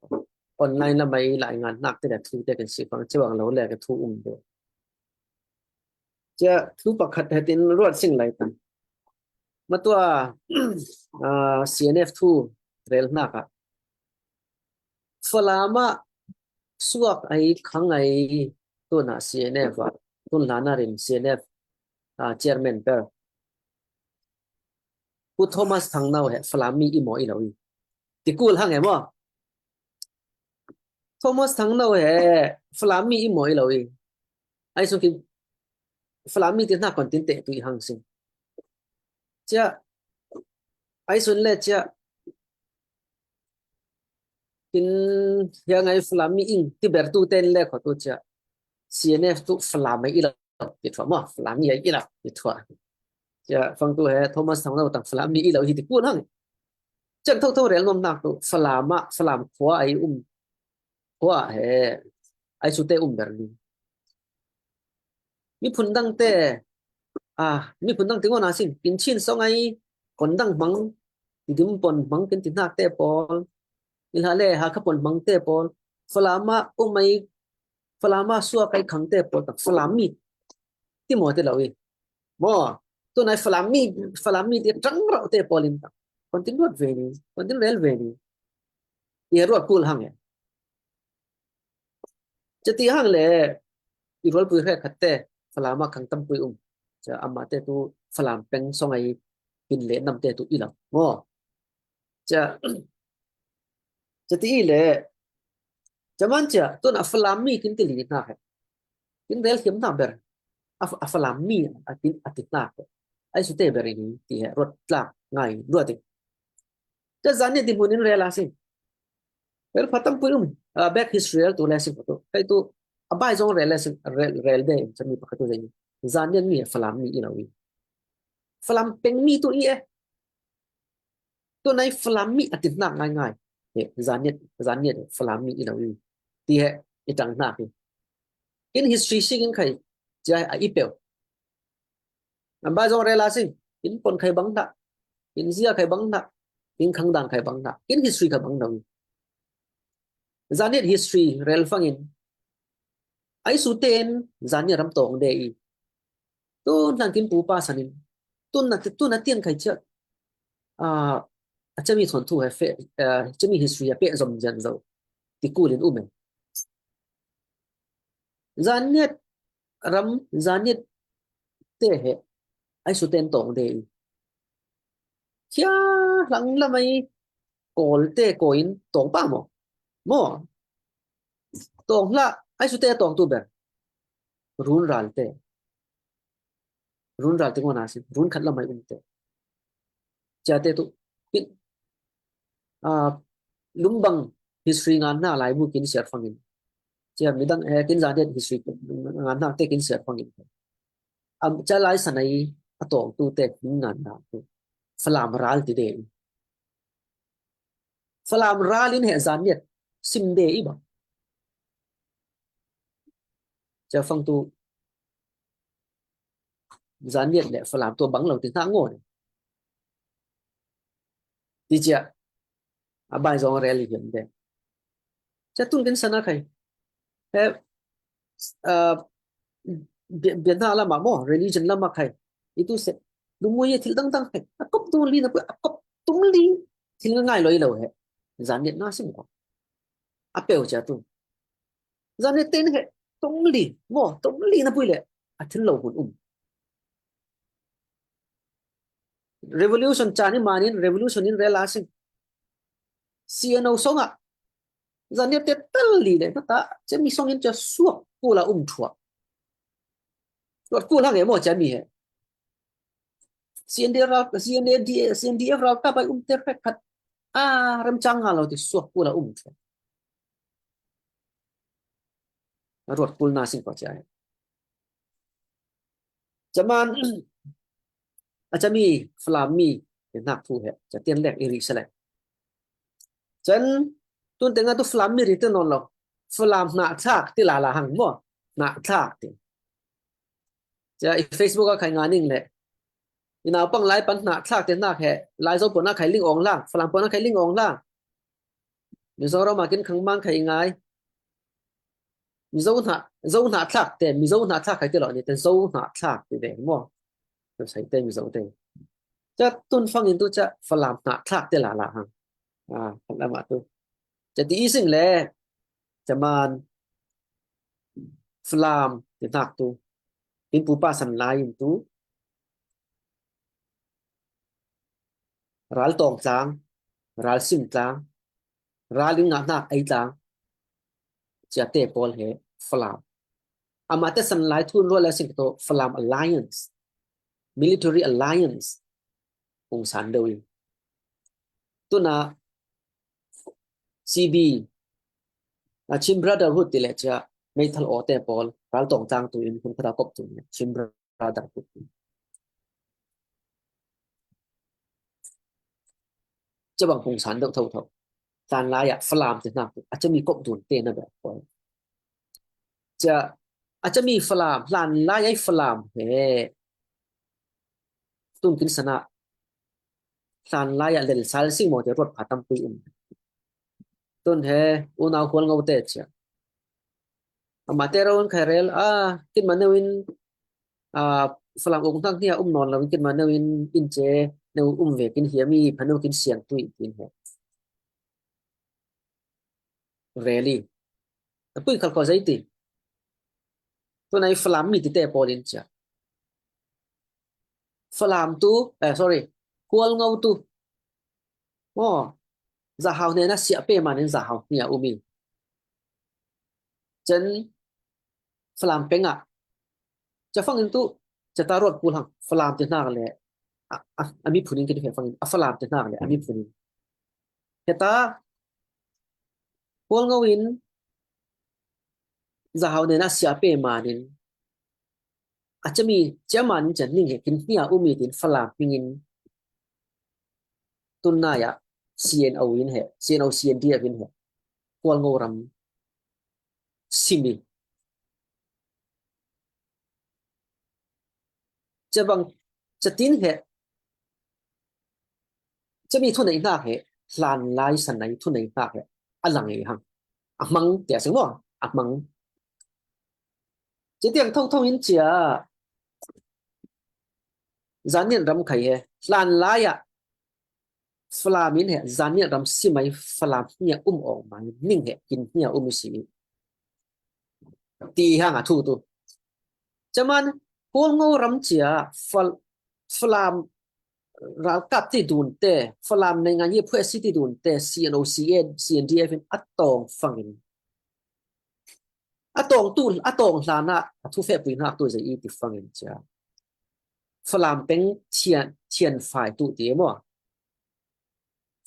Online lam ai lai ngan hnak te le thu te kan si fang, cia wang lo le ka thu um deuh. Cia thu pakhat hetin ruat sing lai tan. Matua, a, C N F thu rel hnak ah. Falam ah suak ai khang ai tun ah C N F ah, tun hlan ah rin C N F, a, chairman per. Pu Thomas Thangno he Falam mi i maw i lo i. Ti kul hang e maw. Thomas Thangno he Falam mi i maw i lo i. Ai sung kin Falam mi ti hna kon tin te tu i hang sing. Cia, ai sun le cia. Kin hia ngai Falam mi ing ti ber tu ten le kho tu cia. C N F tu Falam ai i lo ti thua maw, Falam mi ai i lo ti thua. Cia fang tu he Thomas Thangno tang Falam mi i lo hi ti kun hang. Cia tho tho rel nuam hnak tu Falam ah, Falam khua ai um. Khua he ai su te um ber ni. Miphun dang te, a, miphun dang te ngona sin, kin Chin song ai, kon dang hmang, dim pon hmang kin ti hnak te pawl, i hla le Hakha pon hmang te pawl, Falam ah um ai, Falam ah suak ai khang te pawl, tak Falam mi, ti maw te lo i. Maw, tu nai Falam mi, Falam mi ti tang rau te pawl in tak. Kon tin ruat ve ni, kon tin rel ve ni. I ruat kul hang e. Cia ti hang le, i rualpui hre khat te, Falam ah khang tampui um. Cia amah te tu Falam peng song ai, pin le nam te tu i lo. Maw. Cia, cia ti i le, cia man cia, tun a Falam mi kin ti li hna he. Kin rel hiam hna ber. A, a Falam mi a tin, a ti hna he. Ai su te ber in ti he, ruat tlak ngai, ruat i. Cia zan ni ti hmun in rel a sing. Rel pha tampui um, a, back history rel tu le sing ko tu. Kai tu, a bai zong rel le sing, rel, rel de, cia mi pakhat tu zei. Zan ni mi Falam mi i lo i. Falam peng mi tu i e. Tu nai Falam mi a ti hnak ngai ngai. He, zan ni, zan ni Falam mi i lo i. Ti he, i tang hnak i. Kin history sing in khai, cia a i peuh. An bai zong rel a sing, kin pon khai bang dah, kin zia khai bang dah, kin khang dang khai bang dah, kin history khai bang dah. Zaniat history rel fangin, ai su ten Zaniat ram tong de i. Tun hlang kin pu pa sanin, tun na, tun na tian khai cia. A, a cami thon thu he fe, a, cami history a pe zom jan zo. Ti kulin umen. Zaniat ram, Zaniat te he, ai su ten tong de i. Kia hlang lamai kol te ko in tong pa mo. Mo. Tong hla, ai su te tong tu ber. Run ral te. Run ral te ngona sin, run khat lamai um te. Cia te tu, kin, a, lumbang history ngan na lai bu kin siar fangin. Cia midang, eh, kin Zaniat history ngan na te kin siar fangin. Am, cia lai sanai a tong tu te kin ngan na tu. Falam ral ti de. Falam ral in he Zaniat sim de i bang. Cia fang tu Zaniat le Falam tu bang lo ti hna ngo ne. Ti cia a bai zong rel i hiam de. Cia tun kin sana khai. He, a, bia, bia hna lama mo, religion lama khai. I tu se, lungmui e thil dang dang khai. A kop tu li na pu, a kop tum li. Thil ngai lo i lo he. Zaniat na sim ko. A peuh cia tu. Zaniat ten he, tum li, mo, tum li na pui le. A thil lo hun um. Revolution caan i manin revolution in rel a sing. C N O song ah. Zaniat te tal li le, ta, cia mi song in cia suak kula um thuak. Suak kula nge mo cia mi he. C N D F ral, C N D F, C N D F ral ta bai um te rek khat. A, rem chang nga lo ti suak kula um thuak. Ruat kul na sing ko cia he. Caman, a cami, Falam mi, ti hnak thu he, cia tian lek i ri selek. Can, tun tenga tu Falam mi ri te non lo. Falam hna thlak ti lala hang mo, hna thlak ti. Cia i Facebook a khai nga ning le. I naupang lai pan hna thlak ti hnak he, lai zo pon a khai ling ong lang, Falam pon a khai ling ong lang. Mizoram a kin khang mang khai i ngai. Mizo hna, zo hna thlak te, Mizo hna thlak khai ti lo ni te, zo hna thlak ti ve mo. Sai te Mizo te. Cia tun fangin tu cia Falam hna thlak ti lala hang. A, kan lama tu. Cia ti i sing le, caman Falam ti hnak tu. Kin pu pa san lai in tu. Ral tong tlang, ral sim tlang, ral in ngah hnak ei tlang. Cia te pawl he Falam. Amah te san lai thun rual a sing to Falam Alliance, military alliance, kung san deuh i. Tuna C B, a Chin Brotherhood ti le cia, meithal aw te pawl, ral tong tlang tu in hun khata kop tu in Chin Brotherhood. Cia bang kung san deuh thotho. Hlan lai ah Falam ti hnak tu, a cami kop dun te na bek pawl. Cia, a cami Falam, hlan lai ai Falam he. Tun kin sana, hlan lai ah lel sal sing mo te ruat pha tampi um. Tun he, unau hual ngo te cia. Amah te raun khai rel, a, kin ma neu in, a, Falam ung hnak hnia um non lo in, kin ma neu in, in ce, neu um ve kin hiam i, pha neu kin siang tu i, kin he. Rel i. A pui khal kho zei ti. Tun ai Falam mi ti te pawl in cia. Falam tu, eh, sorry, Hual Ngo tu. Mo, Zahau hnen a siah pe man in Zahau hnia um i. Cen Falam peng ah. Cia fangin tu, cia ta ruat kul hang, Falam ti hnak le, a, a, a miphun in kin fe fangin, a Falam ti hnak le, a miphun in. Heta, Hual Ngo in, Zahau hnen a siah pe man in, a cami, cia man in cia ning he kin hnia um i tin Falam hming in, tun nai ah C N O in he, C N O C N D F in he, Hual Ngo ram sim i. Cia bang, cia tin he, cia mi thuneihnak he, hlanlai sanai thuneihnak he, a lang ei hang. A hmang, tia seng maw, a hmang. Cia tiang thotho in cia, Zanniat ram khai he, hlanlai ah, Falam in he, Zanniat ram simai Falam hnia um awng mai, ning he, kin hnia um si. Ti hang a thu tu. Caman, Khualngo ram cia, Fal-, Falam ralkap ti dun te, Falam naingan ye phuai si ti dun te, C N O, C N, C N D F in a tawng fangin. A tawng tu, a tawng hlan ah, a thu feh pui hnak tu zei i ti fangin cia. Falam peng thian, thian fai tu ti maw.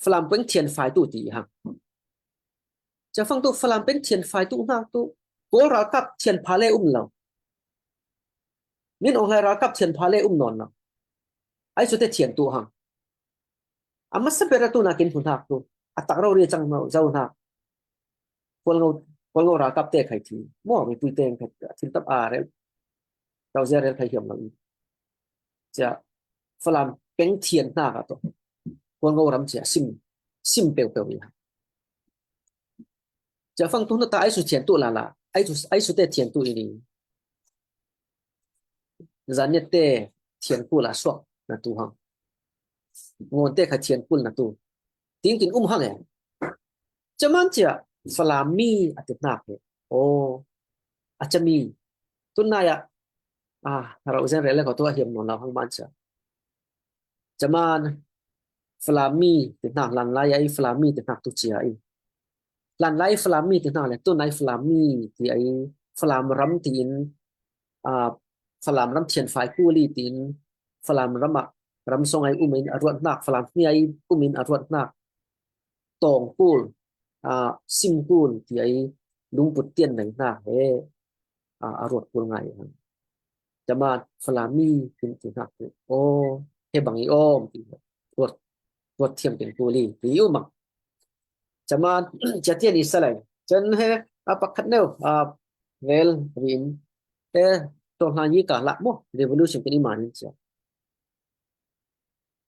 Falam peng thian fai tu ti hang. Cia fang tu Falam peng thian fai tu hnak tu. Kawl ralkap thian pha le um lo. Min Aung Hlaing ralkap thian pha le um nawn lo. Ai cu te thian tu hang. A masa ber a tu nakin hmu hnak tu. A tak rori cang lo, zo hnak. Khualngo, Khualngo ralkap te khai thi. Maw, mipui te khai, thil tam a rel. Tau zia rel khai hiam lo i. Cia, Falam peng thian hna ka to. Khualngo ram cia, sim, sim peuh peuh i. Cia fang tu hna ta ai su thian tu la la. Ai su, ai su te thian tu i ni. Zanniat te thian kul a suak na tu hang. Ngon te kha thian kul na tu. Tingkin um hang e. Caman cia Falam mi a ti hnak he. Oh, a ca mi. Tun nai ah, ah, rau zen rel le ko tu a hiam nawn lo hang man cia. Caman Falam mi ti hnak, hlanlai ai Falam mi ti hnak tu cia i. Hlanlai Falam mi ti hnak le, tun ai Falam mi ti ai, Falam ram tiin, ah, Falam ram thian fai kul i tiin, Falam ram ah ram song ai um in a ruat hnak, Falam hnia ai um in a ruat hnak, tawng kul, ah, sim kul ti ai lungput tian nai hnak he, ah, a ruat kul ngai hang. Caman Falam mi kin ti hnak tu. Oh, he bang i om ti. Ruat, ruat thiam kin kul i ti um ang. Caman, cia tian i salai. Can he, a pakhat neu, a rel rin. E, to hlan yi ka lak maw, revolution kin i man in cia.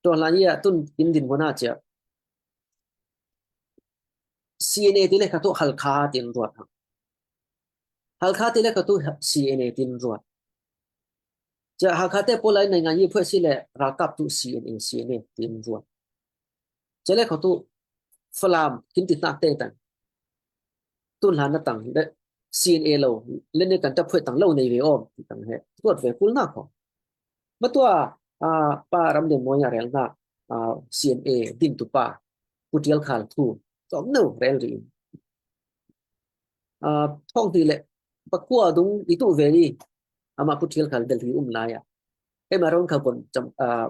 To hlan yi a tun kin din hmuna cia. C N A ti le kha tu Halkha tin ruat hang. Halkha ti le kha tu C N A tin ruat. Cia Halkha te pawl lai naingan yi phuai si le ralkap tu C N A, C N A tin ruat. Cia le kha tu Falam kin ti hnak te tang. Tun hlan na tang le C N A lo, le ne kan ta phuai tang lo nei ve om, ti tang he. Ruat ve kul na kho. Matua, ah, pa Ram Lian Mawi a rel hnak, ah, C N A din tu pa, Pu Tial Khal thu, tawm no rel ri in. Ah, thawng ti le, pakua dung i tu ve i, amah Pu Tial Khal Delhi um lai ah. Em a ron kha kon, cam, ah,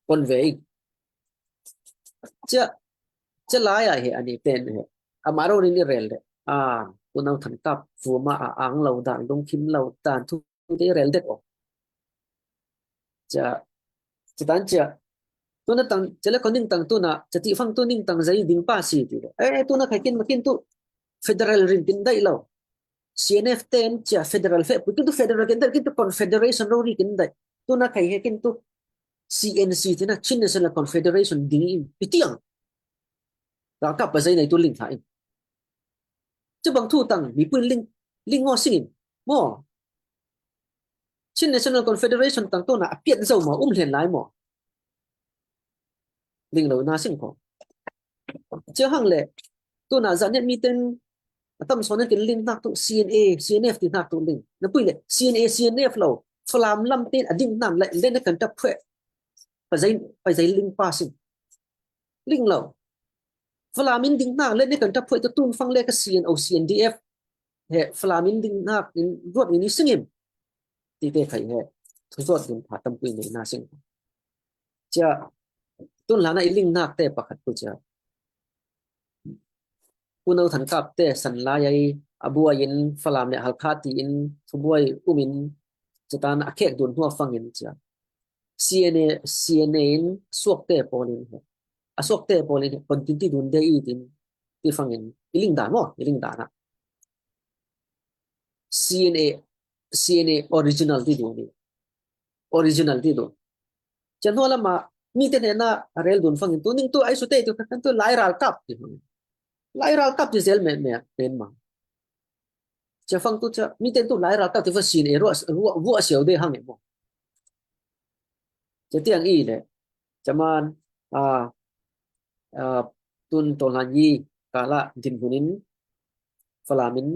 kon ve i. Cia, cia lai ah he ani pen he. Amah ron in i rel le. Ah, tu nau than kap, vuma a ang lo dan, lungkhim lo dan, thu te i rel dek aw. Cia, cia tan cia. Tuna tang, cia le ko ning tang tuna, cia ti fang tu ning tang zei ding pa si ti. Eh, tuna khai kin makin tu federal rin kin dai lo. C N F ten cia federal fe, kin tu federal kin dai, kin tu confederation rori kin dai. Tuna khai he kin tu C N C tina, Chin National Confederation ding in, pitiang. Ralkap pa zei nei tu ling tha in. Cia bang thu tang, mipui ling, ling ngo sing in. Maw. Chin National Confederation tang tuna a piat zo maw, um hlen lai maw. Ling lo na sing ko. Cia hang le, tuna Zanniat mi ten, a tam sawn kin ling hnak tu C N A, C N F ti hnak tu ling. Na pui le, C N A, C N F lo, Falam lam ten a ding hnak le, le na kan ta phuai. Pa zei, pa zei ling pa sing. Ling lo. Falam in ding hnak le ne kan ta phuai tu tun fang le ka C N O, C N D F. He Falam in ding hnak in ruat in i sing in. Ti te khai he. Thu zawt ding pha tam pui nei na sing. Cia tun hlan ah i ling hnak te pakhat tu cia. Pu No Than Kap te san lai ai a buai in Falam le Halkha ti in thubuai um in cia tan a khek dun hnuah fang in cia. C N A, C N A in suakte pawl in he, a suakte pawl in he, kon tin ti dun de i tin, ti fangin, i ling dan maw, i ling dan ah. C N A, C N A original ti dun i. original ti do. Cia hnuah lama mite hnena a rel dun fangin tu ning tu ai sute tu kha kan tu lai ralkap ti hmang. Lai ralkap ti zel me me pen ma. Cia fang tu cia mite tu lai ralkap ti fa sin e ruah ruah ruah siau de hang e mo. Cia tiang i le cia man a a tun tol han yi kala din hunin Falamin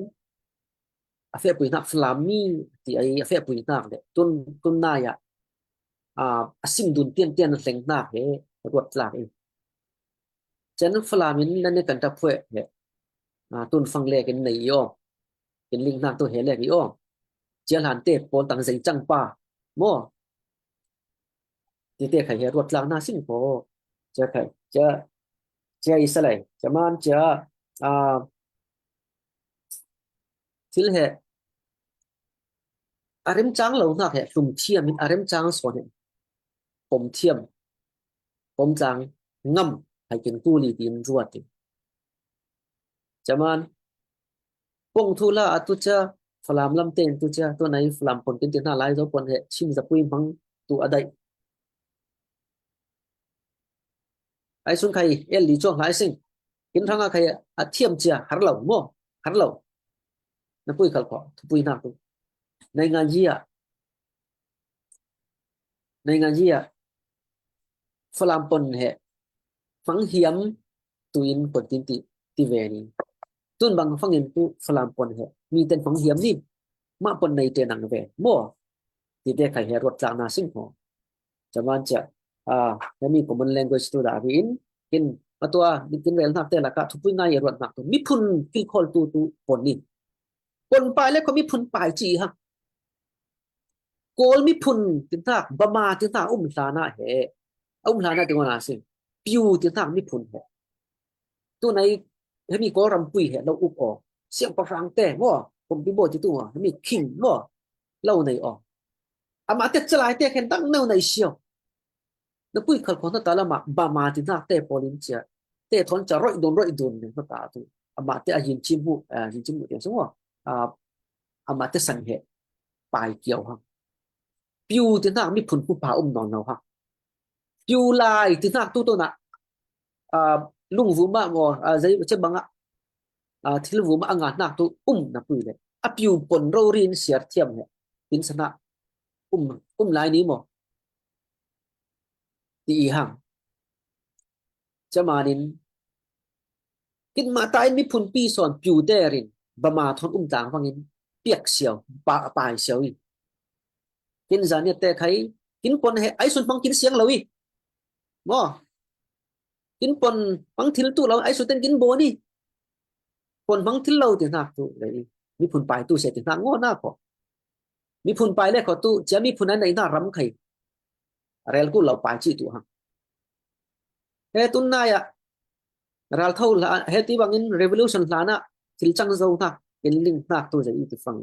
a fepui hnak Falami ti ai a fepui hnak le tun tun nai a a sim dun tian tian hleng hnak he ruat tlak i. Cia Falamin na ne kan ta phueh he a tun fang lek in nei i om. Kin ling hnak tu he lek i om. Cia hlan te pawl tang zei cang pa mo. Tite khai he ruat tlak na sin ko. Cia khai cia cia i salai cia man cia a thil he a remcang lo hnak he hlum thiam in a remcang sawn he pom thiam pom tlang ngam hai kin kuli tin ruat in. Cia man pong thu la a tu cia Falam lam ten tu cia tu nai Falam pon kin ti hna lai zo pon he chim zapui hmang tu a daih. Ai sun khai el li chuang lai sing. Kin rhang a khai a thiam cia har lo mo har lo. Na pui khal kho thupui hnak tu. Nai ngan yi a nai ngan yi a Falam pon he hmang hiam tu in pon tin ti ti ve ni. Tun bang fangin tu Falam pon he mi ten hmang hiam ni. Mah pon nei te nang ve mo. Tite khai he ruat tlak na sin ho. Cia man cia a hemi common language tu da vi in kin a tua kin rel hnak te laka thupui ngai ruat hnak tu miphun kilkhol tu tu pon ni. Pon pai le kho miphun pai ci ha. Kawl miphun ti hnak Bama ti hnak um hlan ah he a um hlan ah ti ngon a si. Piu ti hnak miphun he tu nai hemi Kawl rampui he lo uk aw. Siang parang te maw kumpi bo ti tu maw hemi king maw lo nei aw. Amah te calai te khen dang neu nei siau. Na pui khal kho hna ta lama Bama ti hnak te pawl in cia te thawn cia roih dun roih dun ne hna ta tu. Amah te a hin chim hu a hin chim hu tiang sung aw. A amah te san he pai kiau hang. Piu ti hnak miphun pu pa um nawn lo hang. Piu lai ti hnak tu tu na a lungvu mah maw a zei ce bang a a thil vuma a ngat hnak tu um na pui le a piu pon rori in siar thiam he in sana um um lai ni maw ti i hang. Cia man in kin mah ta in miphun pi sawn piu te rin Bama thawn um tlang vangin piak siau pa pai siau i. Kin zaniat te khai kin pon he ai sun hmang kin siang lo i. Maw kin pon hmang thil tu lo ai sun ten kin bo ni. Pon hmang thil lo ti hnak tu le i miphun pai tu se ti hnak ngaw na ko. Miphun pai le kho tu cia miphun an nei hna ram khai rel kul lo pai ci tu hang. He tun nai ah ral tho hla he ti bangin revolution hlan ah thil cang zo hnak kin ling hnak tu zei i ti fang.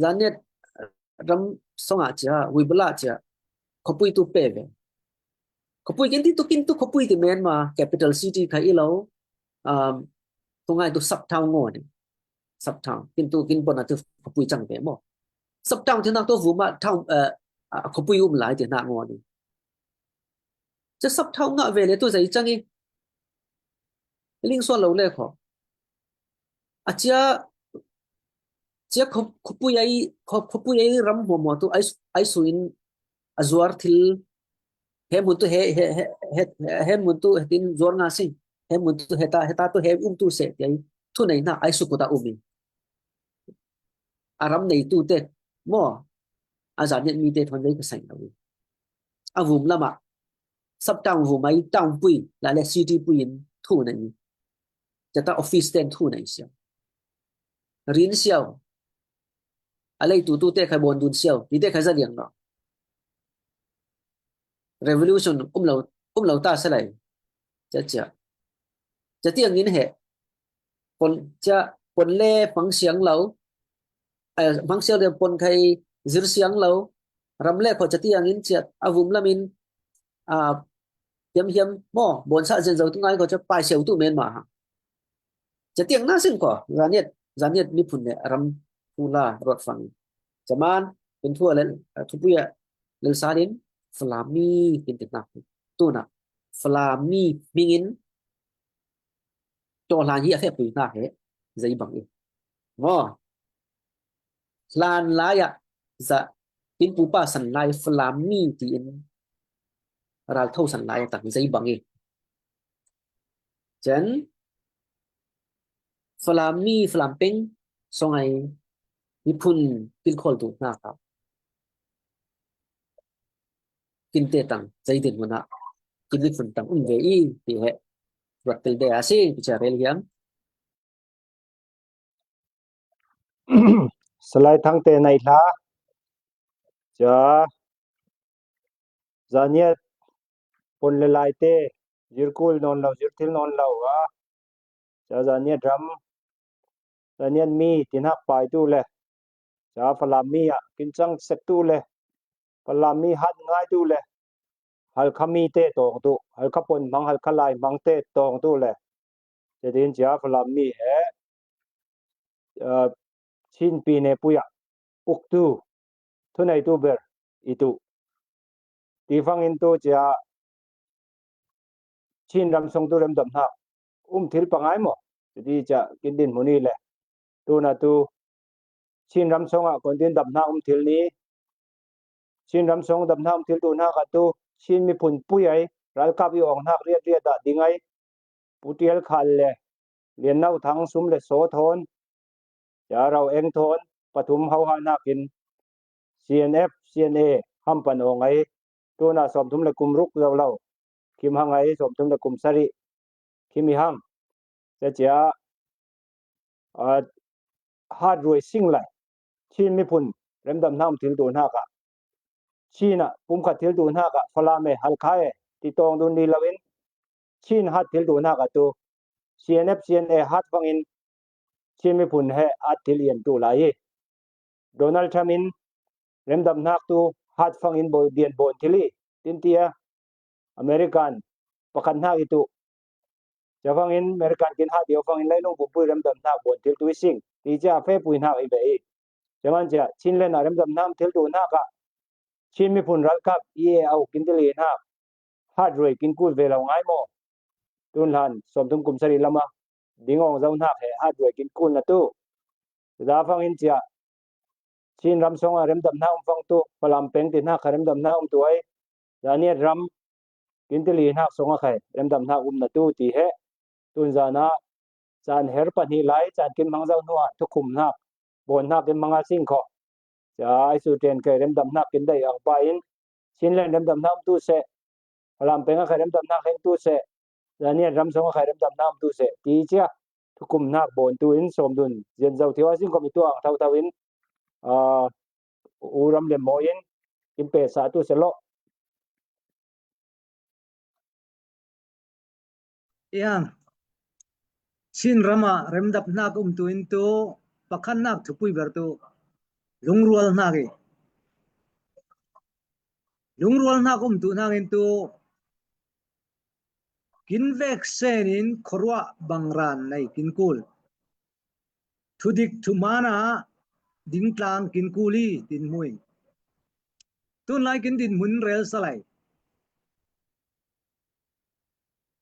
Zaniat ram song ah cia Wibala cia khopui tu pe ve. Khopui kin ti tu kin tu khopui ti men ma capital city khai i lo. Um, tu ngai tu sub town ngo ni. Sub town kin tu kin pon a tu khopui cang ve maw. Sub town ti hnak tu vuma town uh, khopui um lai ti hnak ngo ni. Cia sap thau ngah ve le tu zei cang i ling sual lo le kho. A cia cia khopui ai khopui ai ram hmuahhmuah tu ai su in a zuar thil he mun tu he he he he mun tu he tin zuar nga sing he mun tu he ta he ta tu he um tu se ti ai thu nei hna ai su kut a um i. A ram neitu te maw a zaniat mi te thawn vei ka sain lo. A vum lamah sub town vum ai town pui la le city pui in thu nei. Cata office ten thu nei siau. Rin siau. A lei tu tu te khai bon dun siau. Ti te khai za liang lo. Revolution um lo um lo ta salai. Cia cia. Cia tiang in he pon cia pon le hmang siang lo. Hmang siang le pon khai zir siang lo. Ram le kho cia tiang in cia a vum lam in a hiam hiam maw bon sa zen zo tu ngai kho cia pai siau tu men ma ha. Cia tiang na sin kho zaniat zaniat miphun le ram hu la ruat fang. Cia man Tun thu a lel, thupui a lel sanin Falam mi kin ti hna. Tuna Falam mi hmingin tawhlan hi a fehpui hna he zei bang i maw? Hlan lai ah za in pupa san lai Falam mi tiin raltho san lai a tang zei bang i. Cun Falam mi, Falam peng, sawngai miphun kilkhawl tu hna kha kin te tang, zei din hmun ah kin miphun tang um ve i ti he ruat tel de a si, ti cia rel hiam? Salai Thangte naih hla, cia Zaniat pon le lai te zirkul nawn lo, zirthil nawn lo a, cia Zaniat ram, Zaniat mi ti hnak pai tu le, cia Falam mi ah kin cang sek tu le, Falam mi hat ngai tu le, Halkha mi te tawng tu, Halkha pon hmang, Halkha lai hmang te tawng tu le, cia din cia Falam mi he, aa, Chin pi ne pui ah uktu, thuneitu ber i tu. Ti fangin tu cia Chin ram song tu remdam hnak um thil pangai maw? Ti cia kin din hmun i le. Tuna tu Chin ram song ah kon din dam hnak um thil ni. Chin ram song dam hnak um thil tu hnak ah tu Chin miphun pui ai, ralkap i awng hnak riat riat ah ding ai. Pu Tial Khal le Lian Nau Thang, Sum le Saw Thawn, cia Rau Eng Thawn, pathum hoha hnakin C N F, C N A, Hampan awng ai, tuna sawmthum le kum ruk zo lo, Kim Hang ai, sawmthum le kum sarih, Kim I Hang, cia cia, aa, hat ruai sing lai, Chin miphun remdam hnak um thil tu hnak ah, Chin ah pumkhat thil tu hnak ah, Falam e, Halkha e, ti tawng dun ni lo in, Chin hat thil tu hnak ah tu, C N F, C N A hat fangin, Chin miphun he at thil ian tu lai i. Donald Trump in remdam hnak tu hat fangin bawl dian bawn thil i, tin ti a, American pakhat hnak i tu. Cia fangin American kin hat dio fangin leilung pumpui remdam hnak bawn thil tu i sing. Ti cia fehpui hnak i ve i. Cia man cia Chinland ah remdam hnak um thil tu hnak ah Chin miphun ralkap i e au kin ti li hnak hat ruai kin kul ve lo ngai maw? Tun hlan sawmthum kum sarih lam ah ding awng zo hnak he hat ruai kin kul na tu. Tua fangin cia Chin ram song ah remdam hnak um fang tu, Falam peng ti hnak kha remdam hnak um tu ai, Zaniat ram kin ti li hnak song ah khai remdam hnak um na tu ti he. Tun zan ah caan her pahnih lai, caan kin hmang zo hnu ah thukhum hnak, bawn hnak kin hmang a sing kho. Cia ai su ten khai remdam hnak kin dai ang pa in, Chinland remdam hnak um tu seh, Falam peng ah khai remdam hnak heng tu seh, Zaniat ram song ah khai remdam hnak um tu seh, ti cia thukum hnak bawn tu in sawm dun zian zo thio a sing khom i tu ang thotho in, aa, u ram liam maw in, in pe sa tu seh law. Iang Chin ram ah remdam hnak um tu in tu pakhat hnak thupui ber tu lungrual hnak i. Lungrual hnak um tu hnak in tu kin vek sen in khuaruah bang ran nei kin kul. Thudik thuhmaan ah dingtlang kin kul i din hmu in. Tun lai kin din hmun rel salai.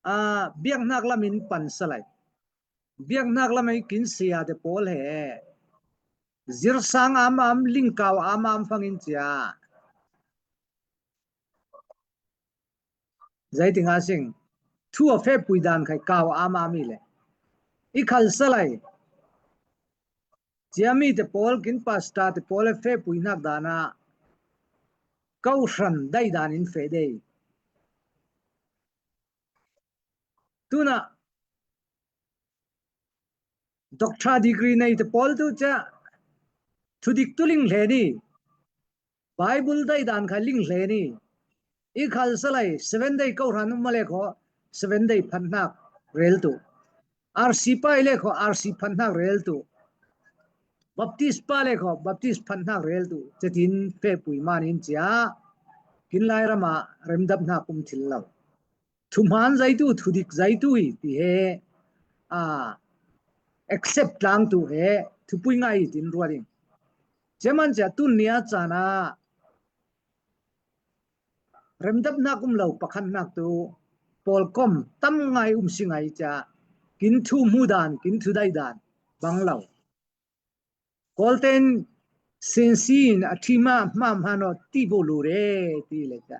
Aa, biaknak lam in pan salai. Biaknak lam in kin sia te pawl he zirsang am am, lingkau am am fangin cia. Zeiting a sing, thu a fehpui dan khai kau am am i le. I khal salai. Cia mi te pawl kin pasta te pawl e fehpui hnak dan ah kau hran dai dan in feh dei. Tuna doctor degree nei te pawl tu cia thudik tu ling hle ni. Bible dai dan kha ling hle ni. I khal salai Seven Day kau hran um le kho Seven Day phan hnak rel tu. R C pa i le kho R C phan hnak rel tu. Baptist pa le kho Baptist phan hnak rel tu. Cetin fehpui man in cia kin lai ram ah remdam hnak um thil lo. Thuhmaan zai tu, thudik zai tu i ti he, a, accept tlang tu he thupui ngai i tin ruat in. Ciaman cia tun nia cana remdap nak um lo pakhat nak tu pawlkom tam ngai um si ngai cia kin thu hmu dan, kin thu dai dan bang lo. Kawlten sensi in a thima hmahmah naw ti bo lu re ti le cia.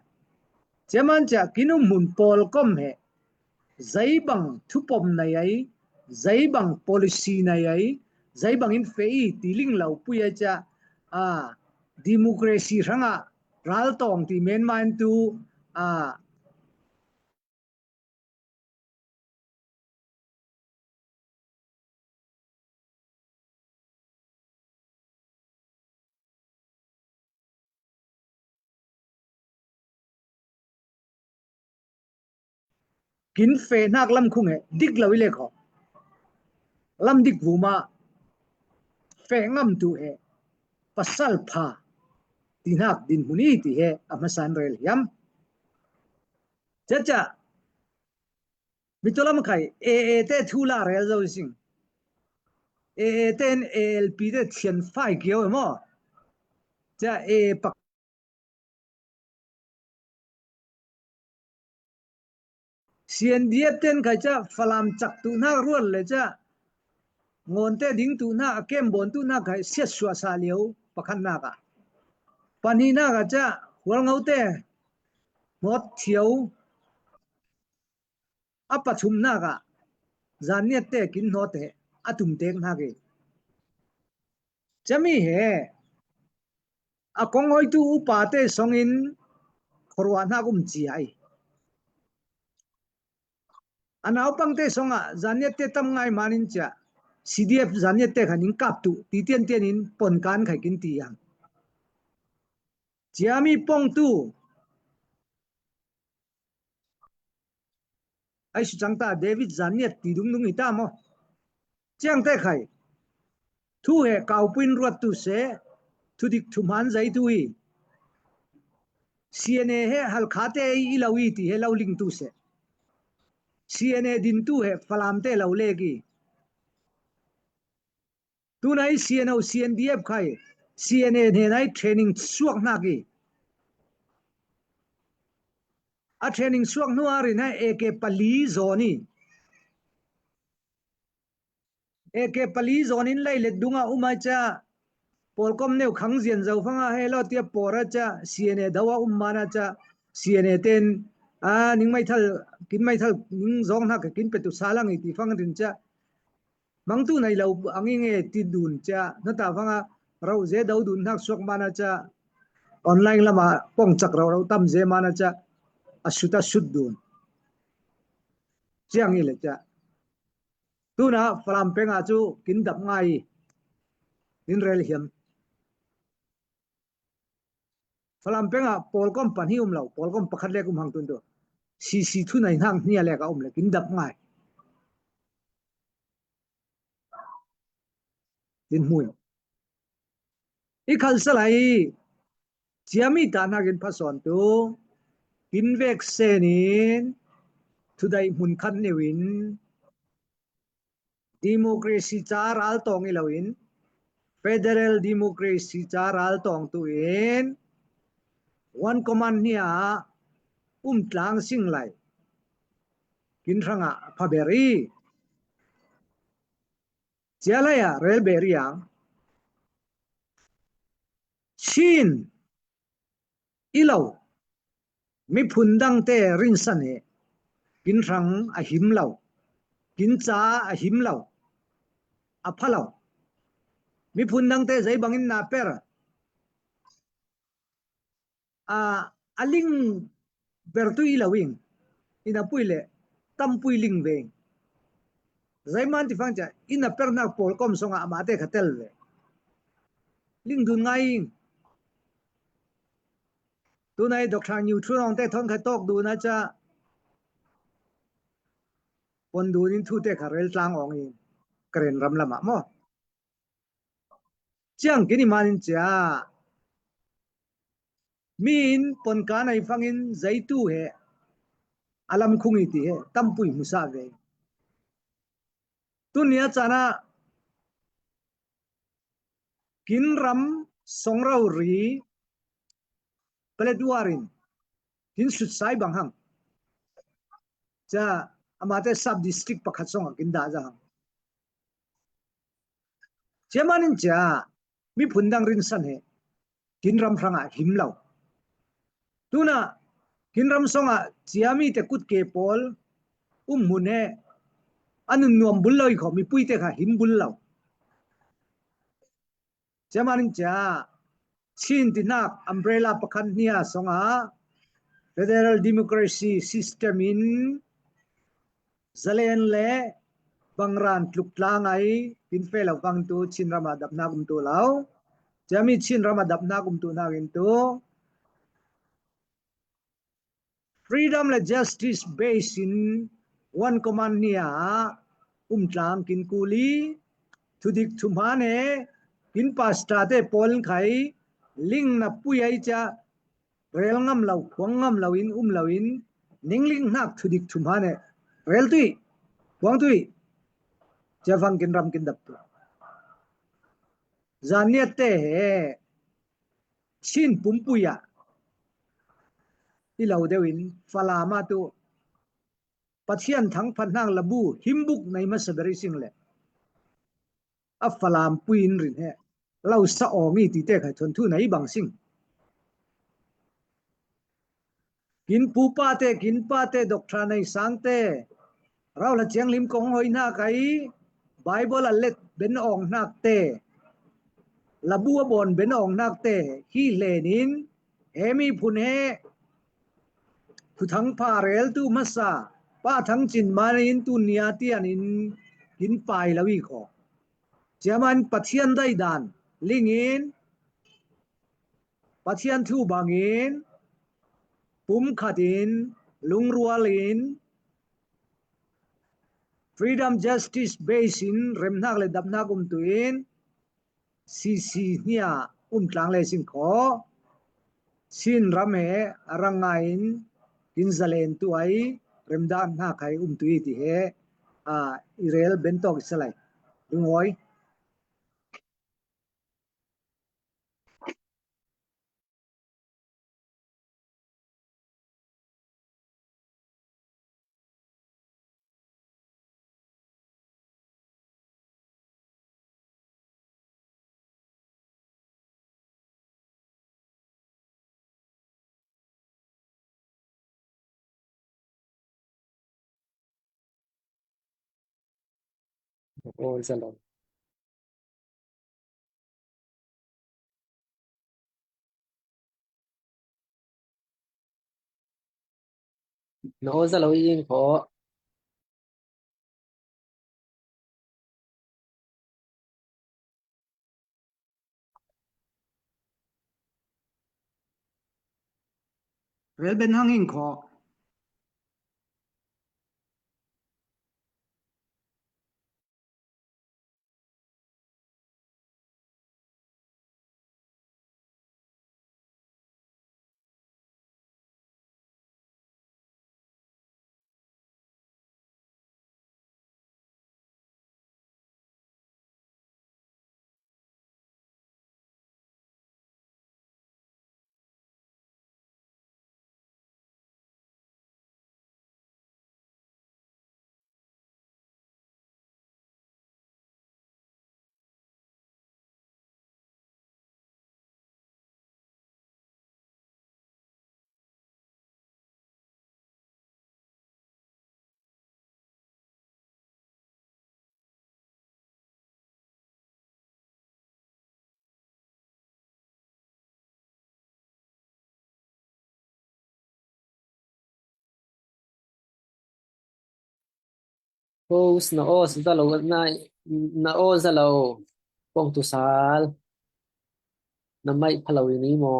Ciaman cia kin um hun pawlkom he zeibang thupom nei ai, zeibang policy nei ai, zeibang in fei ti ling lo pui ai cia, a, democracy hrangah raltawng ti menma in tu, a, kin feh hnak lam khung he dik lo i le khaw lam dik vuma feh ngam tu he pasal pha ti hnak dinhmun i ti he a hmasan rel hiam? Caca mi tulam khai A A te thu la rel zo sing. A A ten A L P te thian fai kio emaw? Ca A A pak C N D F ten khai ca Falam cak tu hnak ruat le ca ngawnte ding tu hnak a kem bawn tu hnak khai siat suah sa lio pakhat hnak ah. Pahnih hnak ah ca Hualngote hnawt thiau a pathum hnak ah Zanniat te kin hnawt he a tumtek hnak i. Cami he a kong hoitu upa te songin khuaruah hnak um cia i. A naupang te songah Zanniat te tam ngai manin cia C D F Zanniat te khan in kap tu ti tian tian in pon kan khai kin ti ang. Ciami pong tu ai su cang ta David Zanniat ti dungdung i ta maw? Ciang te khai thu he kaupuin ruat tu se, thudik thuman zai tu i. C N A he halkha te i lo i ti he lo ling tu se. C N A din tu he Falam te lo lek i. Tunai C N O, C N D F khai C N A hnenai training suak hnak i. A training suak hnu a rinai A K pali zawn i. A K pali zawn in lei let dungah um ai ca pawlkom neu khang zian zo fanga he lo tia pawra ca C N A do a um mana ca C N A ten a ning maithal kin maithal ning zawng hnak kin petu sa lang i ti fang rin ca mangtu nei lo ang i nge ti dun cia hnata fanga rauh ze do dun hnak suak mana cia online lama pongcak rauh rauh tam ze mana cia a sut a sut dun ciang i le cia. Tuna Falam peng ah cu kin dap ngai i nin rel hiam. Falam peng ah pawlkom pahnih um lo, pawlkom pakhat lek um hang tun tu. C C thu nei hnak hnia lek a um le kin dap ngai. Din hmui. I khalsa lai ciami ta hnakin phasawn tu kin vek sen in thudaih hmun khat neu in democracy ca ral tawng i lo in federal democracy ca ral tawng tu in one command hnia um tlang sing lai kin hrangah phaber i cia lai ah rel ber i ang. Chin i lo miphun dangte rinsan he kin hrang a him lo, kin ca a him lo, a pha lo. Miphun dangte zei bangin na per a, a ling bertu i lo ing, ina pui le tampui ling ve ing. Zeiman ti fang cia ina pernak pawlkom songah amahte kha tel ve. Ling dun ngai ing. Tunai Doctor Nyu Thun Awng te thawn kha tawk dun a cia pon dun in thute kha rel tlang awng in Karen ram lamah maw? Ciang kini manin cia mi in pon ka nei fangin zeitu he a lam khung i ti he tampui hmusa ve. Tunia cana kin ram Song rori, Paletwa in kin sutsai bang hang. Ca amate sub district pakhat song a kin dah za hang. Cia manin cia miphun dang rinsan he kin ram hrang a him lo. Tuna kin ram song a cia mite kut ke pawl um hmun he a nunnuam bul lo i kho, mipui te kha him bul lo. Cia manin cia Chin ti hnak umbrella pakhat hnia song a federal democracy system in zalen le bangran tluk tlang ai kin fe lo vang tu Chin ram a dap hnak um tu lo. Cia mi Chin ram a dap hnak um tu hnak in tu freedom le justice base in one command hnia um tlang kin kuli, thudik thumhan he kin pastor te pawl khai ling na pui ai cia rel ngam lo, khuang ngam lo in, um lo in, ningling hnak thudik thumhan he rel tui, khuang tui, cia vang kin ram kin dap tu. Zan niat te he Chin pumpui ah i lo deuh in Falam ah tu Pathian thangphat hnak labu himbuk nei masa beri sing le a Falam pui in rin he lo sa awng i ti te khai thuanthu nei bang sing. Kin pupa te, kin pa te, doctor nei sang te, rauhla ciang lim kong hoi hna kai, Bible a let ben awng hnak te, labu a bawn ben awng hnak te, hi hlen in, he miphun he thuthang pha rel tu masa, pa thang cin man in tu nia tian in kin pai lo i kho. Cia man Pathian dai dan, ling in, Pathian thu bangin, pumkhat in, lungrual in, freedom, justice base in, remhnak le dapnak um tu in, C C hnia um tlang le sing kho, Chin ram he a rang ngai in, kin zalen tu ai, remdah hna khai um tu i ti he, a, i rel ben tawk i salai. Lungawi. Aw, zalo. Na aw zalo i in kho. Rel ben hang in kho. Host na aw zalo, na, na aw zalo. Kong tu sal. Na mai phalo ini mo.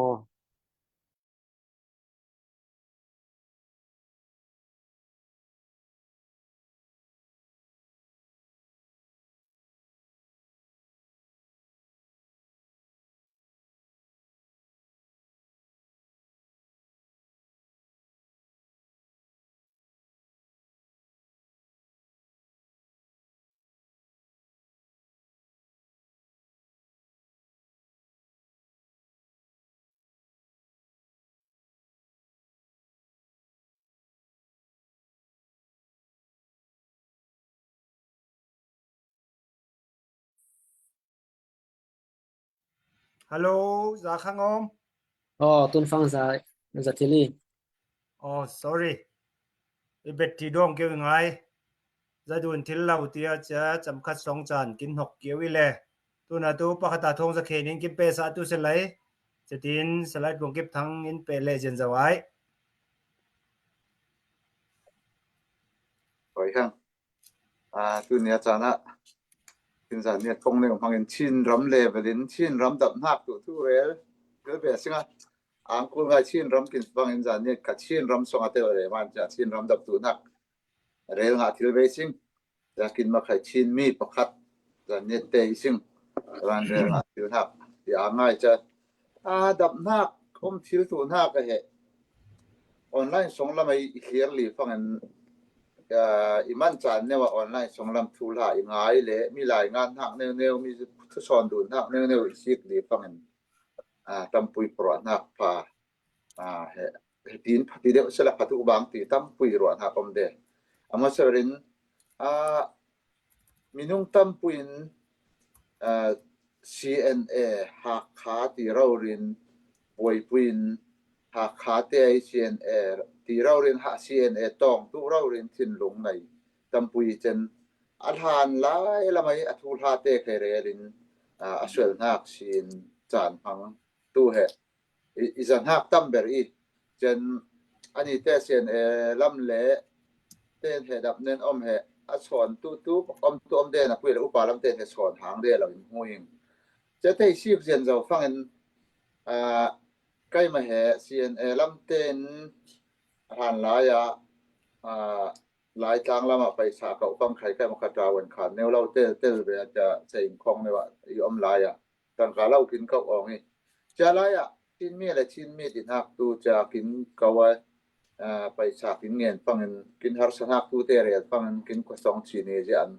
Hello, Za Khang om. Oh, tun fang za, za thili. Oh, sorry. I bet ti dong keu ngai. Za dun thil lau tia cha cham khat song chan kin hok keu i le. Tuna tu pakhat a thong za khe nin kin pe sa tu se lai. Chatin salai pung kip thang in pe le jen za wai. Oi hang. A, tuni a chana kin zan ni a thong neu hmangin Chin ram level in Chin ram dap hnak tu tu rel. Rel be singa. Ang kul ngai Chin ram kin bang in zan ni ka Chin ram song a tel re man cha Chin ram dap tu nak. Rel nga thil be sing. Za kin ma khai Chin mi pakhat. Zan ni te i sing. Ran rel nga thil hak. Ya ngai cha. A, dap hnak, um thil tu hnak a he. Online song lam a i, i khir li fangin, a, i man chan neu a online song lam thu hla i ngai le, mi lai ngan hnak neu neu, mi thu sawn dun hnak neu neu i sik li fangin, a, tampui pruah hnak pha, a, he, he tin pha ti deuh sela pha tu bang ti tampui ruah hnak om de. A ma serin, a, minung tampuin, a, C N A Hakha ti raurin buaipuin Hakha te ai C N A ti raurin ha C N A tawng tu raurin thinlung nei tampui chen a hlan lai lamai a thu hla te khe relin, a, a sual hnak sin chan hmang tu he i, i zan hak tam ber i. Chen ani te sian e lam le ten he dap nen om he a sawn tu tu om tu om den a pui le upa lam ten he sawn hang de lo in hmuing. Che te sik zian zo fangin, a, kaima he sian e lam ten han lai a, a, lai tlang lam a paisa kau pang khai kaima ka ta wan khan neu lo tel tel ve a cha che in khong neu a i om lai a. Tangka lo kin kau ong i. Cha lai a Chin mi le Chin mi ti hnak tu cha kin kau a, a, paisa kin ngen pangin kin harsa hnak tu te rel pangin kin kosong chini zian,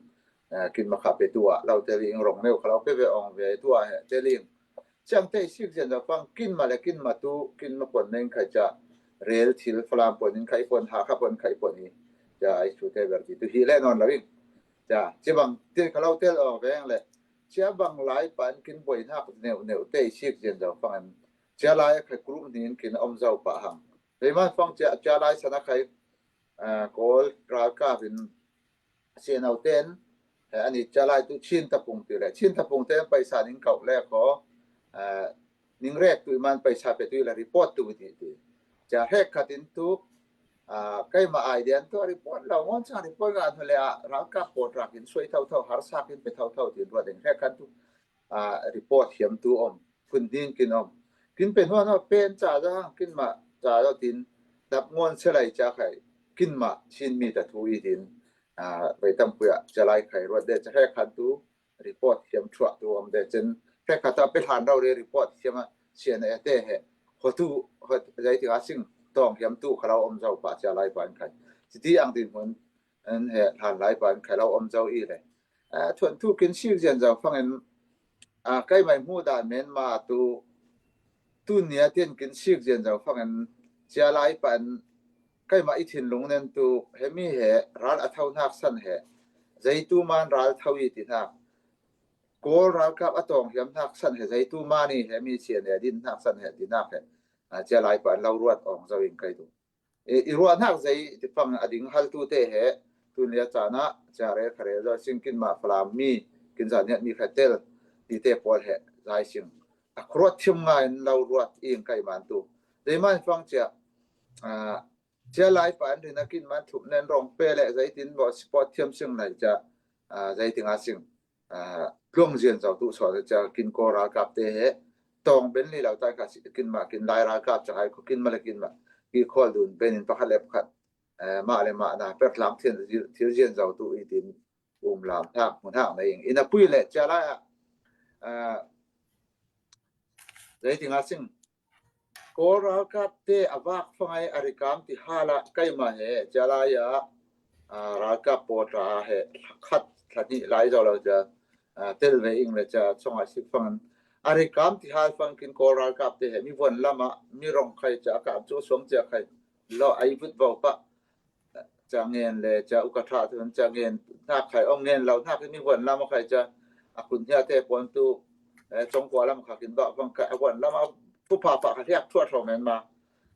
a, kin ma kha pe tu a lo te ling rong neu kha lo pe ve ong ve tu a he te ling. Chiang te sik zian zo pang kin ma le kin ma tu kin ma pon neng khai cha rel thil Falam pon in khai pon Hakha pon khai pon i. Cha ai chu te ber ti tu hi le non lo ing. Cha chi bang te kha lo tel ong veng le. Chia bang lai pan kin buai hnak neu neu te sik zian zo fangin. Chia lai a khai group nin kin om zo pa hang. Leiman fang chia, chia lai sana khai, a, Kawl ralkap in sian au ten, he ani chia lai tu Chin tapung ti le. Chin tapung ten paisa nin kau le ko, a, ning rek tu iman paisa pe tu i la report tu ti ti. Cha hek khat in tu, a, kaima ai dian tu report lo ngon chang report nga tu le a ralkap pawt rak in suai thau thau har sak in pe thau thau tin ruat ding hek khat tu, a, report hiam tu om. Kun ding kin om. Kin pe hnuan hnuan pen cha za kin ma cha za tin dap ngon se lai cha khai kin ma Chin mi ta thu i tin, a, vei tam puya cha lai khai ruat de cha hek khat tu report hiam thuah tu om de chen hek khat ta pe hlan rau re report hiam a sian e te he ho tu ho zai ti a sing tawng hiam tu kha lo om zo pa cha lai pan khai. Chiti ang tin hun an he hlan lai pan khai lo om zo i le. A, thuan tu kin sik zian zo fangin, a, kai mai hmu dan men ma tu tu nia tin kin sik zian zo fangin chia lai pan kai ma i thinlung nen tu he mi he ral a thau hnak san he zai tu man ral thau i ti hnak Kawl ralkap a tawng hiam hnak san he zai tu man i he mi sian he din hnak san he ti hnak he, a, chia lai pan lo ruat ong zo in kai tu. I, i ruah hnak zei ti pang a ding hal tu te he tun lia chan a chia rel kha rel zo sing kin ma Falam mi kin zan hiat mi kha tel ti te pawl he zai sing a kruat thim ngai in lo ruat ing kai man tu. Zei man fang chia, a, chia lai pan rin a kin man thup nen rong pe le zei tin bo sport thiam sing lai cha, a, zei ting a sing a, tluang zian zo tu sawn a cha kin Kawl ralkap te he tawng ben li lo tai kha kin ma kin lai ralkap cha hai ko kin ma le kin ma ki khol dun ben in pakhat le pakhat, a, ma le ma na per tlang thian thil zian zo tu i tin um lam thak mun hak na ing in a pui le cha lai a, a, zei ting a sing Kawl ralkap te a vak fangai a rikam ti hala kai ma he cha lai a, a, ralkap pawt ra he khat thla ni lai zo lo cha, a, tel ve ing le cha chong a sik fang a rikam ti hal fang kin Kawl ralkap te he mi von lama mi rong khai cha kam chu suang cha khai lo ai vut vo pa cha ngen le cha uka tha thun cha ngen hnak khai ong ngen lo hnak mi von lama khai cha a kun hia te pon tu eh, Chongkua lam kha kin bah vang kha, a guan lam a phu pha pha kha liak thuah thawm en ma.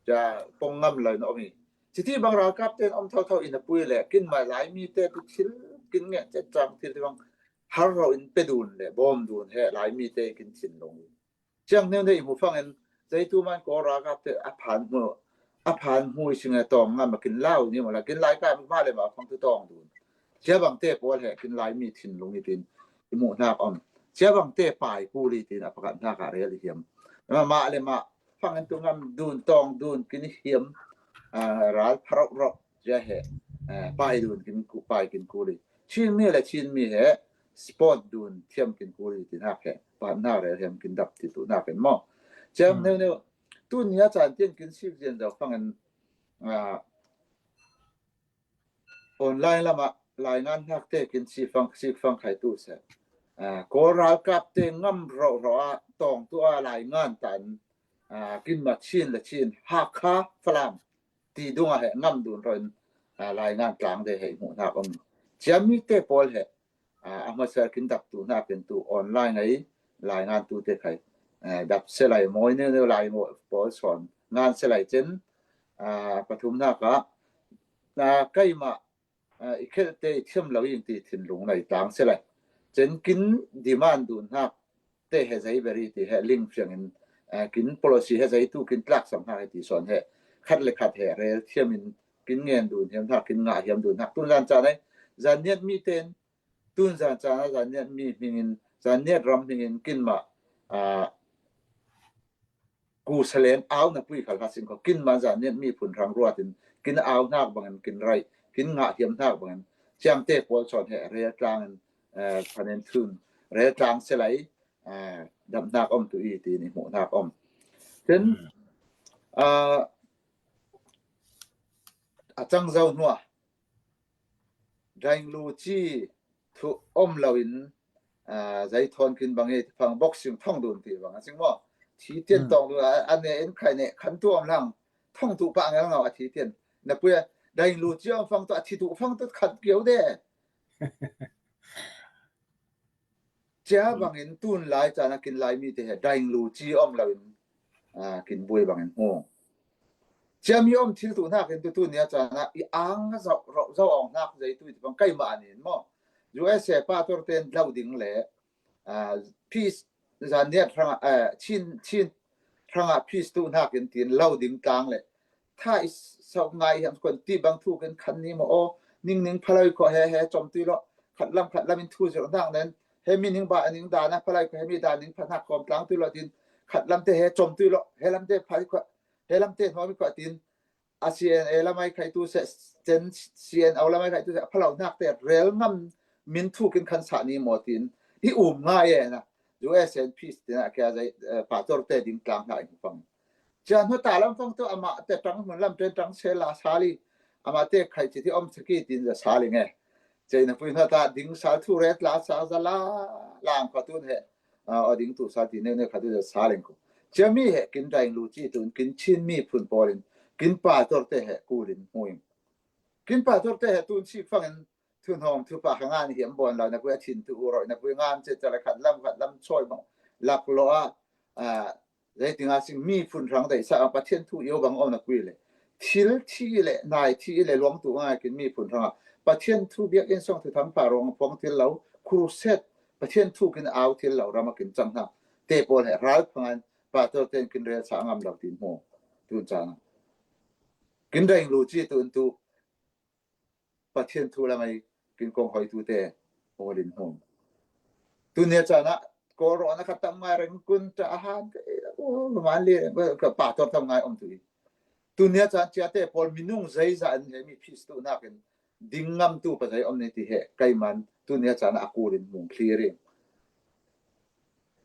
Cia pong ngam lai na om hi. Citi bang ralkap ten om thau thau in a pui le, kin ma lai mi te tu thil, kin nge te chang thil ti bang har ro in pe dun le, bom dun he lai mi te kin thin long hi. Ciang neu nei mu fang en, zai tu man ko ralkap te a phan mu, a phan mu i sing a tong ngam a kin lau ni ma la, kin lai ka ma le ma fang tu tong dun. Cia bang te pol he, kin lai mi thin long i tin, i mu nak om. Cia bang te pai ku li tin, a pakat nak a rel i hiam. Ma, ma le ma, fang en tu ngam dun, tong dun, kin i hiam, ah, ral pharok rok, cia he, eh, pai dun, kin ku, pai kin ku li. Chin mi le Chin mi he, sport dun, thiam kin ku li tin hak he, pa na rel hiam kin dap ti tu nak en mo. Ciang neu neu, tu nia chan tin kin sik zian zau fang en, ah, online lama lai ngan hak te kin si fang, sik fang khai tu se. Ah, ko ralkap te ngam ro ro a, tong tu a lai ngan tan, ah, kin ma Chin le Chin, Hakha, Falam, ti dung a he ngam dun ro in, ah, lai ngan tlang te he mu nak om. Cia mi te pol he, ah, a ma ser kin dap tu nak en tu online ai, lai ngan tu te khai, eh, dap se lai moi neu neu lai mo pol son ngan se lai chen, ah, pathum nak a, ah, kai ma, ah, i khel te i thiam lo ing ti thin lung nai tang se lai. Chen kin demand dun hak te he zai beri ti he ling fiang in, ah, kin policy he zai tu kin tlak sam hak ti son he khat le khat he rel thiam in kin ngen dun hiam hak kin ngah hiam dun hak tun zan chan ai. Zan niat mi ten tun zan chan ai zan niat mi hming in, zan niat ram hming in kin ma, ah, ku salen au na pui khal kha sing ko kin man zan niat mi phun rang ruat in kin au nak bang in kin rai kin ngah hiam nak bang in ciang te pol son he rel tlang in, eh, phanen thun rel tlang se lai, eh, dap nak om tu i ti ni mu nak om. Ten, ah, a chang zau nua. Daing lu chi thu om lo in, ah, zai thon kin bang e fang boxing thong dun ti bang a sing mo. Thi tian tong dun a, a ne en khai ne khan tu om lang thong tu pa ngal ngau a thi tian. Na pui a, daing lu chi om fang tu a thi tu fang tu khat kiau de. Cia bang in tun lai chan a kin lai mi te he daing lu chi om lo in, ah, kin bui bang in hung. Cia mi om thil tu nak in tu tu nia chan a i ang zau, rau zau ong nak zai tu i ti bang kai ma nin mo. U S A pa tor ten lau ding le, ah, peace zan niat rang, ah, Chin, Chin rang a peace tu nak in tin lau ding tang le. Tha i sau ngai hiam kon ti bang thu kin khan ni mo o, ning ning phalai ko he he chom tui lo, khat lam khat lam in thu zir nak nen, he mi ning ba ning da na phalai ko he mi da ning pha nak kom tlang tui lo tin, khat lam te he chom tui lo, he lam te phalai ko, he lam te hnuam ko tin, a C N A lamai khai tu se, chen C N O lamai khai tu se, phalau nak te rel ngam min thu kin khan sa ni mo tin, i um ngai e na, U S A peace tin a kia zai, eh, pa tor te ding tlang na i pang. Cia hnu ta lam fang tu ama te tang hmun lam ten tang se la sa li. Ama te khai chi ti om saki tin za sa li nge. Cia ina pui hnu ta ding sa thu ret la sa za la lang pa tun he. Ah, a ding tu sa ti ne ne kha tu za sa ling ko. Cia mi he kin daing lu chi tun kin Chin mi phun polin kin pa tor te he kulin huing. Kin pa tor te he tun si fangin thu hnom thu pa kha ngan hiam bon lo na kui a thin tu u roi na kui ngan che cha la khat lam khat lam choi bang lak lo a, ah, zai ting a sing mi phun rang dai sa Pathian thu yo bang om na kui le. Thil thi le nai thi le luang tu ngai kin mi phun rang a. Pathian thu biak in song thu thang pa rong phuang thil lo crusade Pathian thu kin au thil lo ram a kin chang na. Te pol he ral phangan pa to ten kin rel sa ngam lo tin hmu. Tun chang. Kin daing lu chi tun tu Pathian thu lamai kin kong hoi tu te olin hmu. Tunia chana ko ro na khatam ngai reng kun ta ahan ka, o, man le ka pa tor tam ngai om tu. Tunia chan chia te pol minung zai za an he mi phis tu na ken ding ngam tu pa zai om ni ti he kai man tunia chana a kulin mung clearing.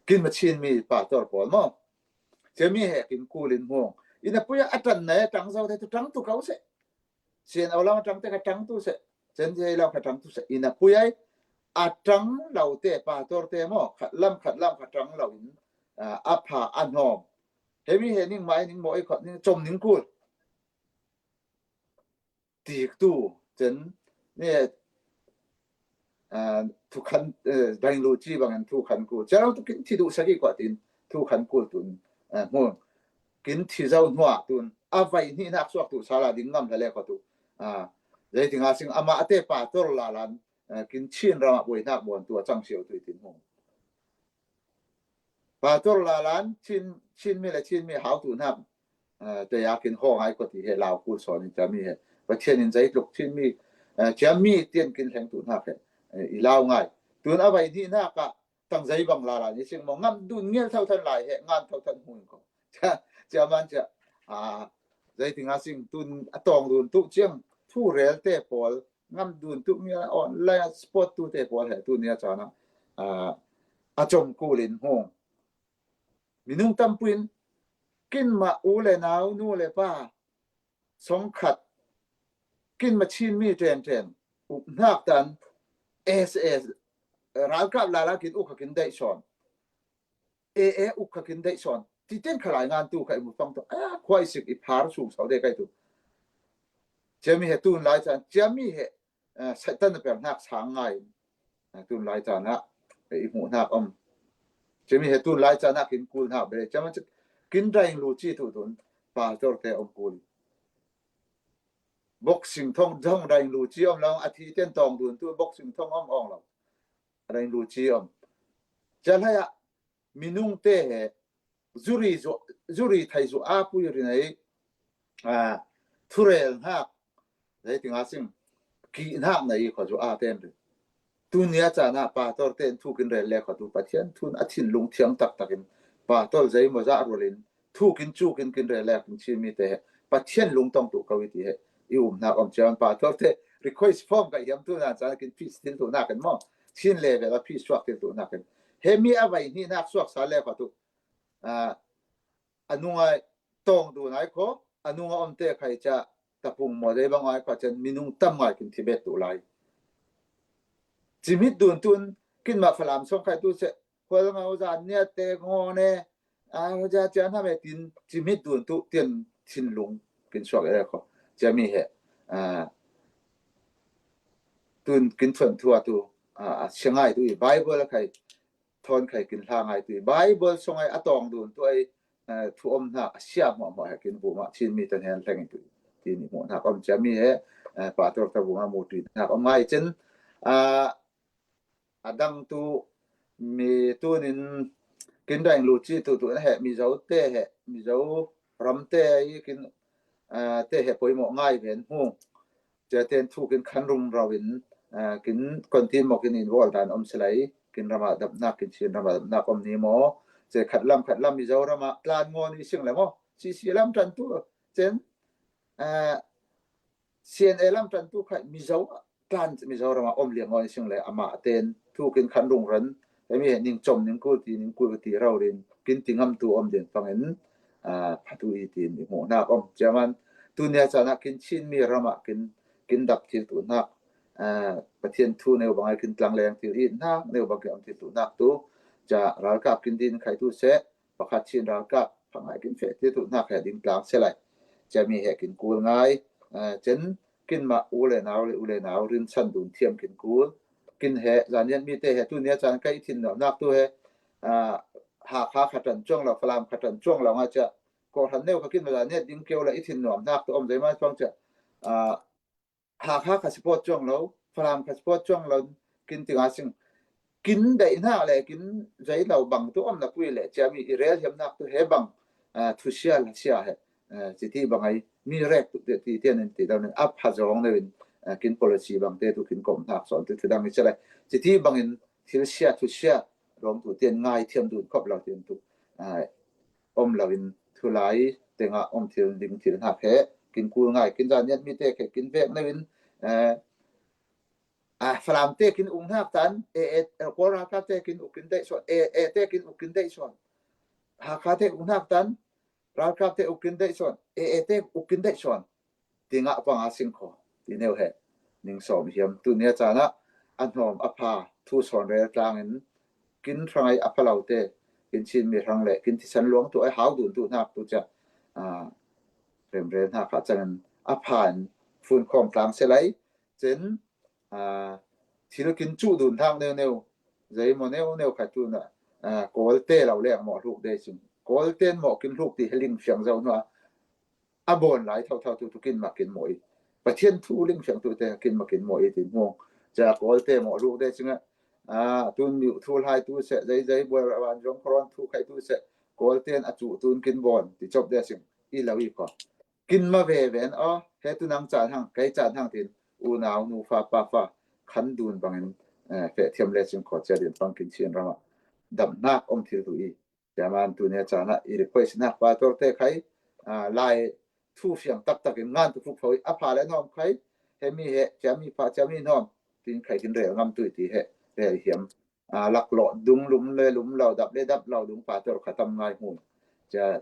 Kin ma chin mi pa tor pol mo. Che mi he kin kulin mung. Ina puya atan na ya tang zau te tu tang tu kau se. Sien au lam a tang te kha tang tu se. Chen zai lam kha tang tu se. Ina puya a tang lau te pa tor te mo. Khat lam khat lam kha tang lau in, a, a pha a nom. He mi he ning mai ning mo i khat ning chom ning kul. Tik tu chen ne Aa, thukhan, eh, daingluci bangin thukhan kul. Ciarang tu kin thi duh sagi kua tin thukhan kul tun, eh, hmun. Kin thi zo hnuah tun a vai hnihnak suak tu sala ding ngam hla le kua tu. Aa, zeitinga sing amah a te pastor lalan, eh, kin Chin ramah buaihnak buan tu a cang siau tu i tin hmu. Pastor lalan Chin, Chin mi le Chin mi hau tu hnak, eh, te ya kin haw ngai ko ti he lau kul sawn in ciami he. Pathian in zeitluk Chin mi, eh, ciami tian kin hleng tu hnak he, eh, i lau ngai. Tun a vai hnihnak ah tang zei bang lalan i sing maw ngam dun ngial thau than lai he ngan thau than hmun ko. Cia, ciaman cia, ah, zeitinga sing tun a tawng dun tu ciang thu rel te pawl ngam dun tu mi a online a sport tu te pawl he tu nia cana, ah, a com kulin hung. Minung tampuin kin mah u le nau nu le pa song khat kin mah Chin mi ten ten uk hnak tan S S ralkap lala kin uk kin daih sawn. E e uk kha kin daih sawn. Ti ten khalai ngan tu kha i mu fang tu. Aya, khua i sik i phar sung sau de kai tu. Ciami he tun lai chan, ciami he, eh, Satan na per hnak sang ngai. Eh, tun lai chan ah, eh, i mu hnak om. Ciami he tun lai chan ah kin kul hnak be. Ciami kin daing lu ci tu tun. Pastor te om kul. Boxing thong thong daing lu ci om lang a thi ten tong dun tu boxing thong om ong lo. Daing lu ci om. Cia hlai ah, minung te he zuri zu, zuri thai zu a pui ri nei, a, thurel hnak, zei tinga sing, ki hnak nei kho zu a ten ri. Tu nia cana pastor ten thu kin rel le kho tu Pathian thun a thinlung thiang tak takin pastor zei mo za rualin thu kin cu kin kin rel le kin chimi te he Pathian lungtong tu ko i ti he i um hnak om cian pastor te request form ka hiam tu na cana kin peace thil tu nakin mo. Chin le vela peace suak thil tu nakin. He mi a vai hnihnak suak sa le kho tu. A, a nungai tong du nai kho, a nunga om te khai ca tapung maw dei bang ai kho cian minung tam ngai kin Tibet tu lai. Cimit dun tun kin mah Falam song khai tu se, hual ngau zan nia te ngo ne, a, ja cia na me tin cimit dun tu tian thinlung kin suak e kho. Ciami he, a, tun kin thuan thua tu, a, a siangai tu i Bible khai, thawn khai kin hla ngai tu i Bible song ai a tawng dun tu ai, eh, thu om hna a siam hmuahhmuah he kin bu mah Chin mi tan hen hleng i tu i ti ni hmuh hnak om ciami he, eh, pastor ta bu mah mu ti hnak om ngai cin, ah, a dang tu mi tunin kin daing lu ci tu tu he Mizo te he Mizo ram te i kin, ah, te he poimawh ngai ven hmu. Cia ten thu kin khan rung rau in, ah, kin kontin maw kin involve dan om silai, kin ramah dapnak, kin Chin ramah dapnak om ni maw. Cia khat lam, khat lam Mizo ramah tlan ngaw ni sing le maw. C C lam tan tu, cen, ah, C N A lam tan tu khat Mizo tlan Mizo ramah om liang ngaw ni sing le amah ten thu kin khan rung ran. Hemi he ning com ning kul ti, ning kul ti rau rin, kin ti ngam tu om den fangin, ah, phatu i tin i hmuh hnak om. Ciaman, tu nia cana kin Chin mi ramah kin, kin dap thil tu hnak, ah, Pathian thu neu bangai kin tlang leng thil i hnak, neu bang kin om thil tu hnak tu, ca ralkap kin din khai tu se, pakhat Chin ralkap, pangai kin feh thil tu hnak he ding tlang se lai. Ciami he kin kul ngai, ah, cen kin mah u le nau le u le nau rin san dun thiam kin kul. Kin he, zanian mi te he tu nia can kai thin nuam hnak tu he, ah, Hakha kha tan cuang lo, Falam kha tan cuang lo nga cia. Kawhhran neu kha kin mah zanian ding keu le i thin nuam hnak tu om zei man fang cia. Ah, Hakha kha support cuang lo, Falam kha support cuang lo, kin tinga sing. Kin daih hnak le kin zei lo bang tu om na pui le ciami i rel hiam hnak tu he bang, ah, thusia la sia he, ah, citi bang ai mi rek tu ti tian in ti dang in a pha zong neu in, ah, kin policy bang te tu kin kom hnak sawn tu tu dang i se lai. Citi bangin thil sia thusia rong tu tian ngai thiam dun khop lo tian tu, ah, om lo in thulai tengah om thil ding thil hnak he kin kul ngai kin zanian mi te khe kin vek neu in, eh, ah, Falam te kin ung hnak tan, e, e, Kawl ralkap te kin uk kin daih sawn, e, e, te kin uk kin daih sawn. Hakha te ung hnak tan, ralkap te uk kin daih sawn, e, e, te uk kin daih sawn. Ti ngah panga sing kho, ti neu he, ning sawm hiam. Tu nia cana, a hnawm a pha, thu sawn rel tlangin, kin hrangai a pha lo te, kin Chin mi hrang le, kin thisan luang tu ai hau dun tu hnak tu cia, ah, remrel hnak ah cangin, a pha in, fun khawm tlang se lai, cen, ah, Thil kin cuh dun thak neu neu, zei maw neu neu khat tu na, ah, Kawlte lo leng maw hluk de cing. Kawlten maw kin hluk ti he ling fiang zo hnu a, a bawn lai tho tho tu tu kin ma kin maw i. Pathian thu ling fiang tu te kin ma kin maw i tin hmung. Ca Kawlte maw hluk de cing a, ah, tun miu thu lai tu se, zei zei bual wan zong koron thu khai tu se, Kawlten a cuh tun kin bawn ti cop de cing. I lo i ko. Kin ma ve ven aw, he tu nang caan hang, kei caan hang tin, unau nu fa pa fa, khan dun bangin, eh, feh thiam le cing khaw cia din pang kin chin rama. Dam nak om thil tu i, cia man tu ne caan ah, i request nak pa tor te khai, ah, lai thu fiang tak tak in ngan tu fuk fo i, a pha le nawm khai, he mi he, cia mi pha, cia mi nawm, tin khai kin rel ngam tu i ti he, rel hiam. Ah, laklawh dung lum le lum lo, dap le dap lo dung pa tor kha tam ngai hmun. Cia,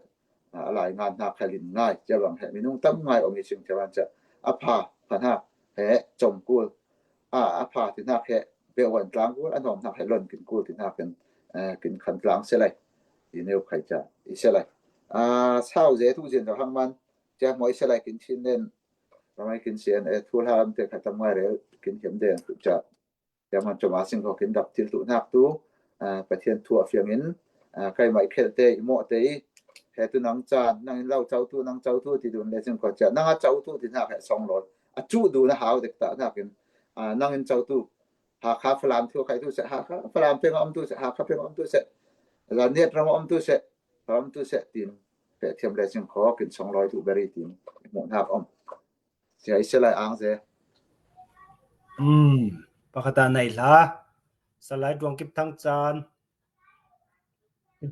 ah, a lai ngan hna kha lin ngai, cia bang he minung tam ngai om i sing cia van cia. A pha, pha hna, he, com kul. Ah, a pha ti hna he, peuh wan tlang kul, a nawm hna he lon kin kul ti hna kin, eh, kin khan tlang se lai. I neu khai cia, i se lai. Ah, sau ze tu zin zo hang man, cia hmoi se lai kin chin nen, ramai kin sian, eh, thu hlam te kha tam ngai rel, kin hiam den, cia. Cia man cuma sing kho kin dap thil tu hnak tu, ah, Pathian thu a fiangin, ah, kai mai khel te, i mawh te i, he tu nang caan, nang in lo cau tu, nang cau tu, ti dun le sing kho cia, nang a cau tu, ti hnak he song lawl. A cu dun a hau dek ta hnakin, ah, nang in cau tu, ha kha Falam thu khai tu se, ha kha Falam peng om tu se, ha kha peng om tu se, la net ram om tu se, ram tu se, tin, pe thiam le sing kho, kin song lawi tu beri tin, mu hnak om. Sia i se lai ang se. Hmm, pakhat a nei hla. Salai Duang Kip Thang caan.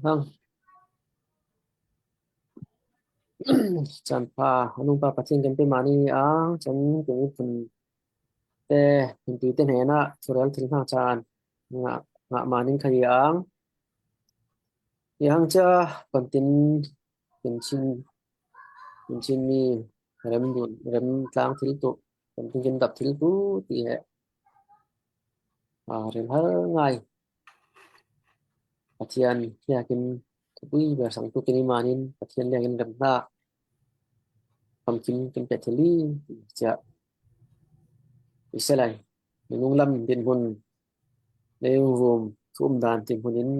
Hang. Caan pha, a nungpa Pathian kan pe mani ang, caan kan i phun te, phun tui te hnena, thurel thil hna caan. Ngah, ngah manin khai ang. I hang cia, pantin, kan chin, kan chin mi, rem dun, rem tlang thil tu, kan kin dap thil tu, ti he. Ah, rem har ngai. Pathian, hiakin, kapui ber sang tu kin i manin, Pathian liakin rem hna. Kam kim kin pe thil i, cia. I se lai. Minung lam din hun, lei vum, thu um dan tin hun in,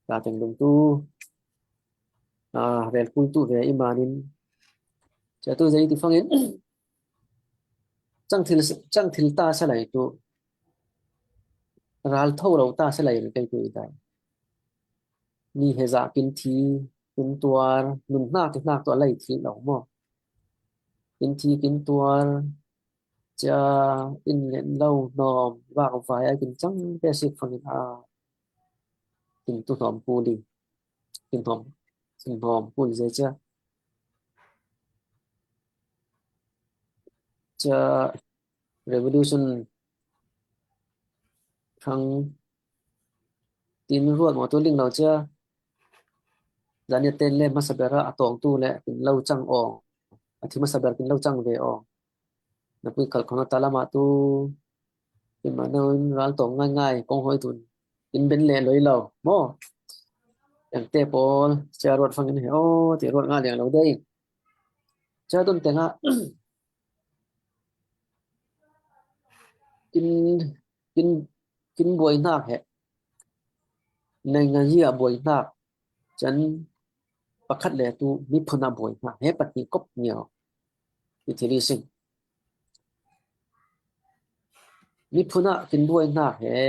ta teng dum tu, ah, rel kul tu ve i manin. Cia tu zei ti fangin, cang thil, cang thil ta sa lai tu, ral tho lo ta sa lai kei tu i ta. Mi he za kin thi, kin tuar, nun hnak ti hnak tu a lei thil lo maw. Kin thi, kin tuar, cia in ngen lo nawm, vak vai a kin cang te sik fangin a. Kin tu hnawm kul i. Kin hnawm, kin hnawm kul i zei cia. Cia revolution thang tin ruat maw tu ling lo cia. Zania ten le masa ber a tawng tu le kin lo cang awng. A thi masa ber kin lo cang ve awng. Na pui khal khong a ta lamah tu in ma no in ral tawng ngai ngai kong hoi tun in ben le loi lo maw. Eng te pawl cia ruat fangin he aw ti ruat ngai liang lo dei. Cia tun tengah kin, kin, kin buai hnak he. Naingan zia buai hnak. Can pakhat le tu miphun a buai hnak he pahnih kop ngiau. I thil i sing. Miphun a kin buai hnak he.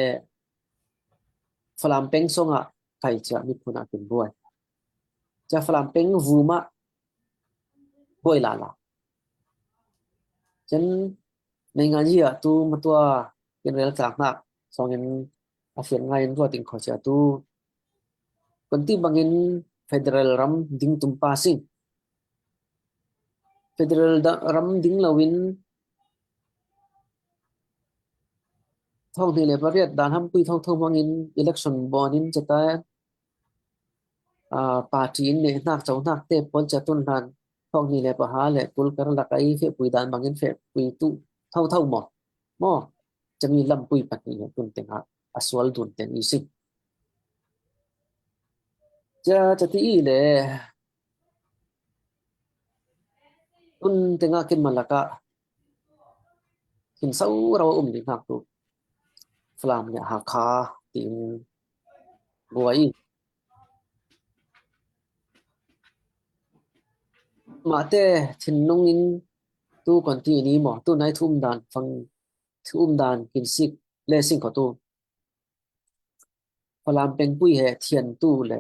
Falam peng song a kai cia miphun a kin buai. Cia Falam peng vum a buai lala. Can naingan zia tu matua kin rel tlak hnak songin a fian ngai in ruat in kho cia tu. Kan ti bangin federal ram ding tum pa sing. Federal ram ding lo in thawng hnih le pariat dan hampui thotho hmangin election bawn in cata, ah, party in neh hnak co hnak te pawl cia tun hlan thawng hnih le paha le kul kar lak a i fehpui dan bangin fehpui tu thotho maw? Maw? Cami lampui pahnih he tun tengah a sual dun ten i si. Cia cati i le tun tengah kin malakah hin sau rau a um ding hnak tu. Falam le Hakha tiin buai i. Mahte thinlung in tu kon ti ni maw, tu nai thu um dan fang, thu um dan kin sik le sing ko tu. Falam pengpui he thian tu le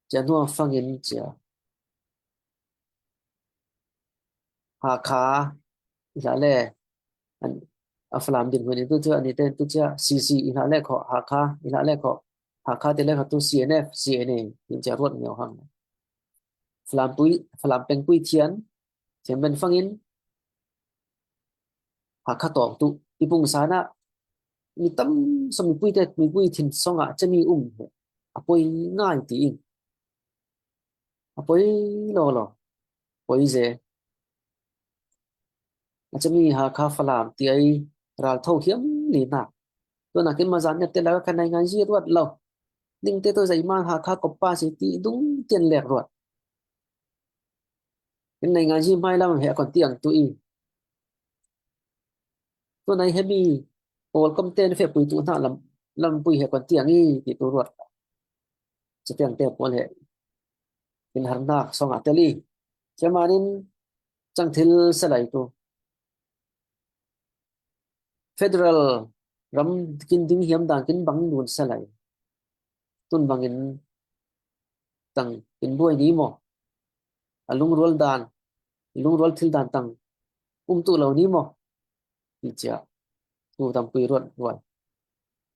cia nua fangin cia Hakha i hla le, an, a Falam din hun in tu cia ani ten tu cia C C i hla le kho, Hakha i hla le kho, Hakha te le kho tu C N F, C N A in cia ruat ngeu hang. Falam pui, Falam pengpui thian, thian ben fangin Hakha tawng tu i pung sana mi tam sa mipui te, mipui thin songa cemi um he a poi ngai ti in. A poi lo lo. Poi ze. A cemi Hakha Falam ti ai ral tho hiam li na. Tu na kin ma zan ne te la ka nai ngai ji ruat lo. Ning te to zai man Hakha ko pa si ti dung tian lek ruat. Kin nai ngai ji mai lam he kon tiang tu i. Tu nai he mi pol kom ten fe pui tu na lam, lam pui he kon tiang i ti tu ruat. Cia tiang te pol he. Kin har nak songa te li. Cia manin cang thil salai tu. Federal ram kin ding hiam dan kin bang nun salai. Tun bangin tang kin buai ni maw. A lungrual dan, lungrual thil dan tang um tu lo ni maw. Ti cia. Tu tampui ruat ruai.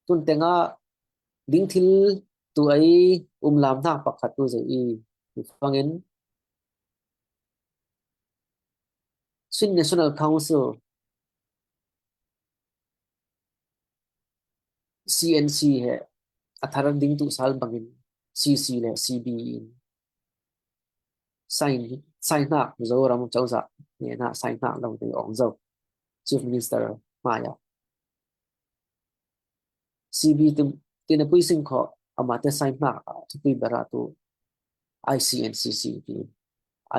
Tun tenga ding thil tu ai um lam nak pakhat tu zei i. Ti fangin Chin National Council, C N C he a thar ding tu sal bangin C C le C B in sign, sign nak Zoram Cozah ne na sign nak lo te ong zo Chief Minister maya. C B tin, tin a pui sing kho ama te sign nak a thupui bera tu I C N C C ti,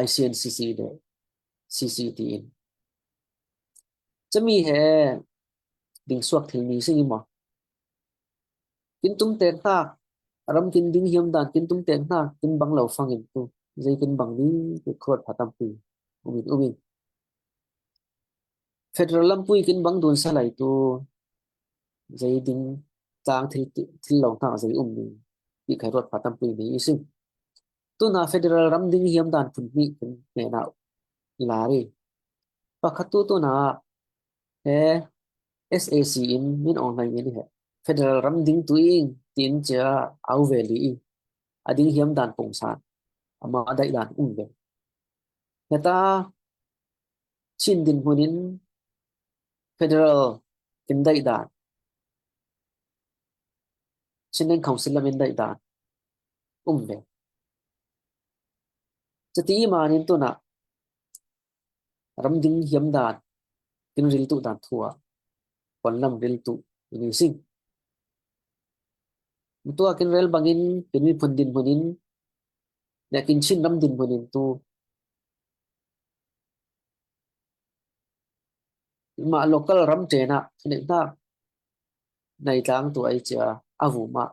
I C N C C le C C ti in. Cemi he ding suak thil ni sing i maw. Kin tum tek hnak, ram kin ding hiam dan kin tum tek hnak kin bang lo fangin tu. Zei kin bang ni tu khuat pha tampi. Umin, umin. Federal lampui kin bang dun salai tu. Zei ding tang thil, thil lo hnak zei um ni. Ti khai ruat pha tampi ni i sing. Tuna federal ram ding hiam dan phun hnih kan nena lari. Pakhat tu tuna he S A C in min ong lai ngin he federal ram ding tu ing tin cia au ve li i. A ding hiam dan pungsan ama daih dan um ve. Heta Chin dinhmun in federal in daih dan, Chin Land Council lam in daih dan um ve. Cati i manin tuna ram ding hiam dan kin ril tu dan thua kon lam ril tu ini sing. Tua kin rel bangin kin mi phun dinhmun in ne kin Chin ram dinhmun in tu ma local ram tena ne na nai tlang tu ai cia a vuma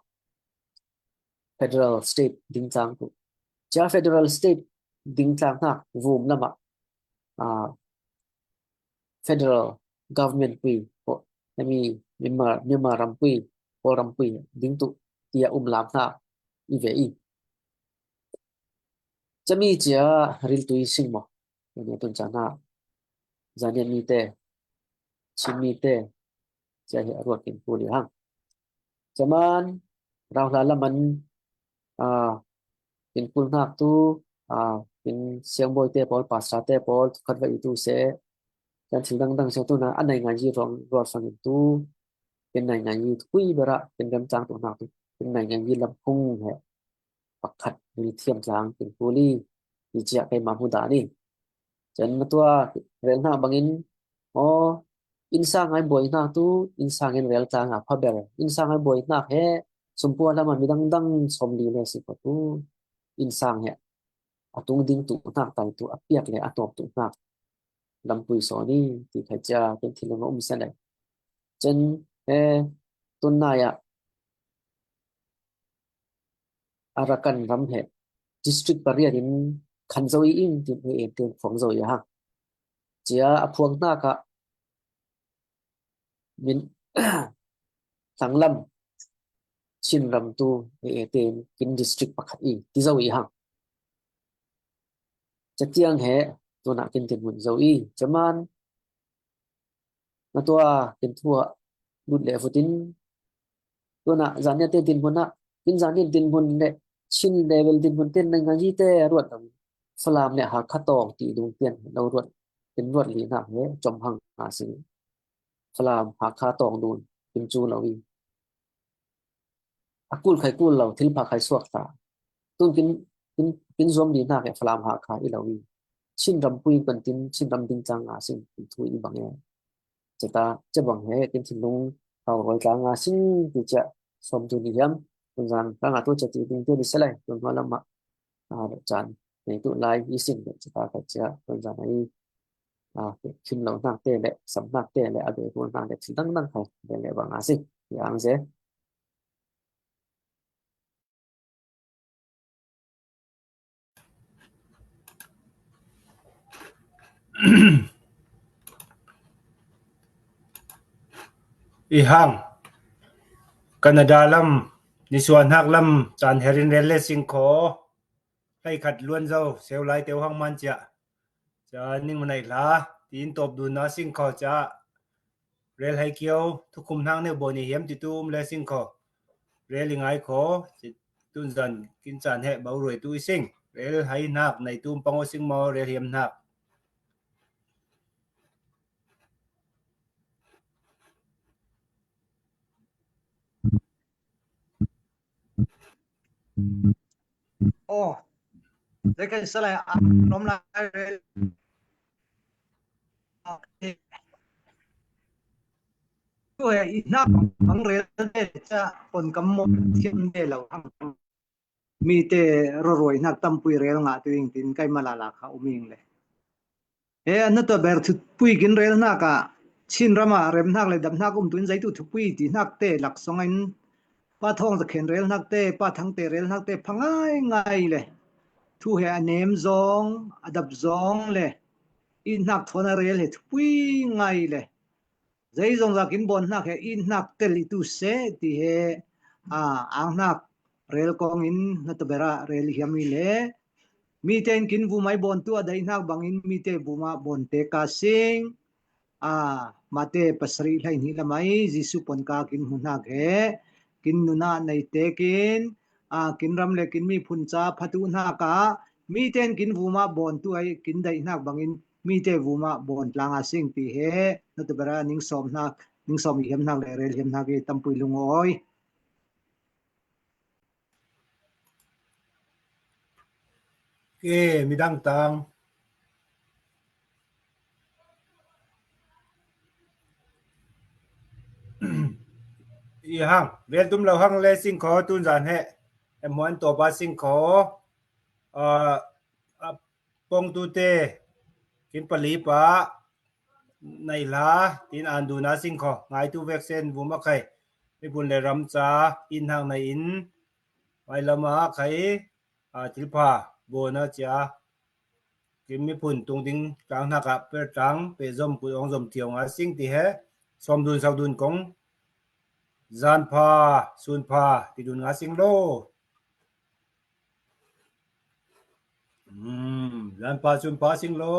federal state ding tlang tu cia federal state ding tlang hnak vum lama a federal government pui ko hemi Myanmar, Myanmar ram pui, Kawl ram pui ding tu tia um lam hna i ve i. Cami cia ril tui sing maw? Nia tun cana Zanian mi te, Chin mi te cia hi a ruat kin pu li hang. Caman rau hla laman a kin pul hnak tu a kin siangbawi te pawl, pastor te pawl khat va i tu se kan thil dangdang se tu na a nai ngai ji ruang ruat fangin tu kin nai ngai ji tu pui bera kin rem tlang tu hnak tu kin nai ngai ji lam phung he pakhat ni thiam tlang kin pu li ti cia kei ma hmu dah ni. Cun matua rel hna bangin aw innsang ai buai hna tu innsang in rel tlang a phaber innsang ai buai hna he sumpua lam a midang dang sawm li le si ko tu innsang he a tung ding tu hnak tai tu a piak le a tawp tu hnak lampui saw ni ti khai cia kan thil a um sa le. Cun Eh, tunai ah Arakan ram he district pariat in khan zo i ing tin A A te phuang zo i a hang. Cia a phuang hnak ah min tlanglam Chin ram tu A A te in kin district pakhat i ti zo i hang. Catiang he tunah kin dinhmun zo i, caman na tua kin thu ah lut le vutin tunah zaniate dinhmun ah kin zani dinhmun le Chin level dinhmun ten na ngaji te a ruat lo. Falam le Hakha tawng ti dung tian lo ruat, kin ruat li nak he com hang a si. Falam Hakha tawng dun kin cu lo i a kul khai kul lo, thil pha khai suak ta. Tun kin, kin, kin zuam li nak e Falam Hakha i lo i Chin ram pui kan tin Chin ram ding cang a sin kin thu i bang e. Ceta, ce bang he kin thinlung hau roi tlang a sin ti cia sawm tu ni hiam. Tun zan ka nga tu cia ti ding te ni se lai. Tun hma lam ah, a, le can. Nei tu lai i sin le ceta ka cia. Tun zan a i, a, kim lo nak te le, sam nak te le, a be ru nak le, thil dang dang khai le le bang a si. Yang ze. I hang Canada lam, nisuan hnak lam, caan herin rel le sing kho. Hlei khat luan zo, seu lai teu hang man cia. Cia ning manai hla, tiin tawp dun na sing kho cia. Rel hai kio, thukhum hnak neu bawi ni hiam ti tu um le sing kho. Rel i ngai kho, ci tun zan kin caan he bau ruai tu i sing. Rel hai hnak, nei tu um pang aw sing maw, rel hiam hnak. Oh, zekai salai a nom lai. Tu he i hnak ang rel te ca pon kam mo thiam de lo ang. Mi te ruaruai hnak tampui rel ngah tu ing tin kai malala kha um ing le. He, a na tua ber thupui kin rel hnak ah, Chin ram ah rem hnak le dap hnak um tu in zeitu thupui ti hnak te lak song in, Pa Thawng Zakhen rel hnak te, Pa Thang te rel hnak te, pha ngai ngai le. Thu he a nem zong, a dap zong le, i hnak thawn a rel he thupui ngai le. Zei zong zak in bawn hnak he i hnak tel i tu seh ti he, a, ang hnak rel kong in na tabera rel hiam i le. Mi te in kin vumai bawn tu a daih hnak bangin mi te vuma bawn te ka sing. A, Mate pasarih hlei hnih lamai Jesuh pon ka kin hmu hnak he. Kin nunah nei tekin, a, kin ram le kin miphun ca phatu hnak ah mi te in kin vuma bawn tu ai kin daih hnak bangin mi te vuma bawn tlang a sing ti he na tabera ning sawm hnak, ning sawm i hiam hnak le rel hiam hnak i tampui lungawi. Ke midang tang. I hang, vel tum lo hang le sing kho tun zan he. Em huan to ba sing kho. A, a, pong tu te kin pali pa nai hla tin an duna sing kho. Ngai tu vek sen vuma khai. Miphun le ram ca in hang nai in. Mai lama khai, a, thilpha bona cia. Kin miphun tung ding tlang hnak ah per tlang pe zom kut ong zom thiau nga sing ti he. Sawm dun sau dun kong. Zan pha, sun pha, ti dun nga sing lo. Hmm, zan pha, sun pha sing lo.